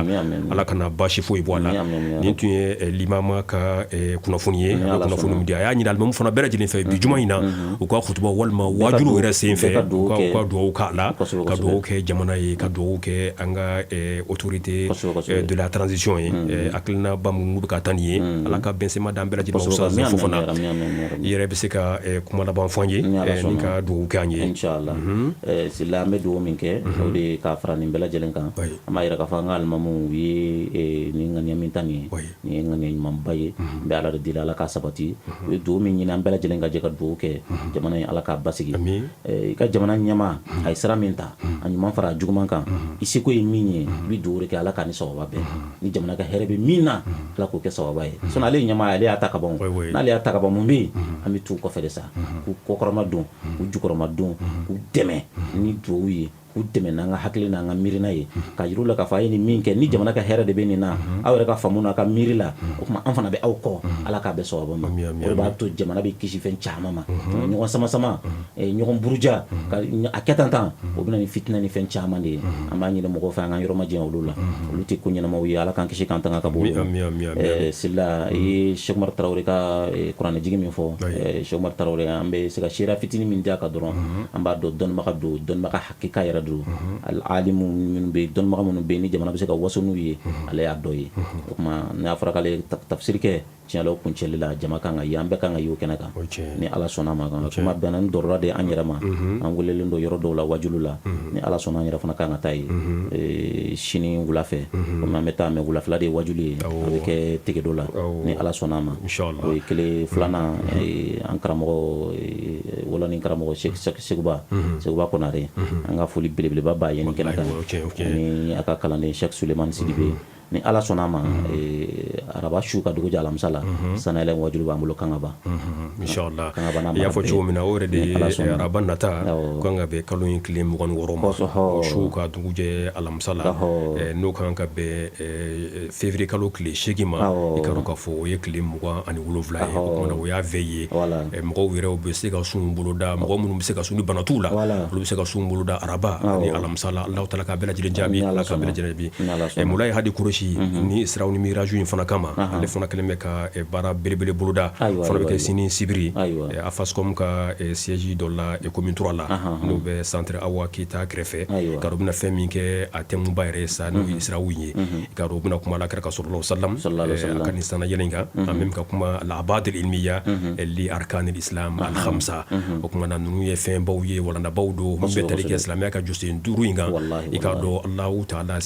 Ala kana baasi foyi bɔ a la nin tun ye limama ka kunnafoni ye a bɛ kunnafoni min di a y'a ɲini alimamu fana bɛɛ lajɛlen fɛ bi juma in na u ka kutuba walima waajuli yɛrɛ sen fɛ u ka dugawu k'a la ka dugawu kɛ jamana ye ka dugawu kɛ an ka autorité conseil de la transition ye, hakilinaba minnu bɛ ka taa nin ye. Ala ka bɛnsema d'an bɛɛ lajɛlen ma. Oustaz Fofana, i yɛrɛ bɛ se ka kuma laban fɔ an ye ni ka dugawu kɛ an ye. Inshallah. Sila, an bɛ dugawu min kɛ, o de ye k'a fara nin bɛɛ lajɛlen kan. An b'a yira k'a fɔ an ka alimamuw ye nin ŋaniya min ta nin ye, nin ye ŋaniya ɲumanba ye. N bɛ Ala de deli, Ala k'a sabati. U ye dugawu min ɲini, an bɛɛ lajɛlen ka jɛ ka dugawu kɛ, jamana in, Ala k'a basigi. I ka jamana ɲɛmaa, a ye sira min ta, a ɲuman fara a juguman kan, i seko ye min ye, i bɛ dugawu de kɛ, Ala k'a ni sababa bɛn. Ni jamana ka hɛrɛ bɛ min na, Ala k'o kɛ sababa ye. Sinon ale ye ɲɛmaa ye, ale y'a ta ka ban. N'ale y'a ta ka ban, mun bɛ yen? An bɛ t'u kɔfɛ de sa, k'u kɔkɔrɔma don, k'u jukɔrɔma don, k'u dɛmɛ ni dugawu ye, k'u dɛmɛ n'an ka hakili n'an ka miirina ye, ka yir'u la k'a fɔ a ye nin min kɛ, ni jamana ka hɛrɛ de bɛ nin na, aw yɛrɛ ka faamu n'a ka miiri la, o tuma an fana bɛ aw kɔ. Ala k'a bɛɛ sababa ma. O de b'a to jamana bɛ kisi fɛn caman ma. Ɲɔgɔn sama sama, ɲɔgɔn buruja, ka a kɛ tan tan, o bɛ na ni fitinɛ ni fɛn caman de ye. An b'a ɲini mɔgɔw fɛ, an ka yɔrɔ ma janya olu la. Olu tɛ ko ɲɛnamaw ye. Ala k'an kisi k'an tanga ka bɔ olu ma. Sila, i ye Cheikh Umar Tarawele ka kuranɛjigi min fɔ, Cheikh Umar Tarawele, an bɛ se ka seereya fitinin min di a kan dɔrɔn. An b'a dɔn dɔnnibaga don, dɔnnibaga hakika yɛrɛ don. Alimu minnu bɛ yen, dɔnnibaga minnu bɛ yen, ni jamana bɛ se ka waso n'u ye, ale y'a dɔ ye. O tuma n'a fɔra k'ale tafsiri kɛ, tiɲɛ la, o kuncɛli la, jama kan ka ye, an bɛɛ kan ka ye o kɛnɛ kan, ni Ala sɔnna ma. Kuma bɛnna ni dɔrɔra de an yɛrɛ ma. An welelen don yɔrɔ dɔw la wajulu la. Ni Ala sɔnna, an yɛrɛ fana kan ka taa yen sini wula fɛ, komi an bɛ taa mɛ wulafɛla de ye wajulu ye, a bɛ kɛ Tegedo la, ni Ala sɔnna a ma. O ye kelen. Filanan, an karamɔgɔ Wɔlɔni karamɔgɔ Seguba, Seguba Konare, an ka foli belebeleba b'a ye nin kɛnɛ kan, ni a ka kalanden Cheikh Sulemani Sidibe. Ni Ala sɔnna a ma, araba su ka dugu jɛ alamisa la, sanayɛlɛ wajulu b'an bolo Kangaba. Inshallah, i y'a fɔ cogo min na, o yɛrɛ de ye araba nata kan ka bɛn kalo in tile 26 ma, o su ka dugu jɛ alamisa la, n'o kan ka bɛn février kalo tile 8 ma. I ka dɔn k'a fɔ o ye tile 27 ye. O tuma na o y'a veille ye. Mɔgɔw yɛrɛ bɛ se ka sun boloda, mɔgɔ minnu bɛ se ka sun ni bana t'u la, olu bɛ se ka sun boloda araba ani alamisa la. Alahu taala ka bɛɛ lajɛlen jaabi, Ala ka bɛɛ lajɛlen jaabi. Mulayi Hadi Korosi ni Isra ni Miraju in fana kama, ale fana kɛlen bɛ ka baara belebele boloda, fana bɛ kɛ sini sibiri AFASCOM ka siège dɔ la commune 3 la, n'o bɛ centre Awa Keyita kɛrɛfɛ. Ka u bɛna fɛn min kɛ, a thème ba yɛrɛ sa, n'o ye Israw ye. Ka u bɛna kuma alakira ka sallallahu alaihi wasallam a ka nin sannayɛlɛn kan, en même ka kuma al-abad al-ilmiya li arkan al-islam al-khamsa. O tuma na ninnu ye fɛnbaw ye, walandabaw don min bɛ tali kɛ silamɛya ka jɔsen duuru in kan. I k'a dɔn Alahu taala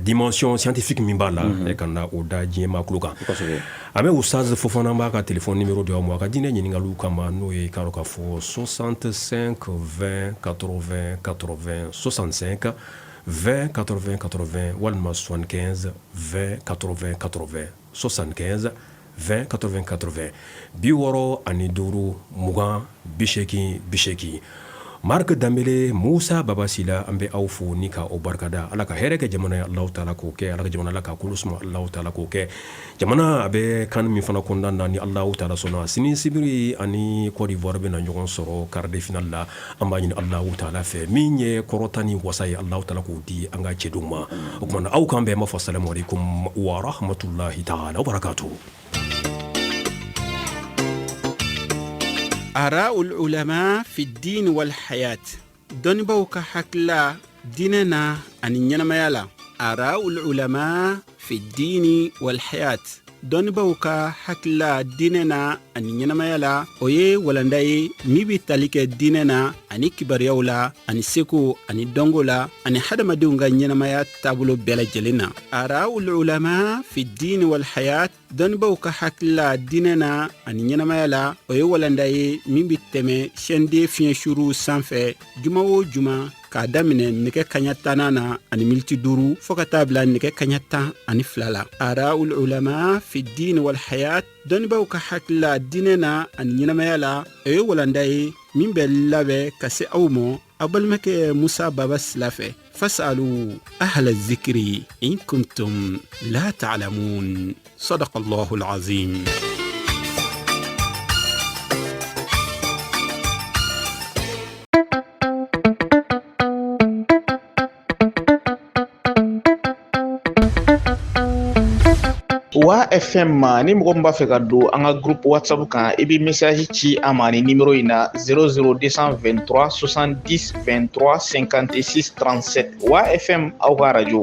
dimension scientifique min b'a la, ka na o da diɲɛ tulo kan. An bɛ Oustaz Fofana b'a ka téléphone numéro di aw ma a ka diinɛ ɲininkaliw kama, n'o ye k'a dɔn k'a fɔ 65 20 80 80, 65 20 80 80, walima 75 20 80 80, 75 20 80 80, 65 20 80 80. Marc Danbele, Musa Baba Sila, an bɛ aw fo ni ka o barikada. Ala ka hɛrɛ kɛ jamana ye, Alahu taala k'o kɛ. Ala ka jamana, Ala ka kolo suma, Alahu taala k'o kɛ. Jamana a bɛ kan min fana kɔnɔna na, ni Alahu taala sɔnna, sini sibiri ani Côte d'Ivoire bɛna ɲɔgɔn sɔrɔ quart de finale la. An b'a ɲini Alahu taala fɛ, min ye kɔrɔta ni wasa ye, Alahu taala k'o di an ka cɛdenw ma. O tuma na aw k'an bɛn, n b'a fɔ salamu aleykum wa rahmatulahi taala wa barakatuhu. Ara'ul ulama fi din wal hayat, dɔnnibaw ka hakilila diinɛ na ani ɲɛnamaya la. Ara'ul ulama fi dini wal hayat, dɔnnibaw ka hakilila diinɛ na ani ɲɛnamaya la, o ye walanda ye min bɛ tali kɛ diinɛ na ani kibaruyaw la ani seko ani dɔnko la ani hadamadenw ka ɲɛnamaya taabolo bɛɛ lajɛlen na. Ara'ul ulama fi dini wal hayat, Dɔnnibaw ka hakilila diinɛ na ani ɲɛnamaya la, o ye walanda ye min bɛ tɛmɛ chaîne 2 fiɲɛ suruw sanfɛ juma o juma, k'a daminɛ nɛgɛ kaɲa tannan na ani miniti 5 fɔɔ ka taa bila nɛgɛ kaɲa 12 la. Ara'ul ulama fi din wal hayat, dɔnnibaw ka hakilila diinɛ na ani ɲɛnamaya la, o ye walanda ye min bɛ labɛn ka se aw ma aw balimakɛ Musa Baba Sila fɛ. Fasalu ahla zikiri in kuntum la ta'lamun. Sadaqa Allahu alazim. Wa FM ma, ni mɔgɔ min b'a fɛ ka don an ka groupe WhatsApp kan, i bɛ message ci an ma ni numéro in na: 00223 70 23 56 37. Wa FM, aw ka radio.